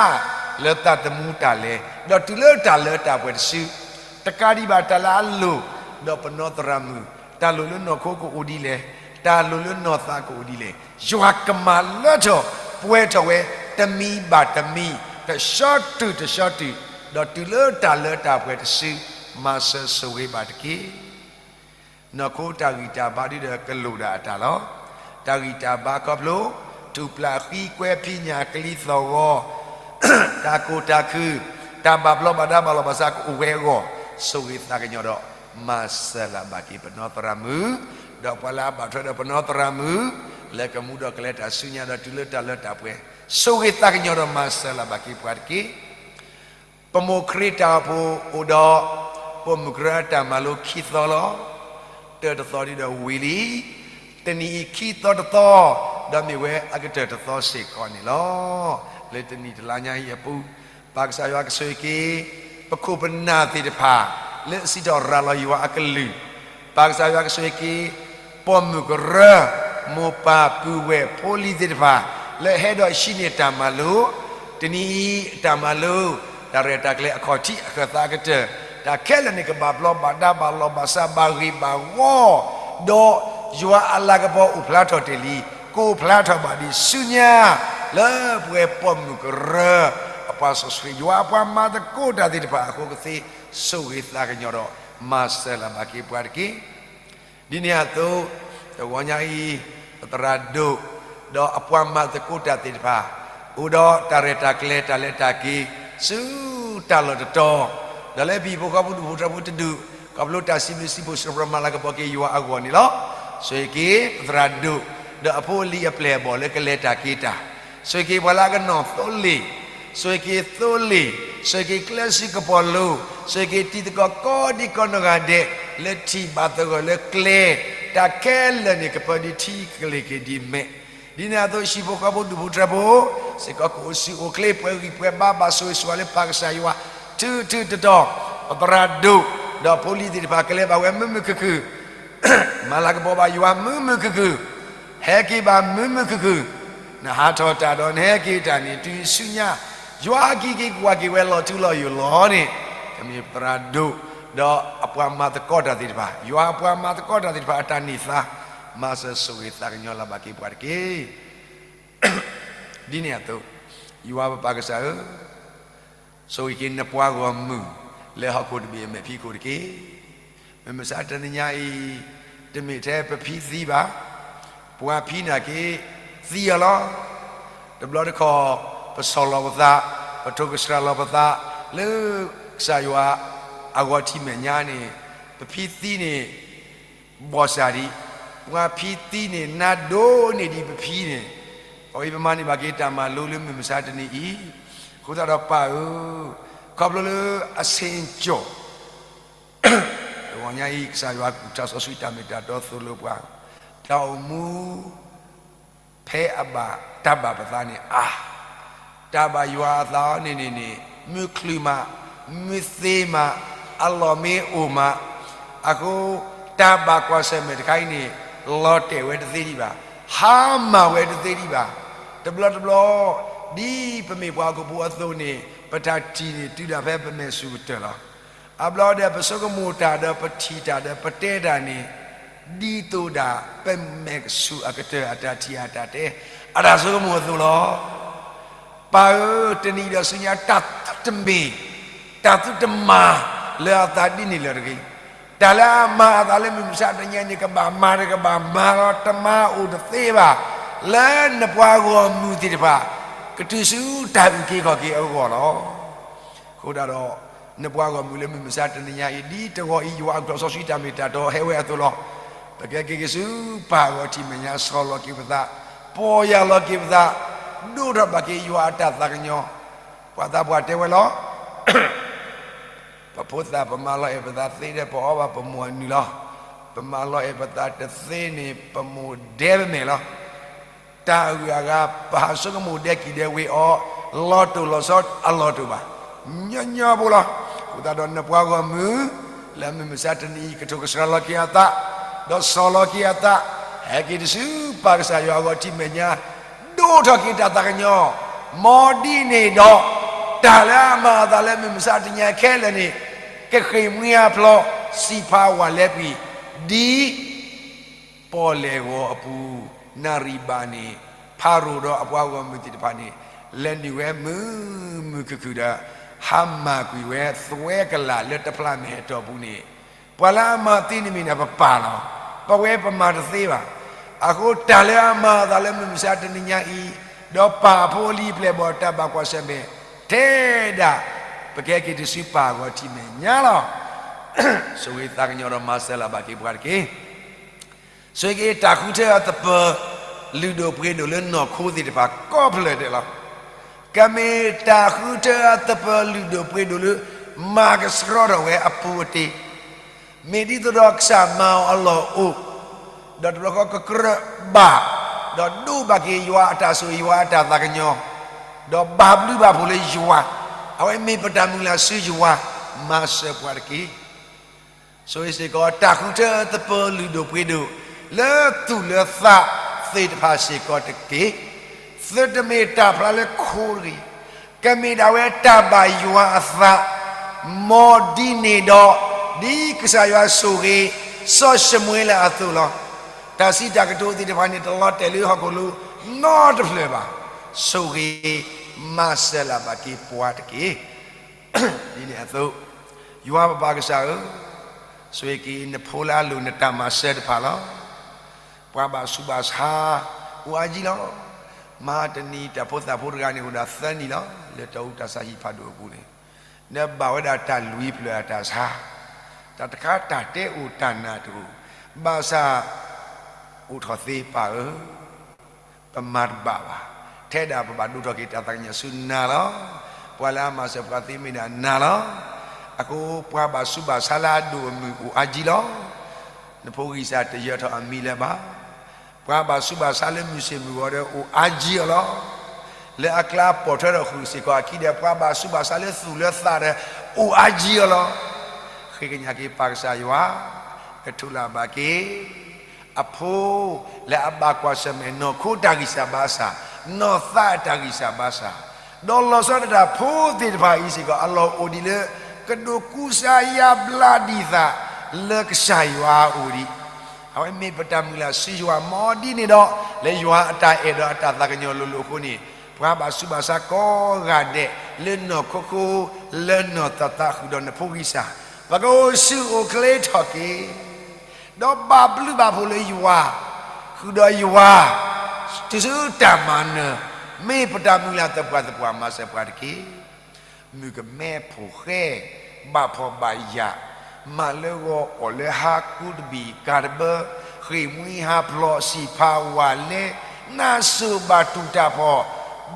လၢသးသမူတၢ်လဲၤ, ဒီးတုၤလၢတၢ်လၢတၢ်ပှဲၤတစု, တကးဒံးဘၣ်တၢ်လၢအလိၣ်, ဒီးပနီသရၣ်မုၣ်, တၢ်လိၣ်လၢနီၢ်ခိကအိၣ်ဒ်လဲၣ်, တၢ်လိၣ်လၢနီၢ်သးကအိၣ်ဒ်လဲၣ်, ယွၤကမၤလၢထီၣ်ပှဲၤထီၣ်ဝဲ တမံၤဘၣ်တမံၤ, တဆၢတုၤတဆၢတုၤ, ဒီးတုၤလၢတၢ်လၢတၢ်ပှဲၤတစု, မၤစၢၤဆိၣ်ဂ့ၤဘၣ်တက့ၢ်. နီၢ်ခိတၢ်ဂံၢ်တၢ်ဘါဒုဒီးကလိၣ်ဒၣ်အတၢ်လီၤ. တၢ်ဂံၢ်တၢ်ဘါခီဖျိ ထူၣ်ပျၢ်ဃံကွဲဖံးညၣ်ကလံၤသီၣ်ဂီၤ, တၢ်ကိၢ်တၢ်ခုၣ်, တၢ်ဘၣ်ဘျီးဘၣ်ဒါဘၣ်လီၤဘၣ်စးကအိၣ်ဝဲအဂီၢ်, ဆိၣ်ဂ့ၤသးကညီၤဒီး မၤစၢၤလၢ်ဘၣ်က့ၤပနီသရၣ်မုၣ်, ဒီးပှၤလၢအဘၣ်ထွဲဒီးပနီသရၣ်မုၣ်, လၢကမူဒီးကလဲၤတၢ်ဆူညါဒီးတုၤလၢတၢ်လၢတၢ်ပှဲၤ, ဆိၣ်ဂ့ၤသးကညီၤဒီးမၤစၢၤလၢ်ဘၣ်က့ၤပှၤတက့ၢ်. ပမိၢ်ခရံာ်တၢ်အိၣ်ဖှိၣ်အိၣ်ဒီး ပိာ်မုၣ်ကရၢအတၢ်မၤလိခံသီလီၤ. တၢၢ်တသီဒုဒီးဝံၤလံ. တနံၤအံၤခံသီတသီ, ဒီးမ့ၢ်ဝဲအကတၢၢ်တသီစ့ၢ်ကီးန့ၣ်လီၤ. လၢတနံၤတလါညါအံၤအပူၤ, ပၢ်ကစၢ်ယွၤကဆိၣ်ဂ့ၤက့ၤ ပခိၣ်ပနၢ်သ့ၣ်တဖၣ် လၢအစံးထီၣ်ရၤလီၤယွၤအကလုၢ်, ပၢ်ကစၢ်ယွၤကဆိၣ်ဂ့ၤက့ၤ ပိာ်မုၣ်ကရၢ, မိၢ်ပၢ်ပုၢ်ဝဲၢ်ဖိလံၤသ့ၣ်တဖၣ် လၢဟဲဒီးဟံးန့ၢ်တၢ်မၤလိ, တနံၤအံၤတၢ်မၤလိ, တၢ်ရဲၣ်တၢ်ကျဲၤအခီၣ်ထံးအခၢၣ်သးအကတၢၢ်, တၢ်ခဲလၢာ်န့ၣ် ကဘၣ်ဘျီးဘၣ်ဒါဘၣ်လီၤဘၣ်စးဘၣ်ဂ့ၤဘၣ်ဝီ, ဒီးယွၤအလၤကပီၤအိၣ်ဖျါထီၣ်တ့ၢ်လံ, ကအိၣ်ဖျါထီၣ်ဘၣ်ဒံးဆူညါ, လၢပဝဲပိာ်မုၣ်ကရၢ အပှၤစီဆှံ ယွၤအပှၤမၤသကိးတၢ်သ့ၣ်တဖၣ်အဃိကသ့, ဆိၣ်ဂ့ၤသးကညီၤဒီး မၤစၢၤလၢ်ဘၣ်က့ၤပှၤတက့ၢ်. ဒ်န့ၣ်အသိး, တဂီၤညါအံၤ, ပသရၣ်ဒိၣ်, ဒီးအပှၤမၤသကိးတၢ်သ့ၣ်တဖၣ်, အိၣ်ဒီးတၢ်ရဲၣ်တၢ်ကျဲၤတၢ်လဲၤတၢ်က့ၤ, ဆူတၢ်လီၢ်တတီၤ, ဒီးလၢပဟံၣ်ဖိဃီဖိဒူၣ်ဖိထၢဖိတဒူၣ်, ခီဖျိတၢ်စံးဘျုးစံးဖှိၣ်စံးပရၢမၤလၤကပီၤက့ၤယွၤအဂီၢ်န့ၣ်လီၤ. ဆိၣ်ဂ့ၤက့ၤ ပသရၣ်ဒိၣ်, ဒီးအဖိအလံၤအပျဲၢ်အဘီၣ်လၢကလဲၤတၢ်က့ၤတၢ်, ဆိၣ်ဂ့ၤက့ၤပှၤလၢအကနီၣ်သိလ့ၣ်, ဆိၣ်ဂ့ၤက့ၤသိလ့ၣ်, ဆိၣ်ဂ့ၤက့ၤကျဲစုကပီၤလိၤ, ဆိၣ်ဂ့ၤက့ၤတံၤသကိးကိးဒံကိးနီၢ်ဂၤဒဲး, လၢထံၣ်ဘၣ်သဂၢၢ်လၢကျဲ, တၢ်ခဲလၢာ်န့ၣ် ကပၢၤဒံးထံကလ့ၤက့ၤဒံးမဲး, ဒ်န့ၣ်အသိးဟံၣ်ဖိဃီဖိဒူၣ်ဖိထၢဖိ, စ့ၢ်ကီးကအိၣ်ဆူၣ်အိၣ်ချ့ပှဲၤဂံၢ်ပှဲၤဘါဘၣ်ဆိၣ်ဂ့ၤဆိၣ်ဝါလၢပၢ်ကစၢ်ယွၤ, ထုထုတတီၤ, ပသရၣ်ဒိၣ်, ဒီးဖိလံၤသ့ၣ်တဖၣ်ကလဲၤဘၣ်ဝဲမုာ်မုာ်ခုၣ်ခုၣ် မၤလၤကပီၤဘၣ်ယွၤမုာ်မုာ်ခုၣ်ခုၣ်, ဟဲက့ၤဘၣ်မုာ်မုာ်ခုၣ်ခုၣ်, နဟးထီၣ်တၢ်ဒီးနဟဲက့ၤတၢ်န့ၣ် တုၤဆူညါ, ယွၤက့ၤက့ၤကွၢ်က့ၤဝဲလီၤထူလီၤယိာ်လီၤန့ၣ်, ကမ့ၢ်ပသရၣ်ဒိၣ်, ဒီးအပှၤမၤသကိးတၢ်သ့ၣ်တဖၣ်, ယွၤအပှၤမၤသကိးတၢ်သ့ၣ်တဖၣ်အတၢ်န့ၢ်သါ, မၤစၢၤဆိၣ်ဂ့ၤသးကညီၤလၢ်ဘၣ်က့ၤပှၤတက့ၢ်. ဒ်န့ၣ်အသိး, ယွၤပပၢ်ကစၢ်ဧၢ, ဆိၣ်ဂ့ၤက့ၤနပှၤဂီၢ်မုၢ် လၢဟီၣ်ခိၣ်တဘ့ၣ်အမဲာ်ဖံးခိၣ်တက့ၢ်. မုၢ်မဆါတနံၤညါအံၤ, တမ့ၢ်ထဲပဖံသံဘၣ်, ပှၤဖံနာ်က့ၤသံအီၤလီၤ. တဘျီတခီၣ်, ပဆီၣ်လီၤပသး, ပထိၣ်ကဆှၣ်လီၤပသး, လၢကစၢ်ယွၤအဂီၤထံးမဲာ်ညါန့ၣ်, ပဖံသံန့ၣ် ဘီၣ်စၢ်ဒံး, ပှၤဖံသံန့ၣ်နါဒိၣ်န့ၢ်ဒံးပဖံန့ၣ်, အဝဲပမၤန့ၢ်ဘၣ်က့ၤတၢ်မၤလိလၢမုၢ်မဆါတနံၤအံၤ, အဃိသတးဒီးပၢ်ဧၢ, ခီဖျိလၢအဆ့ကၠီၣ် တဂီၤညါအံၤ ကစၢ်ယွၤကူၣ်ထီၣ်စီဆှံတၢ်မ့ၢ်တၢ်တီသိၣ်လိပှၤ, တၢ်အိၣ်မူ ဖဲအဘၣ်တၢ်ဘၣ်ပသးန့ၣ်အါ, တၢ်ဘၣ်ယွၤအသးအီၤန့ၣ်န့ၣ်န့ၣ် မုၢ်ချုးမး, မုၢ်သ့မး, အလီၢ်မ့ၢ်အိၣ်မး, အဃိ တၢ်ဘၣ်ကွၢ်ဆၢၣ်မဲာ်တခါအံၤန့ၣ် လီၤတဲာ်ဝဲတသ့ဒံးဘၣ်, ဟါမၢ်ဝဲတသ့ဒံးဘၣ်. တဘျီတဘျီ, ဒ်ပမ့ၢ်ပှၤဟီၣ်ခိၣ်ဖိအသိးန့ၣ် ပတၢ်ထံၣ်န့ၣ်တုၤဒၣ်ဖဲပမဲာ်ဆူၣ်ကတၢၢ်လီၤ. အဘျီဒီး ပဆိကမိၣ်တၢ်ဒီးပထံၣ်တၢ်ဒီးပတဲတၢ်န့ၣ် ဒ်သိးဒၣ်ပမဲာ်ဆူၣ်အကတၢၢ်အတၢ်ထံၣ်အတၢ်တဲ အတၢ်ဆိကမိၣ်အသိးလီၤ. ပၢ်ဧၢ, တနံၤဒီးဆူညါတၢ်သုတမ့ၢ်, တၢ်သုတမၤလၢအသးဒ်န့ၣ်လၢၤတဂ့ၤ. တၢ်လၢအမၤအသးလၢမုၢ်မဆါတနံၤအံၤန့ၣ် ကဘၣ်မၤဒီးကဘၣ်မၤလီၤ, တမၤအိၣ်တသ့ဘၣ်, လၢနပှၤဂီၢ်မုၢ်သ့ၣ်တဖၣ် ကတုၤဆူတၢ်အုၣ်က့ၤခီၣ်က့ၤအဂီၢ်လီၤ. အဃိဒၣ်ဒီး နပှၤဂီၢ်မုၢ်လၢမုၢ်မဆါတနံၤအံၤ ဒ်တဂီၤအံၤ ယွၤအကတီၢ်စီဆှံတၢ်မ့ၢ်တၢ်တီ ဟဲဝဲအသိးလီၤ. ပကဲက့ၤက့ၤဆူပၢ်အဂီၢ်ထံးမဲာ်ညါ ဆီၣ်လီၤက့ၤပသး, ပီၢ်ယၢ်လီၤက့ၤပသး, ဒိၣ်ထီၣ်ဘၣ်က့ၤယွၤအတၢ်သးကညီၤ, ပှၤသးပှၢ်တဲဝဲလီၤ. ပဖိသၣ်ပမၤလီၤအဲၣ်ပသးသ့ဒီး ပအီဘၣ်ပမိၢ်အနုၢ်လီၤ. ပမၤလီၤအဲၣ်ပသးတသ့န့ၣ် ပမိၢ်ဒဲပမဲာ်လီၤ. တၢ်အဂုၤအဂၤ ပဟးဆိကမိၣ်ဒဲကံၣ်ဒဲဝ့ၤအီၤ လီၤတိၢ်လီၤဆီအလီၢ်တအိၣ်ဘၣ်. ညီညီဖိလီၤ. အဃိသတးဒီးနပှၤဂီၢ်မုၢ် လၢမုၢ်မဆါတနံၤအံၤ ကထိၣ်ကဆှီလီၤက့ၤအသး, ဒီးဆီၣ်လီၤက့ၤအသး, ဟဲက့ၤတဆူပၢ်ကစၢ်ယွၤအဂီၢ်ထံးမဲာ်ညါ, ဒိၣ်ထီၣ်က့ၤတၢ်သးကညီၤ, မ်ဒ်န့ၣ်ဒီး တၢ်လၢအမၤအသးလၢမုၢ်မဆါတနံၤအံၤခဲလၢာ်န့ၣ် ကဃ့ၢ်မှံဟးဖျိး စံးဖးဝဲလၢကွံာ် ဒ် ပီၣ်လဲၣ်ဂီၤအပူၤ နၣ်ရံၣ်ဘၣ်န့ၣ် ဖၤရိၤဒီးအပှၤဂီၢ်မုၢ်သ့ၣ်တဖၣ်န့ၣ် လဲၤနုာ်ဝဲမုာ်မုာ်ခုၣ်ခုၣ်ဒီး ဟါမၢ်ကွံာ်ဝဲသွဲကလးလၢတဖျးမဲာ်ဟဲတီၢ်ပူၤန့ၣ်, ပှၤလၢအမၤသ့န့ၣ်မ့ၢ်ဒၣ်ပပၢ်လီၤ. ပဝဲပမၤတသ့ဘၣ်. အဃိတၢ်လၢအမၤအသးလၢမုၢ်မဆါတနံၤညါအံၤ, ဒီးပာ်အဖိအလံၤအပျဲၢ်အဘီၣ်တၢ်ဘၣ်ကွၢ်ဆၢၣ်မဲာ်, ထဲဒၣ် ပကဲက့ၤတဆူပၢ်အဂီၢ်ထံးမဲာ်ညါလီၤ. ဆိၣ်ဂ့ၤသးကညီၤဒီးမၤစၢၤလၢ်ဘၣ်က့ၤပှၤတက့ၢ်. ဆိၣ်ဂ့ၤတၢ်ဃုထၢအသပၢၤလုၢ်ဒိၣ်ပှ့ၤဒိၣ်လၢနီၢ်ခိသ့ၣ်တဖၣ်ကိးဖျၢၣ်ဒဲးလီၤ. ကမ့ၢ်တၢ်ဃုထၢအသပၢၤလုၢ်ဒိၣ်ပှ့ၤဒိၣ်လၢ မၤကဆှီထီၣ်ဝဲအပူၤအတ့ၢ်, မ့ၢ်ဒ်သိးဒီးကစၢ်မၤအီၤအလီၢ်အိၣ်, ဒီးတဘျီဃီကကြၢးဘၣ်, ဒီးဒိးဘၣ်က့ၤယွၤအတၢ်ဆိၣ်ဂ့ၤယွၤအတၢ်သးကညီၤ, ဒီးဘၣ်ဘျုးဘၣ်ဖှိၣ်လၢယွၤ, အဝဲမ့ၢ်ပတၢ်မုၢ်လၢ်ဆူယွၤ, မၤစၢၤပှၤတက့ၢ်. ဆိၣ်ဂ့ၤစ့ၢ်ကီး တၢ်ဃုထၢသပၢၤလုၢ်ဒိၣ်ပှ့ၤဒိၣ် လၢသူၣ်လၢသးသ့ၣ်တဖၣ်စ့ၢ်ကီးတက့ၢ်. သုတမ့ၢ်တၢ်ဖျါလၢခိတဂ့ၤ, ကမ့ၢ်ဒၣ်ဝဲတၢ်ဘၣ်ယွၤအသး, မ်ဒ်န့ၣ်ဒီး ဒ်ကစၢ်ယွၤဆိၣ်ဂ့ၤ စီၤၡမူၤအ့လးအသိးလီၤ. တၢ်စံးတၢ်ကတိၤသ့ၣ်တဖၣ်န့ၣ် တလီၤတဲာ်လၢဟီၣ်ခိၣ်လိၤနီတဖျၢၣ်ဘၣ်. ဆိၣ်ဂ့ၤ မၤစၢၤလၢ်ဘၣ်က့ၤပှၤတက့ၢ်. ဒ်န့ၣ်အသိး, ယွၤပပၢ်ကစၢ်ဧၢ, ဆိၣ်ဂ့ၤက့ၤနဖိလၢအလိၣ်နတၢ်မၤစၢၤတဖၣ်လီၤ. ပှၤဘၣ်ဆူးဘၣ်ဆါ အိၣ်အါကံလီၤ. မဟါတနံၤ တၢ်ဖိသၣ်ဖိတဂၤန့ၣ် အိၣ်ဒၣ်သၢနံၣ်လီၤ. လၢတၢ်အူတၢ်စၢ်ဟံၣ်ဖးဒိၣ်အပူၤန့ၣ်, နဘၣ်ဝဲဒၣ်တၢ်လွံၢ်ဖျၢၣ်အတၢ်ဆါ, တၢ်တခါတၢ်တဲအိၣ်တၢ်နၢ်တအိၣ်, ဘၣ်ဆၣ် အိၣ်ထီၣ်သ့ပၢ်ဧၢ ပမၤတဘၣ်ဘၣ်. ထဲဒၣ်ပဘၣ်ဒိးထီၣ်က့ၤတၢ်သးကညီၤဆူနၤလီၤ. ပှၤလၢအမၤစၢၤပှၤသ့မ့ၢ်ဒၣ်နၤလီၤ. အဃိပှၤဘၣ်ဆူးဘၣ်ဆါလၢအဒိၣ်အမုၢ်အိၣ်အါကံလီၤ. နဖိဂံၢ်စၢ်တယၢၤထီၣ်အမံၤလၢၤဘၣ်. ပှၤဘၣ်ဆူးဘၣ်ဆါလၢမုၢ်ဆ့ၣ်မုၢ်ဂီၤဒီးအိၣ်အါကံအီၤလီၤ. လၢအကျါပိာ်ထွဲထီၣ်ဃုာ်စ့ၢ်ကီးအခံဒီး ပှၤဘၣ်ဆူးဘၣ်ဆါလၢသူၣ်လၢသးဒီးအိၣ်အါကံအီၤလီၤ. ဃ့ကညးက့ၤပၢ်ကစၢ်ယွၤ, ကထိၣ်လၢ်ဘၣ်က့ၤ အဖိ လၢအဘၣ်ကွၢ်ဆၢၣ်မဲာ်နီၢ်ခိတၢ်ဂံၢ်စၢ်ဘါစၢ်, နီၢ်သးအတၢ်ဂံၢ်စၢ်ဘါစၢ်, ဒီးလီၤဆီဒၣ်တၢ်ဖိသ့ၣ်တဖၣ်အံၤစ့ၢ်ကီး အလီၢ်အိၣ်ဒံးလၢ ကဒိးကူစါယါဘျါဒံးသးလၢကစၢ်ယွၤအအိၣ်ဒံး. အဝဲမ့ၢ်ပတၢ်မုၢ်လၢ်ဆူယွၤ မ်ဒ်န့ၣ်ဒီး လၢယွၤအတၢ်အဲၣ်ဒီးအတၢ်သးကညီၤလိၤလိၤအဃိန့ၣ်, ပှၤဘၣ်ဆူးဘၣ်ဆါကိးဂၤဒဲး လၢနီၢ်ခိခိ လၢနီၢ်သးသးဃုာ်ဒီးနဖိဂံၢ်စၢ်, ပကအိၣ်ဆူၣ်အိၣ်ချ့ထီၣ်က့ၤ ဒီးဘၣ်ဘျုးဘၣ်ဖှိၣ်လၢယွၤ, ဃုာ်ဒီးယွၤ, တုၤဆူတၢ်မၤနၢၤ, မ့ၢ်ပတၢ်မုၢ်လၢ်သပှၢ်သပှၢ် မၤစၢၤပှၤတက့ၢ်. မုၣ်ကမဲဖိၣ်ဃဲ, ဘၣ်ဖှီၣ်ဘၣ်ယာ်, မၤလၢဂီၤအီၣ်လၢဟါ ကူတဘ့ၣ်ကၤတဘၢ, ဃ့ၢ်မှံဟးဖျိး စံၣ်ဖးဝးလဲ, နၢ်စိၤဘၣ်တူၢ်တၢ်ဖှီၣ်,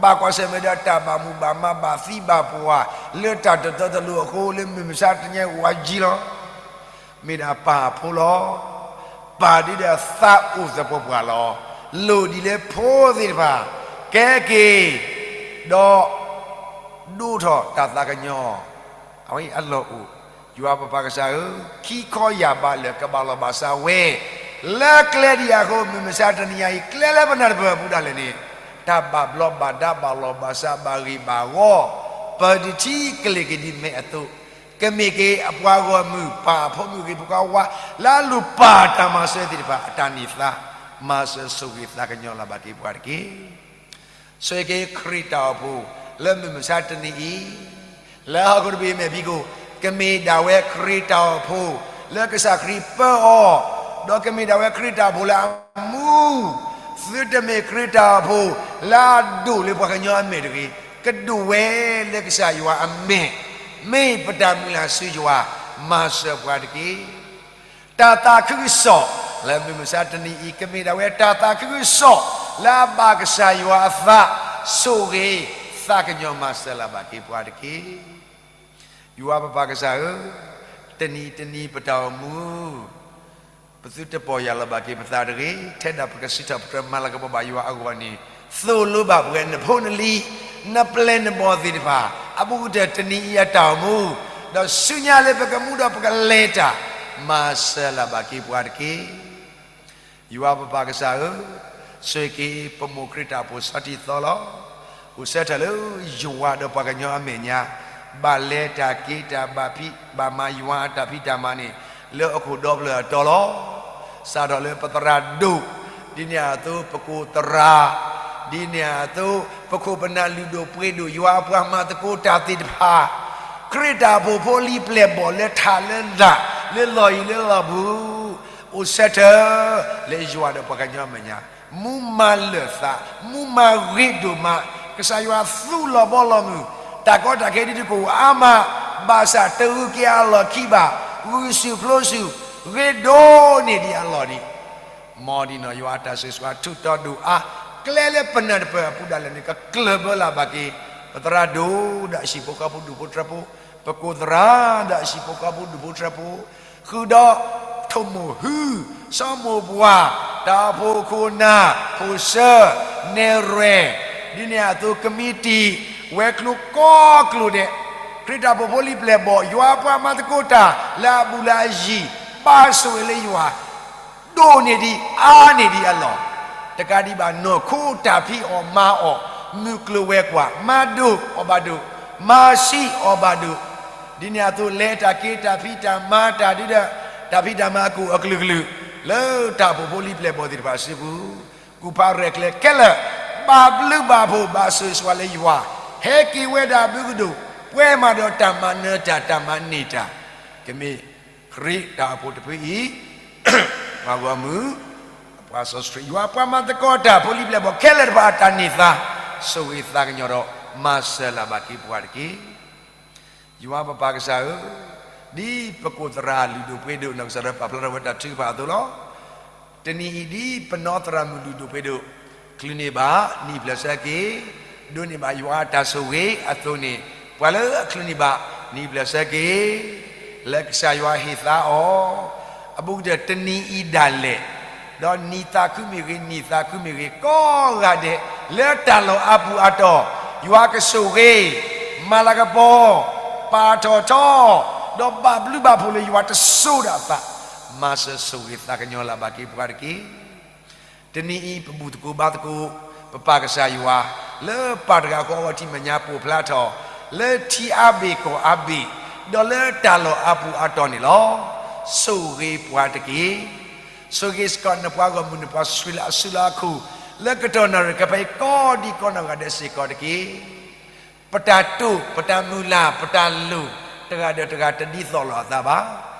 ဘၣ်ကွၢ်ဆၢၣ်မဲာ်ဒီးတၢ်ဘၣ်မူဘၣ်မၤ ဘၣ်သံဘၣ်ပှၢ် လၢတၢ်တတီတလိၤအဃိ လၢမုၢ်မဆါတနံၤညါအိၣ်အါကံလီၤ. မ့ၢ်ဒၣ်ပၢ်အဖိလီၤ. ပၢ်ဒ်ဒီးသးအိၣ်သပှၢ်ပှၢ်လီၤ. လိၣ်ဒ်လၢဖိသ့ၣ်တဖၣ် ကဲက့ၤ ဒီး ဒိၣ်ထီၣ်တၢ်သးကညီၤ အဝဲအံၤအလီၢ်အိၣ်, ယွၤပပၢ်ကစၢ်ဧၢ, ခံခီယၢ်ဘးလၢာ် ကဘၣ်လီၢ်ဘၣ်စးဝဲ, လၢကျဲဒ်အံၤအဃိ မုၢ်မဆါတနံၤညါအံၤ ကျဲလၢပနၢ်တပၢၢ်အပူၤဒၣ်လဲာ်န့ၣ်, တၢ်ဘၣ်ဘျီးဘၣ်ဒါ ဘၣ်လီၢ်ဘၣ်စး ဘၣ်ဂ့ၤဘၣ်ဂီၤ, ပတုၤထံကလဲာ်က့ၤဒ်မဲာ်အသိး, ကမ့ၢ်က့ၤအပှၤဂီၢ်မုၢ် ပၢ်အဖိမုၣ်ဂ့ၤ ဖိခွါဝါ လၢအလိၣ်ပၢ်တၢ်မၤစၢၤသ့ၣ်တဖၣ် အတၢ်န့ၢ်သါ, မၤစၢၤဆိၣ်ဂ့ၤသးကညီၤလၢ်ဘၣ်က့ၤပှၤတက့ၢ်. ဆိၣ်ဂ့ၤက့ၤခရံာ်တၢ်အိၣ်ဖှိၣ် လၢမုၢ်မဆါတနံၤအံၤ, လၢဟီၣ်ခိၣ်တဘ့ၣ်အမဲာ်ဖံးခိၣ်, ကမ့ၢ်ဒၣ်ဝဲခရံာ်တၢ်အိၣ်ဖှိၣ် လၢကစၢ်ခရံာ်ပၢအီၤ, ဒီးကမ့ၢ်ဒၣ်ဝဲခရံာ်တၢ်အိၣ်ဖှိၣ်လၢအမူ, သုတမ့ၢ်ခရံာ်တၢ်အိၣ်ဖှိၣ်လၢအဒိၣ်လၢပှၤကညီအမဲာ်တဂ့ၤ, ကဒိၣ်ဝဲလၢကစၢ်ယွၤအမဲာ်, မ့ၢ်ပတၢ်မုၢ်လၢ်ဆူယွၤ, မၤစၢၤပှၤတက့ၢ်. တၢ်သးခုကစီၣ်လၢမုၢ်မဆါတနံၤအံၤ ကမ့ၢ်ဒၣ်ဝဲတၢ်သးခုကစီၣ် လၢအဘၣ်ကစၢ်ယွၤအသး, ဆိၣ်ဂ့ၤသးကညီၤမၤစၢၤလၢ်ဘၣ်က့ၤပှၤတက့ၢ်. ယွၤပပၢ်ကစၢ်ဧၢ, တနံၤတနံၤပတၢ်အိၣ်မူ ပသုတပီၢ်ယၢ်လီၤဘၣ်က့ၤပသးတဂ့ၤ, ထဲဒၣ်ပကစံးထီၣ်ပတြၢၤမၤလၤကပီၤဘၣ်ယွၤအဂီၢ်န့ၣ်, သိၣ်လိဘၣ်ပှၤနဖိနလံၤ, နပျဲၢ်နဘီၣ်သ့ၣ်တဖၣ်, အဘူးကတၢၢ်တနံၤအံၤအတၢ်အိၣ်မူ, ဒီးဆူညါလၢပကမူဒီးပကလဲၤတၢ်, မၤစၢၤလၢ်ဘၣ်က့ၤပှၤတက့ၢ်. ယွၤပပၢ်ကစၢ်ဧၢ, ဆိၣ်ဂ့ၤက့ၤပမိၢ်ခရံာ်တၢ်အိၣ်ဖှိၣ်ဆီထံသီလီၤ. အိၣ်ဆၢထၢၣ်လၢယွၤဒီးပှၤကညီအမဲာ်ညါ, ဘၣ်လဲၤတၢ်က့ၤတၢ်ဘၣ်ဖံး, ဘၣ်မၤယွၤအတၢ်ဖံးတၢ်မၤန့ၣ်, လၢဟီၣ်ခိၣ်ဒီဖျၢၣ်အတီၤလီၤ. စးထီၣ်လၢပသရၣ်ဒိၣ်, ဒ်န့ၣ်အသိးပကိၢ်သရၣ်, ဒ်န့ၣ်အသိးပခိၣ်ပနၢ်လုၢ်ဒိၣ်ပှ့ၤဒိၣ် ယွၤအပှၤမၤသကိးတၢ်သ့ၣ်တဖၣ်, ခရံာ်တၢ်အိၣ်ဖှိၣ်ဖိလံၤပျဲၢ်ဘီၣ်လၢထးလၢနး, လၢလီၢ်ယံၤလၢလီၢ်ဘူး, အိၣ်ဆၢထၢၣ်လၢယွၤဒီးပှၤကညီအမဲာ်ညါ, မူမၤလၢာ်သး, မူမၤဂ့ၤဒိၣ်မး, ကစၢ်ယွၤသူၣ်လီၤဘီလီၤမုၢ်, တၢ်ကီတၢ်ခဲဒ်တကအိၣ်အါမး, ဘၣ်ဆၣ်တဂုာ်က့ၤအလီၢ်ခံဘၣ်, ဂုာ်ဆူၣ်ပျိဆူၣ်, ဂ့ၤဒိၣ်န့ၢ်ဒံးအလီၢ်ဒံး မ်ဒ်န့ၣ် ယွၤအတၢ်ဆိၣ်ဂ့ၤဆိၣ်ဝါထုးထီၣ်ဒိၣ်အါ, ကျဲလၢပနၢ်တပၢၢ်အပူၤဒၣ်လဲာ်န့ၣ် ကကျၢၢ်ဘၢလၢ်ဘၣ်က့ၤ, ပသရၣ်ဒိၣ်ဒီးအဟံၣ်ဖိဃီဖိဒူၣ်ဖိထၢဖိ, ပကိၢ်သရၣ်ဒီးအဟံၣ်ဖိဃီဖိဒူၣ်ဖိထၢဖိ, ဃုာ်ဒီးထိၣ်မိၢ်ဟု, စီၤမိၢ်ပှၢ်, တၢ်အိၣ်ဖှိၣ်ခိၣ်နၢ်, ဖိၣ်စၢ, နဲၣ်ရွဲၣ်, ဒ်န့ၣ်အသိးကမံးတံာ်, ဝဲၤကျိၤကိးကျိၤဒဲး, ခရံာ်တၢ်အိၣ်ဖှိၣ်ဖိလံၤပျဲၢ်ဘီၣ်, ယွၤအပှၤမၤသကိးတၢ်လၢအဘူးလၢအယံၤ, ဘၣ်ဆိၣ်ဂ့ၤလၢယွၤ ဒိၣ်န့ၢ်ဒံး, အါန့ၢ်ဒံးအလီၢ်, တကးဒံးဘၣ် နီၢ်ခိတၢ်ဖံးအီၣ်မၤအီၣ်, မုၢ်ကျိၤဝဲၤကွာ်, မၤဒိၣ်အီၣ်ဘၣ်ဒိၣ်, မၤဆံးအီၣ်ဘၣ်ဒိၣ်, ဒ်န့ၣ်အသိး လဲၤတၢ်က့ၤတၢ်ဖံးတၢ်မၤတၢ်ဒုဒီး, တၢ်ဖံးတၢ်မၤအကူၣ်အကလုာ်ကလုာ်, လၢတၢ်အိၣ်ဖှိၣ်ဖိလံၤပျဲၢ်ဘီၣ်သ့ၣ်တဖၣ်အစုပူၤ, ကူၣ်ဖးရဲၣ်ကျဲၤခဲလၢာ်, ဘၣ်ဘျုးဘၣ်ဖှိၣ်ဘၣ်ဆိၣ်ဂ့ၤဆိၣ်ဝါလၢယွၤ, ဟဲက့ၤဝဲဒၣ်အဘျုးကဒိၣ်, ပှဲၤမးဒီးတၢ်မၤနၢၤတၢ် တၢ်မၤန့ၢ်တၢ်, ကမ့ၢ် ခရံာ်တၢ်အိၣ်ဖှိၣ်တဖုအံၤ, ပှၤဂီၢ်မုၢ်, ပှၤစီဆှံ, ယွၤပှၤမၤသကိးတၢ်ဖိလံၤပျဲၢ်ဘီၣ်ခဲလၢာ်တဖၣ်အတၢ်န့ၢ်သါ, ဆိၣ်ဂ့ၤသးကညီၤဒီး မၤစၢၤလၢ်ဘၣ်က့ၤပှၤတက့ၢ်. ယွၤပပၢ်ကစၢ်ဧၢ, ဒ်ပကိၢ်သရၣ်လုၢ်ဒိၣ်ပှ့ၤဒိၣ် နီၢ်ကစၢ်ဒီးပာ်ဖျါထီၣ်ဝဲတၢ်ထုကဖၣ်အသိးလီၤ. တနံၤအံၤဒ်ပနီၢ်သရၣ်မုၣ်လုၢ်ဒိၣ်ပှ့ၤဒိၣ်, ချုးန့ၢ်ဘၣ်နံၣ်ဘျဲၣ်ဆၢက့ၤ, ဒိးန့ၢ်ဘၣ်ယွၤအတၢ်ဆိၣ်ဂ့ၤအသိးန့ၣ်, ပှၤလၢအချုးန့ၢ်ဘၣ်နံၣ်ဘျဲၣ်ဆၢက့ၤ, လၢကစၢ်ယွၤဟ့ၣ်သါအီၤ, အဘူးကတၢၢ်တနံၤအံၤဒၣ်လဲာ်, ဒီးနံၣ်သးခုမ့ၢ်ဂ့ၤ, နံၣ်သးခုမ့ၢ်ဂ့ၤ, ကိးဂၤဒဲး, လၢတၢ်လီၢ်အါပူၤအါတီၤ, ယွၤကဆိၣ်ဂ့ၤ, မၤလၤကပီၤ, ပာ်ထီၣ်ထီ, ဒီးဘၣ်ဘျုးဘၣ်ဖှိၣ်လၢယွၤတစိၤဒၣ်အသး, မၤစၢၤဆိၣ်ဂ့ၤသးကညီၤလၢ်ဘၣ်က့ၤပှၤတက့ၢ်. တနံၤအံၤပဘူၣ်သကိးဘါသကိး, ပပၢ်ကစၢ်ယွၤ, လၢပၢ်တဂၤဃီအဂီၢ်ထံးမဲာ်ညါပိာ်ဖျါထီၣ်, လၢထံအါဘ့ၣ်ကီၢ်အါဘ့ၣ်, ဒီးလၢတၢ်လီၢ်အါပူၤအါတီၤန့ၣ်လီၤ. ဆိၣ်ဂ့ၤပှၤတက့ၢ်. ဆိၣ်ဂ့ၤစ့ၢ်ကီးနပှၤဂီၢ်မုၢ် နပှၤစီဆှံလၢအစုလၢအခူၣ်, လၢကတီၢ်နၣ်ရံၣ်ကဖဲအံၤကိးဒံကိးနီၢ်ဂၤဒဲးစ့ၢ်ကီးတက့ၢ်. ပတၢ်တိာ်, ပတၢ်မုၢ်လၢ်, ပတၢ်လိၣ်, တဂၤဒီးတဂၤတဒ်သိးလိာ်အသးဘၣ်.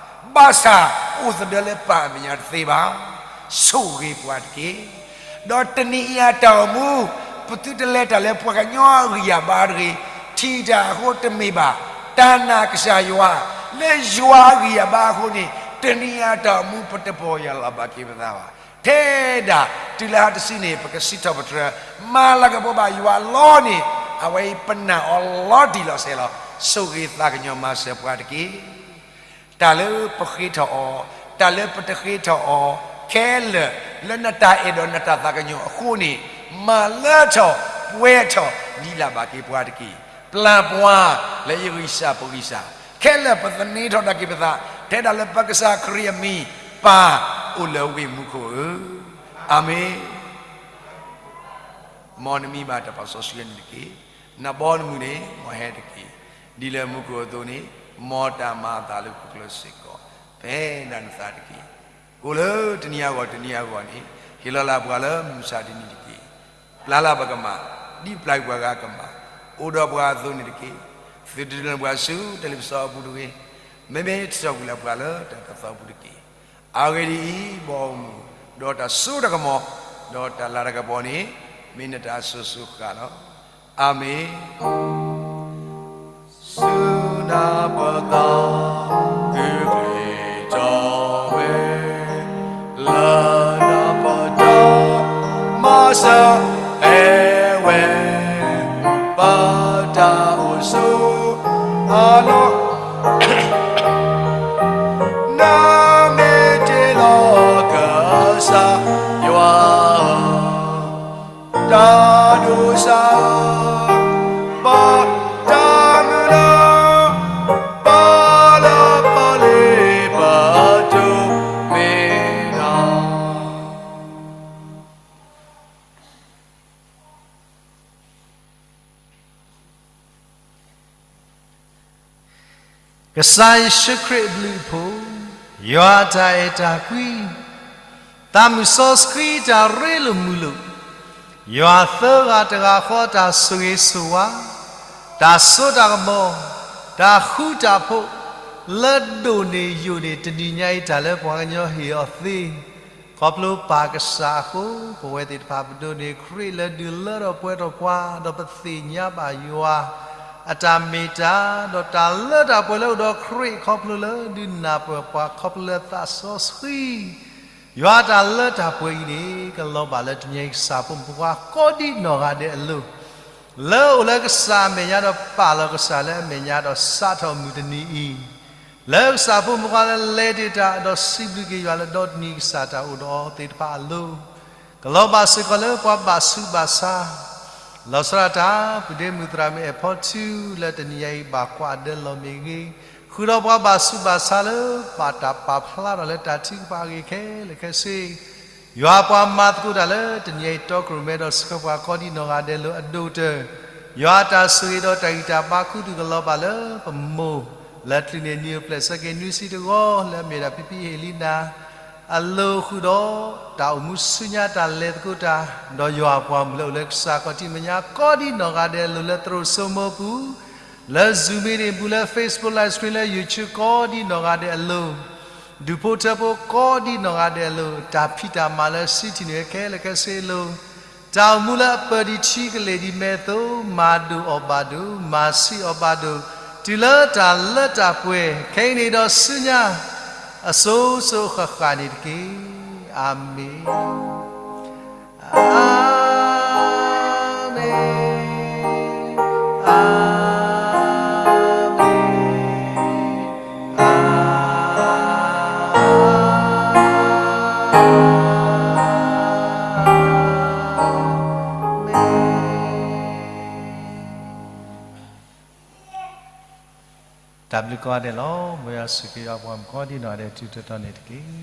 ဘၣ်ဆၣ်အိၣ်သဒၢလၢပၢ်အမဲာ်ညါတသ့ဘၣ်. ဆိၣ်ဂ့ၤပှၤတက့ၢ်. ဒီးတနံၤအံၤအတၢ်အိၣ်မူ, ပသုတလဲၤတၢ်လၢပှၤကညီအဂံၢ်အဘါတဂ့ၤ. ထံၣ်တၢ်အဃိတမ့ၢ်ဘၣ်, တၢ်နာ်ကစၢ်ယွၤ, လၢယွၤအဂံၢ်အဘါအဃိန့ၣ်, တနံၤအံၤအတၢ်အိၣ်မူပတပီၢ်ယၢ်လီၤဘၣ်က့ၤပသးဘၣ်. ထဲဒၣ်တုၤလၢဟါတစုန့ၣ် ပကစံးထီၣ်ပတြၢၤ, မၤလၤကပီၤဘၣ်ယွၤလီၤန့ၣ်, အဝဲအံၤပနာ်အီၤလီၤတံၢ်လီၤဆဲးလီၤ. ဆိၣ်ဂ့ၤသးကညီၤမၤစၢၤပှၤတက့ၢ်. တၢ်လၢပဃ့ထီၣ်အီၤ, တၢ်လၢပတဃ့ထီၣ်အီၤ, ခဲလၢာ်လၢနတၢ်အဲၣ်ဒီးနတၢ်သးကညီၤအဃိန့ၣ်, မၤလၢထီၣ်ပှဲၤထီၣ်ဒ်လၢ်ဘၣ်က့ၤပှၤတက့ၢ်. ပျၢ်ပှၤလၢယဂံၢ်စၢ်ပဂံၢ်စၢ်, ခဲလၢာ်ပသန့ၤထီၣ်ဒၣ်က့ၤပသး, ထဲဒၣ်လၢပကစၢ်ခရံာ်အမံၤ, ပၢ်အိၣ်လၢဝ့ၢ်မူခိၣ်ဧၢ, အၤမ့ၣ်. မ်နမံဘၣ်တၢ်ပာ်စီဆှံန့ၣ်တက့ၢ်. နဘီနမုၢ်န့ၣ် မ်ဟဲတက့ၢ်. ဒ်လၢမူခိၣ်အသိးန့ၣ်, မ်တၢ်မၤအသးလၢဟီၣ်ခိၣ်ချၢစ့ၢ်ကီး, ဖဲဒၣ်နသးတက့ၢ်. ကိၣ်လၢတနံၤအဂီၢ်တနံၤအဂီၢ်န့ၣ်, ဟ့ၣ်လီၤလၢ်ပှၤလၢမုၢ်မဆါတနံၤတက့ၢ်. ပျၢ်လၢ်ပကမၢ်, ဒ်ပျၢ်ကွံာ်ပှၤဂၤကမၢ်, အိၣ်ဒီးပှၤအသိးန့ၣ်တက့ၢ်. သုတဒုးနုာ်လီၤပှၤဆူတၢ်လ့ပစီအပူၤတဂ့ၤ, မ့မ့ၢ်ထံၣ်ထီၣ်ကွံာ်လၢပှၤလၢတၢ်တသီပူၤတက့ၢ်. အဂ့ၢ်ဒ်အံၤ, ဘီမုၢ်, ဒီးတၢ်စိတၢ်ကမီၤ, ဒီးတၢ်လၤတၢ်ကပီၤန့ၣ် မ့ၢ်နတၢ်အစိၤစိၤဃၣ်ဃၣ်လီၤ. အၤမ့ၣ်. ဆူနၤပသး ဂုာ်ကျဲးစၢးဝဲ, လၢနၤပတၢ်မၤစၢၤအဲၣ်ဝဲ, ပတၢ်အိၣ်ဆိးအလီၢ်, နမ့ၢ်တ့လီၤကစၢ်ယွၤဧၢ, တၢ်ဒိၣ်စၢ်ဧၢ, ဘၣ်တၢ်မုၢ်လၢ်, ပလၢပလ့ပတိၢ်မ့ၢ်နီၤ. ကစၢ်ယ့ၣ်ၡူးခရံာ်အဘျုးအဖှိၣ်, ယွၤအတၢ်အဲၣ်တၢ်ကွံ, သးမုၢ်စီဆှံတၢ်ရ့လိာ်မုာ်လိာ်, ယွၤသၢဂၤတဂၤဃီတၢ်ဆိၣ်ဂ့ၤဆိၣ်ဝါ, တၢ်စိတၢ်ကမီၤ, တၢ်ဃူတၢ်ဖိး, လၢဒိၣ်န့ၢ်ယိာ်န့ၢ်တနံၤညါအံၤ တၢ်လၢပှၤကညီဟ့ၣ်အီၤသ့ ခီဖျိပၢ်ကစၢ်အဃိ, ပဝဲသ့ၣ်တဖၣ်ပဒိးန့ၢ်ခရံာ်လၢဒုးလၢထီၣ်ပှဲၤထီၣ်ပှၤ, ဒီးပသ့ၣ်ညါဘၣ်ယွၤအတၢ်မ့ၢ်တၢ်, ဒီးတၢ်လၢတၢ်ပှဲၤလၢအိၣ်ဒီးခရံာ်ခီဖျိလၢဒုးနၢ်ပၢၢ်ပှၤခီဖျိလၢသးစီဆှံ, ယွၤအတၢ်လၢတၢ်ပှဲၤအံၤန့ၣ် ကလီၤဘၣ်လၢတနံၤအံၤကစၢ်ဖိမုၣ်ဖိခွါကိးဒံနီၢ်ဂၤဒဲးအလိၤ လၢအိၣ်လၢကစၢ်အမဲာ်ညါဒီးပာ်လီၤကစၢ်လၢအမဲာ်ညါဒီးစးထီၣ်မုၢ်တနံၤအံၤ, လၢကစၢ်ဖိမုၣ်ဖိခွါလၢလဲၤတ့ၢ်တၢ်ဒီးစံးဘျုးက့ၤယွၤလၢဒီတနံၤကစၢ်တၢ်အိၣ်ဒီးအီၤသ့ၣ်တဖၣ်အလိၤ, ကလီၤဘၣ်စ့ၢ်ကီးလၢပှၤဘၣ်ဆူးဘၣ်ဆါ, လီၤဆီဒၣ်တၢ် ပုၢ်ဒ့မုၣ်သရၣ်မုၣ်အဲၣ်ဖီထူလၢတနံၤအံၤဘၣ်ကွၢ်အဒၢလီၢ်မ့ၢ်ဂ့ၤ, ဃုာ်ဒီးပှၤဘၣ်ဆူးဘၣ်ဆါလၢဘၣ်တၢ်ပာ်ဖျါထီၣ်လၢတၢ်ထုကဖၣ်အဂ့ၢ်ခဲလၢာ်ခဲဆ့ ယွၤပှၤမၤသကိးတၢ်လၢတနံၤအံၤတီခိၣ်ရိၣ်မဲဒီးစံးဘျုးပှၤကိးဒံနီၢ်ဂၤဒဲးလိၤအဒိၣ်ကတၢၢ်, ယွၤအတၢ်ဆိၣ်ဂ့ၤဒီးတၢ်ဂံၢ်တၢ်ဘါခူသူၣ်ကလီၤဘၣ်လၢပမိၢ်, လၢချုးန့ၢ်နံၣ်အိၣ်ဖျဲၣ်ဆၢက့ၤနွံဆံတဂီၤလၢအမ့ၢ်ဒၣ်ဖံဖံဟ့ၣ်လံနၤ အလိၤဃုာ်ဒီး တၢ်အိၣ်မူဆူညါတၢ်လဲၤသကိးတၢ်, ဒီးယွၤအပှၤမုၣ်လၢအိၣ်လၢကစၢ်ခီၣ်ထံးမဲာ်ညါကိးဒံနီၢ်ဂၤဒဲးအလိၤလၢသရိာ်စိမိၤပူၤ, လၢ Zoom meeting ပူၤလၢ Facebook Live Stream လၢ YouTube ကိးဒံနီၢ်ဂၤဒဲးအလိၤ, ဒူၣ်ဖိထၢဖိကိးဒံနီၢ်ဂၤဒဲးအလိၤ, တၢ်ဖံးတၢ်မၤလၢစံးထံၣ်န့ၢ်ဝဲခဲလၢာ်ခဲဆ့အလိၤ, တၢ်အိၣ်မူလၢအပၢၢ်ဒံးထံကလ့ၢ်ဒံးမဲာ်သိး မၤဒိၣ်အီၣ်ဘၣ်ဒိၣ်, မၤဆံးအီၣ်ဘၣ်ဒိၣ်, တုၤလၢတၢ်လၢတၢ်ပှဲၤ ခဲအံၤန့ၣ်ဒီးဆူညါ အစိၤစိၤဃၣ်ဃၣ်န့ၣ်တက့ၢ်. အၤမ့ၣ်, အၤမ့ၣ်, အၤမ့ၣ်, အၤမ့ၣ်. တၢ်ဘျုးကိးဂၤဒဲးလီၤ. မ်ယွၤဆိၣ်ဂ့ၤယွၤပှၤမုၣ်ကိးဒံနီၢ်ဂၤဒဲး တုၤတတီၤန့ၣ်တက့ၢ်.